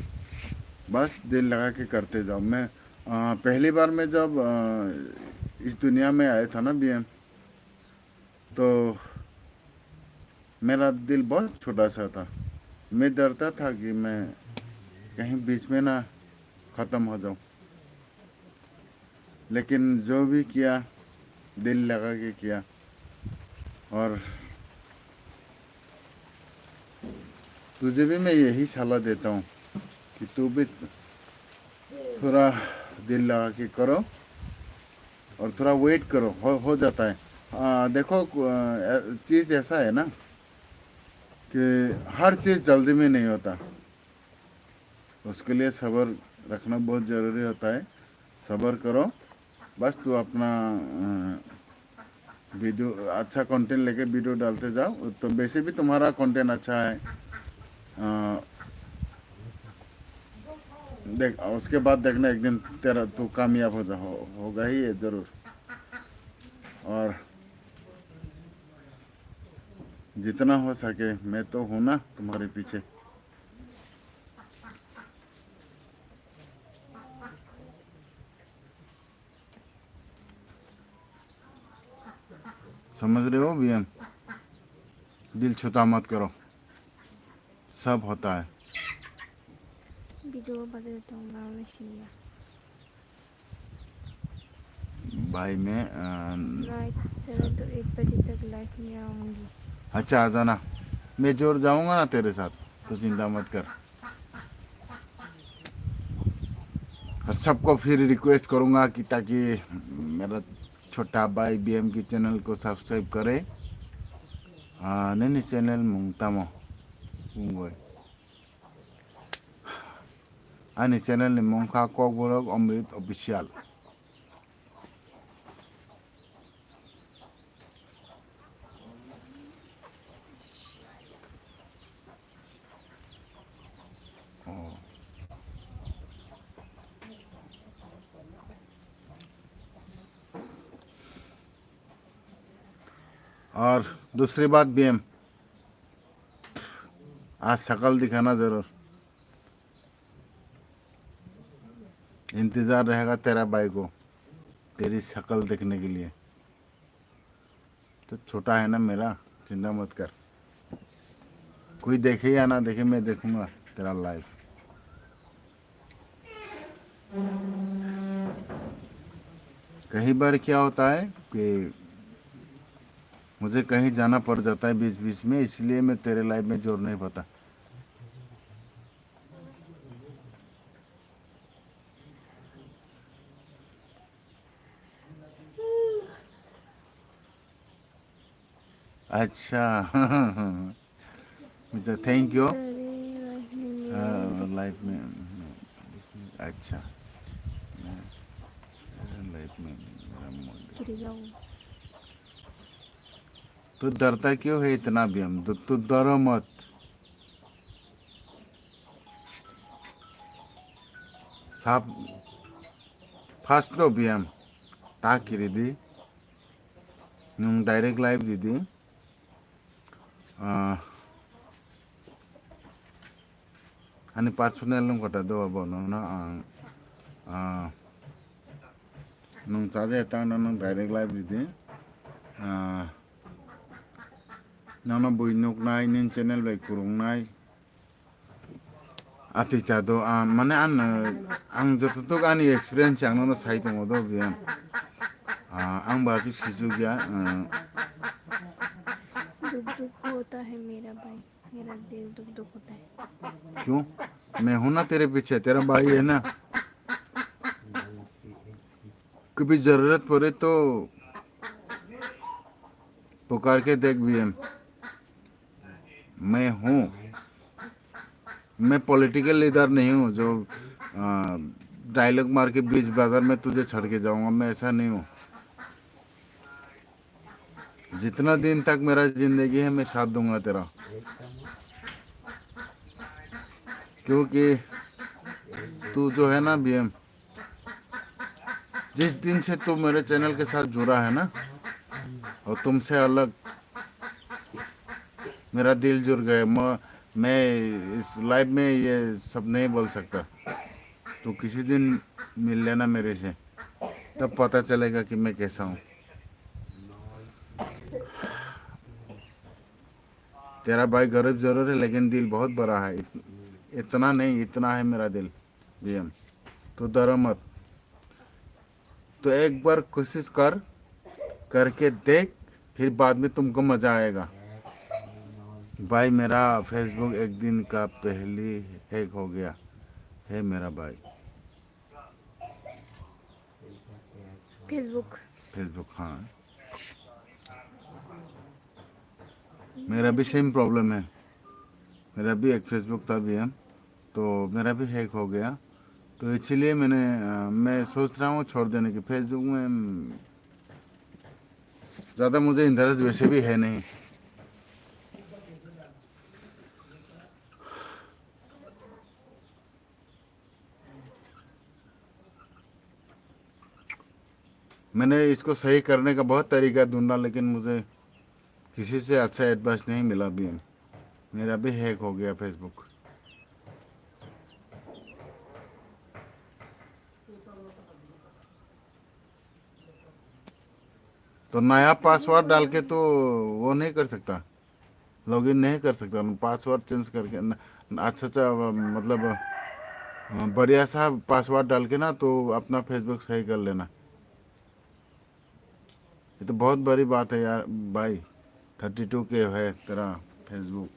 बस दिल लगा के करते जाओ। मैं, अ, पहली बार मैं जब, अ, इस दुनिया में आया था ना बीएम, तो मेरा दिल बहुत छोटा सा था। मैं डरता था कि मैं कहीं बीच में ना ख़त्म हो जाऊँ। लेकिन जो भी किया, दिल लगा के किया। और तुझे भी मैं यही सलाह देता हूँ कि तू भी थोड़ा दिल लगा के करो और थोड़ा वेट करो, हो, हो जाता है। आ, देखो, आ, चीज़ ऐसा है ना कि हर चीज़ जल्दी में नहीं होता। उसके लिए सब्र रखना बहुत ज़रूरी होता है। सब्र करो, बस तू अपना, अ, वीडियो, अच्छा कंटेंट लेके वीडियो डालते जाओ, तो वैसे भी तुम्हारा कंटेंट अच्छा है। अ, देख, उसके बाद देखना, एक दिन तेरा, तू कामयाब हो जा, हो, होगा ही ये ज़रूर। और जितना हो सके, मैं तो हूँ ना तुम्हारे पीछे। समझ रहे हो बीएम? दिल छोटा मत करो, सब होता है। Video bajai tong na machine ya. भाई मैं, अ, रात सात से तो एक बजे तक लाइव में आऊंगी। अच्छा, आ जाना, मैं जोर जाऊंगा ना तेरे साथ, तो चिंता मत कर। और सबको फिर रिक्वेस्ट करूंगा कि ताकि मेरा छोटा भाई बीएम की चैनल को सब्सक्राइब करे। आ, nini channel mung tamo? Bungoi. Ani channel ni mung kha Kokborok Amrit Official. Oh. और दूसरी बात बीएम, आज शकल दिखाना जरूर। इंतजार रहेगा तेरा भाई को, तेरी शकल देखने के लिए। तो छोटा है ना मेरा, चिंता मत कर। कोई देखे या ना देखे, मैं देखूंगा तेरा लाइव। कई बार क्या होता है कि मुझे कहीं जाना पड़ जाता है बीच बीच में, इसलिए मैं तेरे लाइव में जोड़ नहीं पाता। Acha. Thank you. Life mein. Acha. Life mein. तू डरता क्यों है इतना भी हम? तू डरो मत। Sab first do biyam ta kiri di, nung direct live di di. Ah, ani personal nung kota do abo no no ang, ah, nung chaje ta no nung direct live di di. Ah, nono bui nuknai, nin channel bai kurungnai. Atwi ta do, ah, mane ang, ang jototok ani experience ang nono sai tongo do biyang. Ah, ang ba aswk sichuk ya, ah. दुख दुख होता है मेरा भाई, मेरा दिल दुख दुख होता है। क्यों? मैं हूं ना तेरे पीछे, तेरा भाई है ना। कभी जरूरत पड़े तो पुकार के देख बीएम। मैं हूँ, मैं पॉलिटिकल लीडर नहीं हूँ जो, आ, डायलॉग मार के बीच बाजार में तुझे छोड़ के जाऊंगा, मैं ऐसा नहीं हूँ। जितना दिन तक मेरा जिंदगी है, मैं साथ दूंगा तेरा, क्योंकि तू जो है ना बीएम, जिस दिन से तू मेरे चैनल के साथ जुड़ा है ना, और तुमसे अलग मेरा दिल जुड़ गया। मैं, मैं इस लाइफ में ये सब नहीं बोल सकता। तू किसी दिन मिल लेना मेरे से, तब पता चलेगा कि मैं कैसा हूँ। तेरा भाई गरीब जरूर है, लेकिन दिल बहुत बड़ा है। इत-, इतना नहीं, इतना है मेरा दिल। बीएम, तो डरो मत। तो एक बार कोशिश कर, करके देख, फिर बाद में तुमको मजा आएगा। भाई, मेरा फेसबुक एक दिन का पहली हैक हो गया है मेरा भाई। Facebook। Facebook, हाँ। मेरा भी सेम प्रॉब्लम है। मेरा भी एक फेसबुक था बीएम, तो मेरा भी हैक हो गया। तो इसलिए मैंने, अ, मैं सोच रहा हूँ छोड़ देने की। फेसबुक में, उम, ज़्यादा मुझे इंटरेस्ट वैसे भी है नहीं। मैंने इसको सही करने का बहुत तरीका ढूंढा, लेकिन मुझे किसी से अच्छा एडवाइस नहीं मिला। भी मेरा भी हैक हो गया फेसबुक। तो नया पासवर्ड डाल के तो वो नहीं कर सकता, लॉगिन नहीं कर सकता, पासवर्ड चेंज करके न, अच्छा अच्छा, मतलब, बढ़िया सा पासवर्ड डाल के ना, तो अपना फेसबुक सही कर लेना। ये तो बहुत बड़ी बात है यार भाई, थर्टी टू के है तेरा फेसबुक।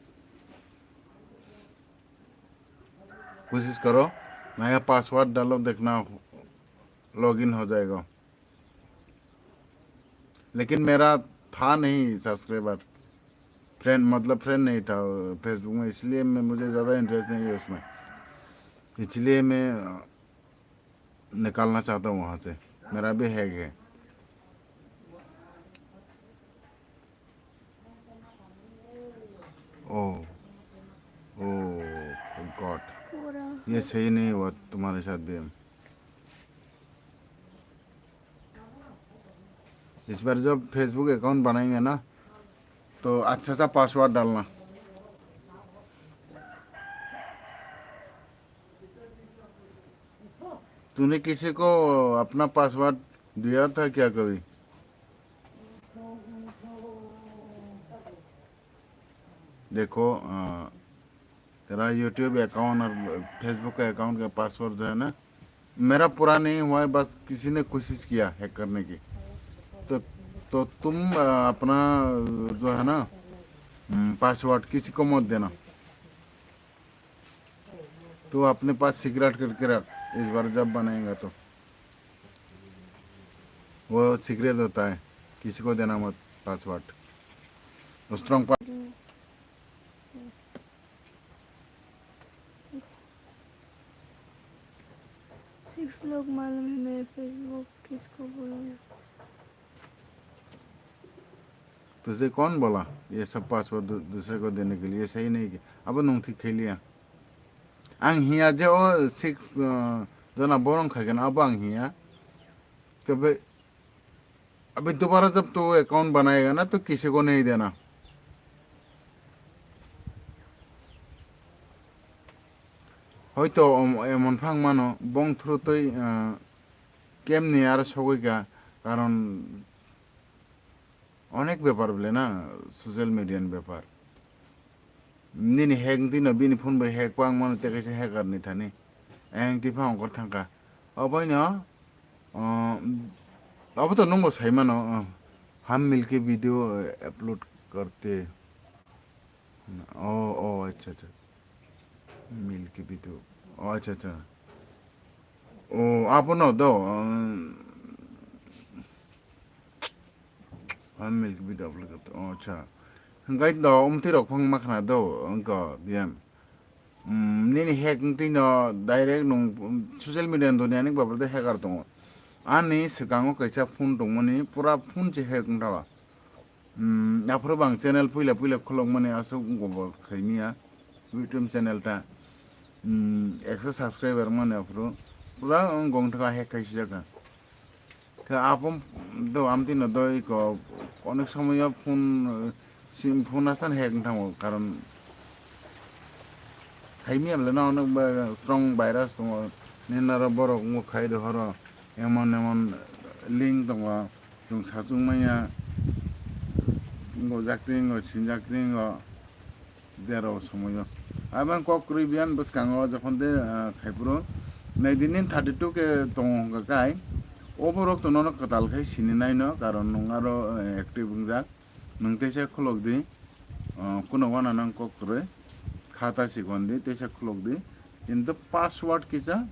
कोशिश करो, नया पासवर्ड डालो, देखना लॉगिन हो जाएगा। लेकिन मेरा था नहीं सब्सक्राइबर, फ्रेंड, मतलब फ्रेंड नहीं था फेसबुक में, इसलिए मैं, मुझे ज़्यादा इंटरेस्ट नहीं है उसमें, इसलिए मैं, अ, निकालना चाहता हूँ वहाँ से। मेरा भी हैक है। ओ, ओ गॉड, ये सही नहीं हुआ तुम्हारे साथ भी। हम इस बार जब फेसबुक अकाउंट बनाएंगे ना, तो अच्छा सा पासवर्ड डालना। तूने किसी को अपना पासवर्ड दिया था क्या कभी? देखो, अ, तेरा यूट्यूब अकाउंट और फेसबुक का अकाउंट का पासवर्ड जो है ना, मेरा पूरा नहीं हुआ है, बस किसी ने कोशिश किया हैक करने की। तो, तो तुम, अ, अपना, जो है ना, हम्म, पासवर्ड किसी को मत देना। तू अपने पास सीक्रेट करके रख, इस बार जब बनाएगा तो। वो सीक्रेट होता है, किसी को देना मत पासवर्ड। Strong pa. Six लोग मालूम है मेरे Facebook किसको बोलूँ। तुझे कौन बोला ये सब पासवर्ड दू-, दूसरे को देने के लिए? सही नहीं किया। Abo nwng thik khailiya. Ang hiya je o six, uh, jona borong khaikhe na abo ang hiya. Tebe अभी दोबारा जब तू अकाउंट बनाएगा ना तो किसी को नहीं देना. হয়তো এম-, এমন ফাং মানো বং থ্রুতই, আহ, কেমনি আর সগইকা, কারণ অনেক ব্যাপার বলে না, সোশ্যাল মিডিয়ার ব্যাপার. Nini hack wngtwi no bini phone bai hack wng mano tei kaisa hacker ni thani. Ayang twi phang ongkhor thangkha. Oboino, uh, obo to nwngbo sai mano, uh, हम मिलके वीडियो अपलोड करते. Oh, oh, अच्छा, अच्छा. मिलके video. Oh, अच्छा, अच्छा. Oh, abono do, um, हम मिलके वीडियो अपलोड करते. Oh, अच्छा. Hingkai do, umtwi rok phang makhna do, wngko, biyam. Hmm, nini hack wngtwi no direct nwng, um, social media ni duniya ni babar de hacker tongo. Ani swkango kaisa phone tongmani pura phone se hack wngthala. Hmm, aphuru bang channel puila puila khulokmani aswk wngkha bo khaimiya YouTube channel ta. Hmm, ekso subscriber mani aphuru pura wngkha hack khaisijak kha. Khe apom do amtwi no do iko onek somoyo phone, sim phone asan hack wng thango, karon haimi amle no onek ba strong virus tongo, ninaro borok wngbo khai do horo, emon emon link tongo, chwng sachung manya, wngbo jak twi wngbo sinjak twi wngbo. Derao somoyo. Abang kok kwrwi biyan bwskango jokhon de, ah, khaipuro. Naidi nin thirty two K tongo hwnkha kai. O borok to nono kwtal khai sini naino, karon nwng aro, eh, active wngjak. Nwng teisa khulok di. Ah, kuno wana nang kok kwrwi. Khata sikon di, teisa khulok di. Kintu password kisa,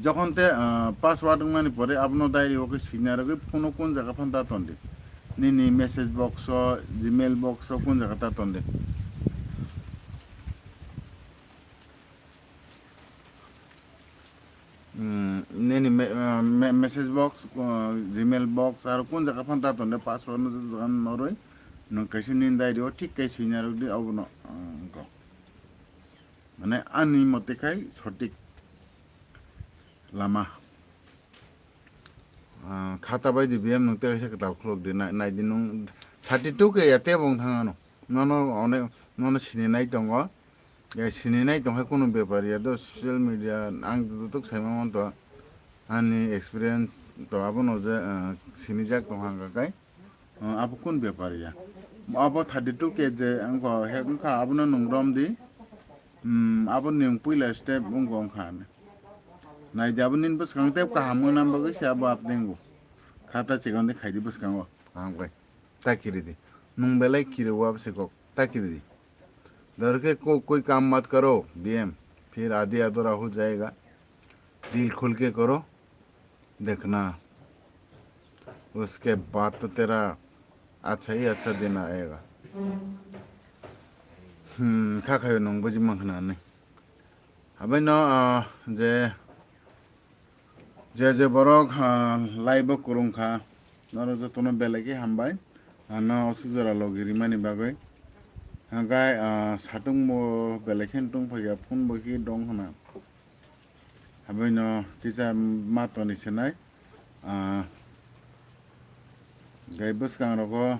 jokhon te, ah, password wngmani pore abono diary o khe swina rwgwi phone o kun jaga phan ta tondi. Nini message box o, Gmail box o kun jaga ta tondi. Hmm, nini me-, ah, me-, message box, ah, Gmail box aro kun jaga phan ta tondi password no jaga norwi. Nwng kaisa nini diary o thik khe swina rwgdi abono, ah, wngkha. Mane ani mote khai sotik lama. Ah, khata bai di biyam nwng tei kaisa kwtal khulok di, nai, nai di nwng thirty two K ya tei bong thang ano. Nono onek, nono sini nai tongo. Ya sini nai tong hai kunu bepar ya do social media ang jotok sai ma man to. Ani experience to abono je, ah, sini jak tong hang kai. Ah, abo kun bepar ya? Abo thirty two K je wngkha, he wngkha, abono nwng rom di. Hmm, abo nwng puila step wngkha wngkha. Nai di, abo nini bwskango tei kaham wngna bagwi se abo update wngkha. Khata chikon de khai di bwskango. Kaham khai. Ta kiri di. Nwng belai kiri wa bwsai kok. Ta kiri di. Dor ke ko koi kam mat karo, B M. Phir adi adora ho jayega. दिल खुल के करो, देखना, उसके बाद तो तेरा अच्छा ही अच्छा दिन आएगा. Hmm, kha khayo nwng buji mankha na ni. Abai no, ah, je, je, je borok, ah, live o kwrwng kha, norok jotono belai khe hambai. Ano aswk jora logi rimani bagwi. Hwnkhe, ah, satung bo belai khe tong phaiya, phone bo khe dong khna. Habaino kisa ma toni sinai. Ah, gai bwskang rogo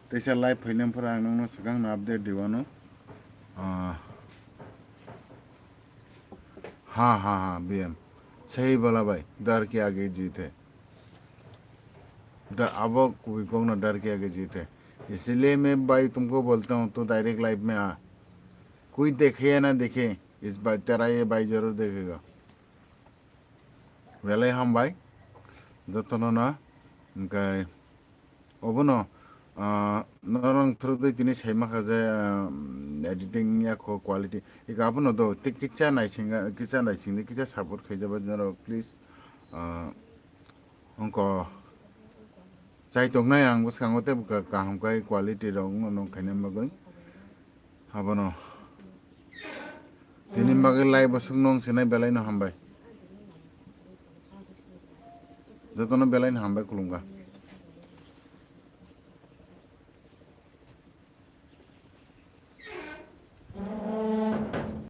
teisa live phainai phora ang nokno swkang no update riwano. Ah, ha, ha, ha, B M. Sahi bola bhai, dar ke aage jeet hai. Da, abo kubui kok no dar ke aage jeet hai. Isliye main bhai tumko bolta hoon, tu direct live mein aa. Koi dekhe ya na dekhe, is bhai, tera ye bhai zarur dekhega. Belai hambai. Jotono no, hwnkhe obono, ah, norok through twi tini sai mankha je, ah, editing ya kho quality. Ika abono do, tei kisa naising, kisa naising di, kisa support khaijaba norok, please. Ah, wngkha Chai tongnai ang bwskango tei bwkha kaham kai quality rok wngno nong khaina bagwi. Abono tini bagwi live o swkno wng sinai belai no hambai. Jotono belai no hambai khulumkha.